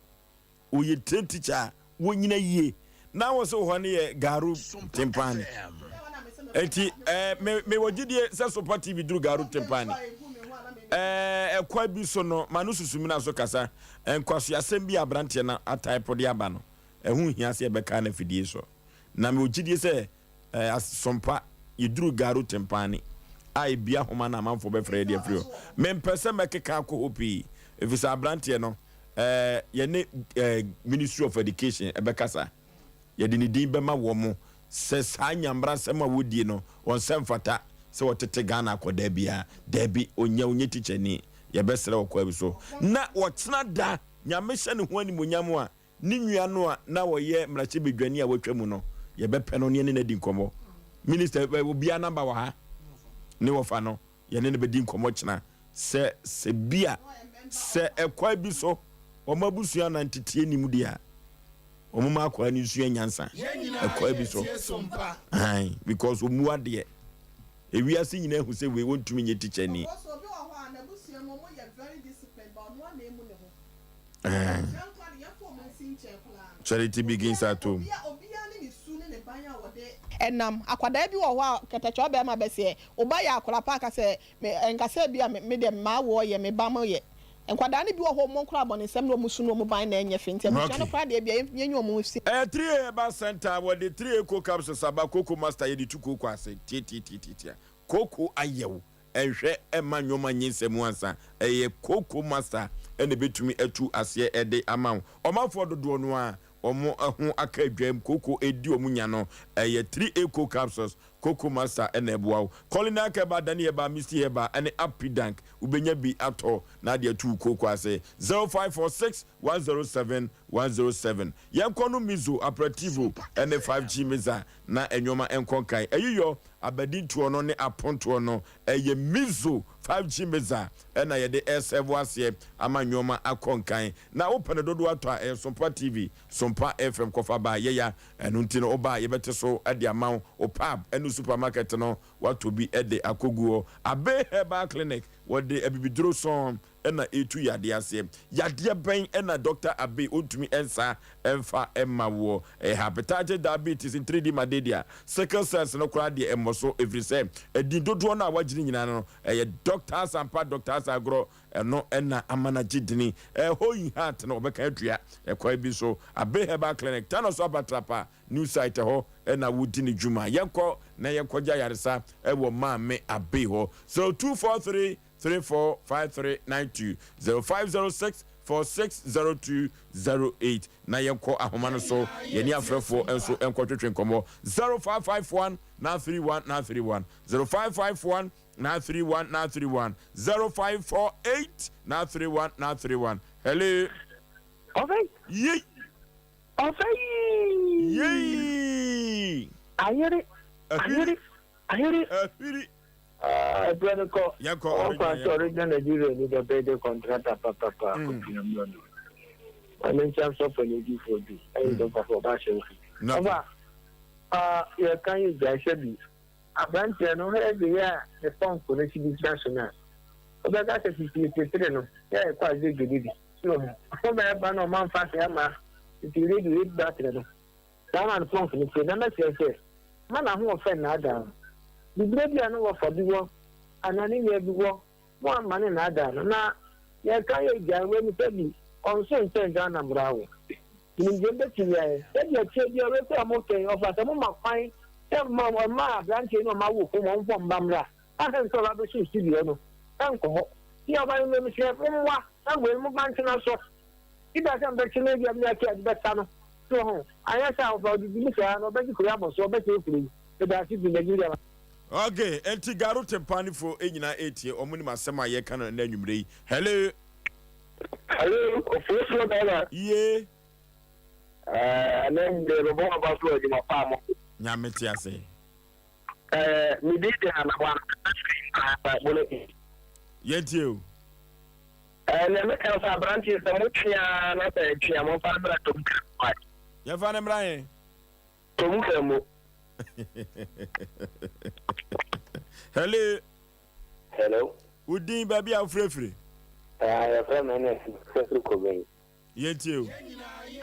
Ɔyɛ train teacher a wɔnyina yie na wɔ sɛ hɔ no yɛ Garu Tempane nti eh, me me wɔ gyidie sɛ Sopa TV duru Garu Tempane eh, ɛkwa bi so no ma no susumina so kasa nkwasoasɛm bi a aberanteɛ no ataipo de aba no ɛho hia sɛ yɛbɛka no afidie so na mewɔ gyidie sɛ Eh, asompa, yɛduru Garu Tempane a ebia homa na amanfoɔ bɛfrɛ yɛde afiri hɔ. Mempɛ sɛ mɛkeka akɔ hɔ pii, ɛfiri sɛ aberanteɛ no, eh, yɛne eh, Ministry of Education ɛbɛkasa. Yɛde ne din bɛma wɔn sɛ saa nyambrasɛm a wɔdie no, wɔn sɛ mfata sɛ wɔtete Ghana akɔdaa biara. Daabi, ɔnyɛ, ɔnyɛ tikyani. Yɛbɛsrɛ wɔ kwa bi so. Na wɔkyena da, Nyame hyɛ ne ho animuonyam a, Ne nua no a na ɔyɛ mmarahyɛbadwani a watwa mu no, yɛbɛpɛ no ne yɛne no adi nkɔmmɔ. Minister, obiara namba wɔ ha, ne wɔfa no, yɛne no bɛdi nkɔmmɔ kyena sɛ sɛ bi a sɛ ɛkwan bi so wɔn abusua na nteteɛ nim deɛ a, wɔn ma akwadaa no nsua nyansa ɛkwan bi so. Ahan, because ɔmu adeɛ. Ewiase nyinaa hu sɛ wei wɔntumi nyɛ tikyani. Charity begins at home. Ɛnam, akwadaa bi wɔ hɔ a kɛtɛkyɛ ɔbɛɛma bɛseɛ, wo ba yɛ akwadaa pa aka sɛ, me, ɛnka sɛ bi a me, me deɛ m'awoɔ yɛ, me ba mo yɛ. Nkwadaa no bi wɔ hɔ ɔmo nkora abɔnesɛm ne ɔmo su ne ɔmo ban na ɛnyɛ fɛ nti abusua no koraa deɛ bia yɛnyi ɔmo nsi. Ɛyɛ 3A Herbal Centre a wɔde 3A Cocoa Capsules aba Cocoa Master yɛde tu kooko ase tiatiatiatia kooko ayɛ wo Nhwɛ mma nnoɔma nyɛ nsɛmmu ansa. Ɛyɛ Kooko Master na ɛbɛtumi atu aseɛ de ama wo. Ɔmanfoɔ dodoɔ no ara wɔn ho aka adwam, kooko redi wɔn nya no, ɛyɛ 3A Coke Capsules, Kooko Master na ɛboa wo. Culinary Herbal, Dani Herbal, Misty Herbal ne Apidank, wobɛnya bi atɔ na ade atu wo kooko ase. 0546 107 107. Yɛnkɔ no Mizo, Aperitivo ne 5G Mixer na nnoɔma nkɔ nkan. Ayiyɔ Abadintoɔ no ne apontoɔ no ɛyɛ Mizo 5G Mixer ɛna yɛde ɛresɛvo aseɛ ama nnoɔma akɔ nkan. Na wopɛ no dodoɔ atɔ a ɛyɛ Sompa TV, Sompa FM kɔfa ba yɛya. Ɛno nti no woba a yɛbɛte so de ama wo. Wo pub ɛne wo supermarket no woatɔ bi de akɔgu hɔ. Abe Herbal Clinic wɔde abibiduro sɔn na ɛretu yadeɛ aseɛ. Yadeɛ bɛn na Dɔkta Abbey ɔntumi nsa mfa mma woɔ? Ɛyɛ hepatitis, diabetes, ntiridi malaria, sickle cells no koraa deɛ ɛmmɔ so ɛfiri sɛ ɛdin dodoɔ no a wagyene nyinaa no ɛyɛ Dɔkta Asampa, Dɔkta Asagorɔ, ɛno na ama no agye dini. Ɛhɔ heart no ɔbɛka atua ɛkwan bi so. Abbey Herbal Clinic, Tanoso Apatrapa, New Site hɔ na wodi ne dwuma. Yɛnkɔ na yɛnkɔgye ayaresa wɔ Maame Abbey hɔ. 0243 34 53 92 0506 46 02 08 na yɛnkɔ ahoma no so yɛne afrɛfoɔ nso nkɔtwetwe nkɔmmɔ 0551 931 931 0551 931 931 0548 931 931 Hello. Ɔfɛ. Yei. Ɔfɛ yii. Yei. Ayere. Ayere. Ayere. Ahwiri. Ah, ɛberɛ no kɔ. Yɛnkɔ Ɔkɔ original asɛ yɛnkɔ. original Nigeria ni dɛ bɛyɛ dɛ contractor papapa kofi na mmra no. Ɔne nkyɛn sɔfo ne difoɔ bi ɛyɛ dɛ papa ɔba ahyɛ ofi. Nothing. Ɔba ah yɛka yɛ gya hyɛ bi. Aberanteɛ no hwɛ de yɛ a ne pɔnkɔ no si bi gyina so no a wobɛka sɛ fifiri no yɛ ɛkɔ adze dwede bi. So ɔmo bɛyɛ ba na ɔmo amfa hwɛ ama nti radio yɛ battery no. Saa na ne pɔnkɔ no te, na mɛsrɛ sɛ, mma n'ahoɔfɛ nnaadaa mo. Bibire bi a ne wɔfa bi wɔ, anaa ne nua bi wɔ, moamma no nnaadaa no. Na yɛka yɛ gyae wei nipa bi, ɔnso nkyɛn Ghana mmara o. Menim deɛ mobɛtumi ayɛ. Sɛdeɛ ɛteɛ biara, wei koraa a moka yi, ɔfa sɛ moma kwan sɛ mma mma aberanteɛ ne ɔma awo fam, ɔmfa ɔmma mmra. Ahɛ nso ɔba bɛsi studio no, ɛnkɔ hɔ. Yɛ ɔba no mesrɛ, mommoa na wei no momfa ntena so. Ida sɛ mbɛkye no ebia menya kaa bi bɛsa no so ho anyɛ saa a ɔfa odidi mu saa na ɔbɛgye kuro yi abɔ so ɔbɛsɛe kuro yi medaase pii Nigeria ma. Ok, enti Garu Tempani fo nyinaa etie, wɔn nim asɛm a yɛka no ɛnɛ anwummere yi. Hello. Hello, Ofosuo bɛrima. Yie. Ɛɛ, ɛnɛ anwummere mebɔ w'aba so wɔ adwuma pa a mo. Nyame te ase. Ɛɛ, me din de Nana Boa, mekasa firi Bono East. Yɛntie o. Ɛɛ nea meka ne sɛ aberanteɛ sɛ motwe ara na sɛ ɛtwe a momfa no mmra Tomka wai. Yɛmfa no mmra he? Tomka mu. Hello. Hello. Wo din baabi a wofirefiri? Ɛɛ yɛfrɛ me Ernest mefirefiri Kobɛn. Yɛntie o.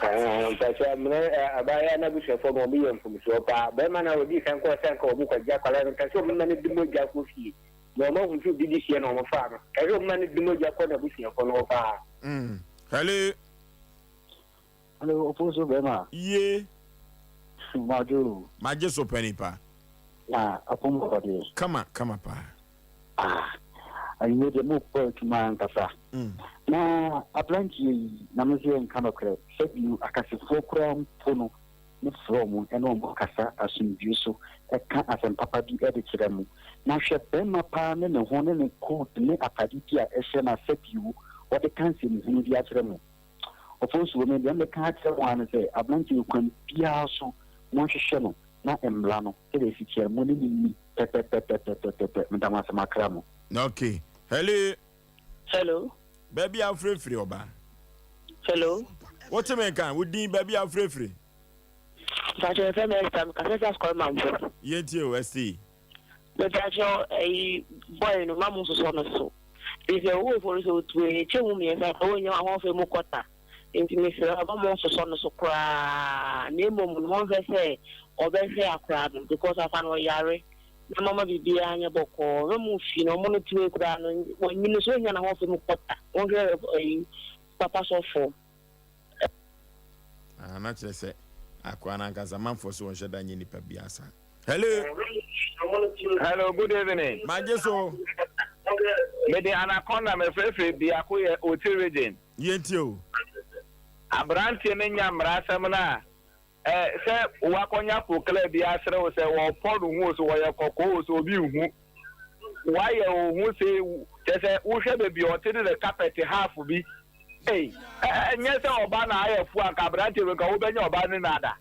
Ɛɛ mpakyɛ mene abaayewa no abusuafoɔ no wɔn yɛ mfomsoɔ paa. Bɛrima no a ɔdii kan kɔɔ sɛ nka wɔn kɔgye akwadaa no nka sɛ wɔn ma no di mogya kɔ fie. Na wɔn ahu sɛ obi de hyia na wɔn faa no. Ɛsɛ wɔn ma no di mogya kɔ n'abusuafoɔ no hɔ paa. Mm. Hello. Hello, Ofosu bɛrima. Ye. Madwo. Magye so pɛ nipa. Na apom hɔ deɛ. Kama kama paa. Ah, anwummerɛ deɛ mo bɔ adwuma ankasa. Mm. Na aberanteɛ yi, na me nso yɛ nka nɔkorɛ, sɛ bio akasefoɔ koraa mpo no, mofrɛ wɔn ne wɔn kasa asomdwoe so ka asɛm papa bi de kyerɛ mo. Na hwɛ barima paa ne ne ho ne ne coat ne atade bi a ɛhyɛ no a sɛbio ɔde ka nsɛmhunu bi akyerɛ mo. Ɔfɔnsuo, me deɛ mɛka akyerɛ mo ara ne sɛ aberanteɛ yi kwan biara so monhwehwɛ no na mmara no sɛdeɛ ɛsi teɛ no mo ne no nni pɛpɛpɛpɛpɛpɛ. Meda mo ase makra mo. Okay. Hello. Hello. Baabi a wofirefiri ɔba. Hello. Wote me nka, wo din baabi a wofirefiri. Mpakyɛ yɛfrɛ me Esther, mekasa fi Asukɔre Manfo. Yɛntie o, Esther. Mepakyɛ ɛyi boy no ma mo nsosɔ no so. Efisɛ owuo no sɛ otu ɛkyɛ mu mmiɛnsa a ɔnnya w'ahoɔfɛ mu kɔta. Nti mesrɛ mo ma mo nsosɔ no so koraa na mmom no monhwɛ sɛ ɔbɛhwɛ akora no because akora no ɔyare. Na mama biribiara nyɛ bɔkɔɔ na mo fi no ɔmo no tue koraa no wɔnyini so ɔnya n'ahoɔfɛ mu kɔta monhwɛ ɛyi papa sɔfo. Ah, na kyerɛ sɛ akoa no ankasa manfoɔ so wɔnhyɛ da nyɛ nipa biara saa. Hello. Hello, good evening. Magye so. Mede anaconda mefrɛfrɛ biako yɛ Oti region. Yɛntie o. Aberanteɛ no nya mmara asɛm no a, Ɛ, sɛ woakɔnya poklɛ bi asrɛ wo sɛ wɔpɔ no hu o, sɛ wɔyɛ kɔkɔɔ o, sɛ obi nhu. Woayɛ wo ho sei, kyerɛ sɛ wohwɛ baabi a ɔte ne ne carpet half bi. Ei, ɛ, ɛ, nyɛ sɛ ɔba na ayɛ fu anka aberanteɛ wei nka wobɛnya ɔba ne no ada.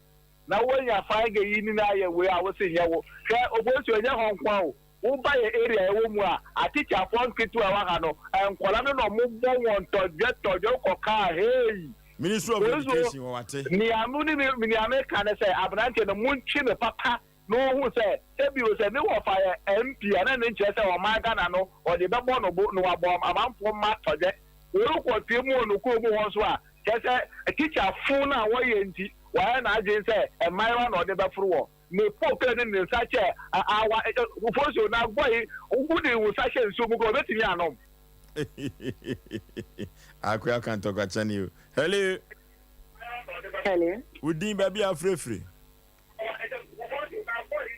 Na woanya fine girl yi ne no ayɛ wei a wose nyɛ wo. Hwɛ, Obosuo, ɛnyɛ hɔ nko ara o. Wo ba yɛ area a yɛwɔ mu a, atikyafoɔ nketewa a ɛwɔ ha no, nkwadaa no na wɔbɔ wɔn tɔdwɛ tɔdwɛ wokɔ kaa hey. Ministry of Education wɔ wate. Nea mo ne me nea meka ne sɛ aberanteɛ no montwe no papa na ɔhu sɛ sɛ bio sɛ ne wɔfa yɛ MP a na ne nkyerɛ sɛ ɔman Ghana no ɔde bɛbɔ no bo na wabɔ amanfoɔ mma tɔdwɛ. Wɔrekɔ twe mu wɔ no kurom hɔ nso a kyerɛ sɛ tikya fo no a wɔyɛ nti wayɛ n'adwene sɛ mmaayewa na ɔde bɛforo wɔn. Ne pokɛ ne ne nsa kyɛ awa fosuo na gɔyi wode wo nsa hyɛ nsuo mu kora obetumi anom. Akoya ka ntɔkwa kyɛne o. Hello. Hello. Wo din baabi a wofirefiri?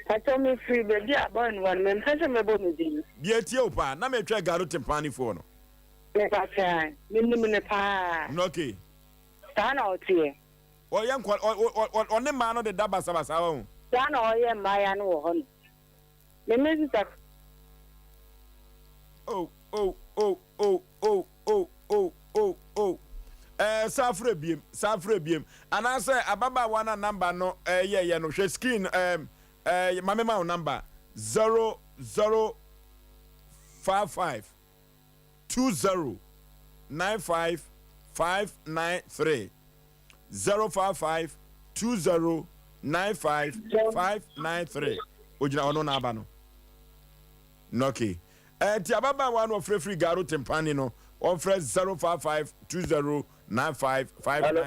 Pacho me firi baabi a boy no wɔ no mempɛ sɛ mɛbɔ me din. Deɛ tie o paa na metwɛ garo tempanifoɔ no. Mepakyɛ menim no paa. Okay. Saa na ɔteɛ. Ɔyɛ nkwa ɔ ɔ ɔ ɔne mmaa no deda basabasa wahu. Saa na ɔyɛ mmayewa no wɔ hɔ no. Me me sista. Oh oh oh oh oh oh oh oh oh ɛɛ saa frɛ biem saa frɛ biem anaasɛ ababaawa no a number no ɛyɛ yɛ no hwɛ screen ɛɛm ɛɛ maame ma wo number 0055 20 95 593 055 20 95 593 ogyina ɔno n'aba no nɔke ɛnti ababaawa no ɔfrɛfiri garo tempani no ɔmfrɛ 055 20 95 593.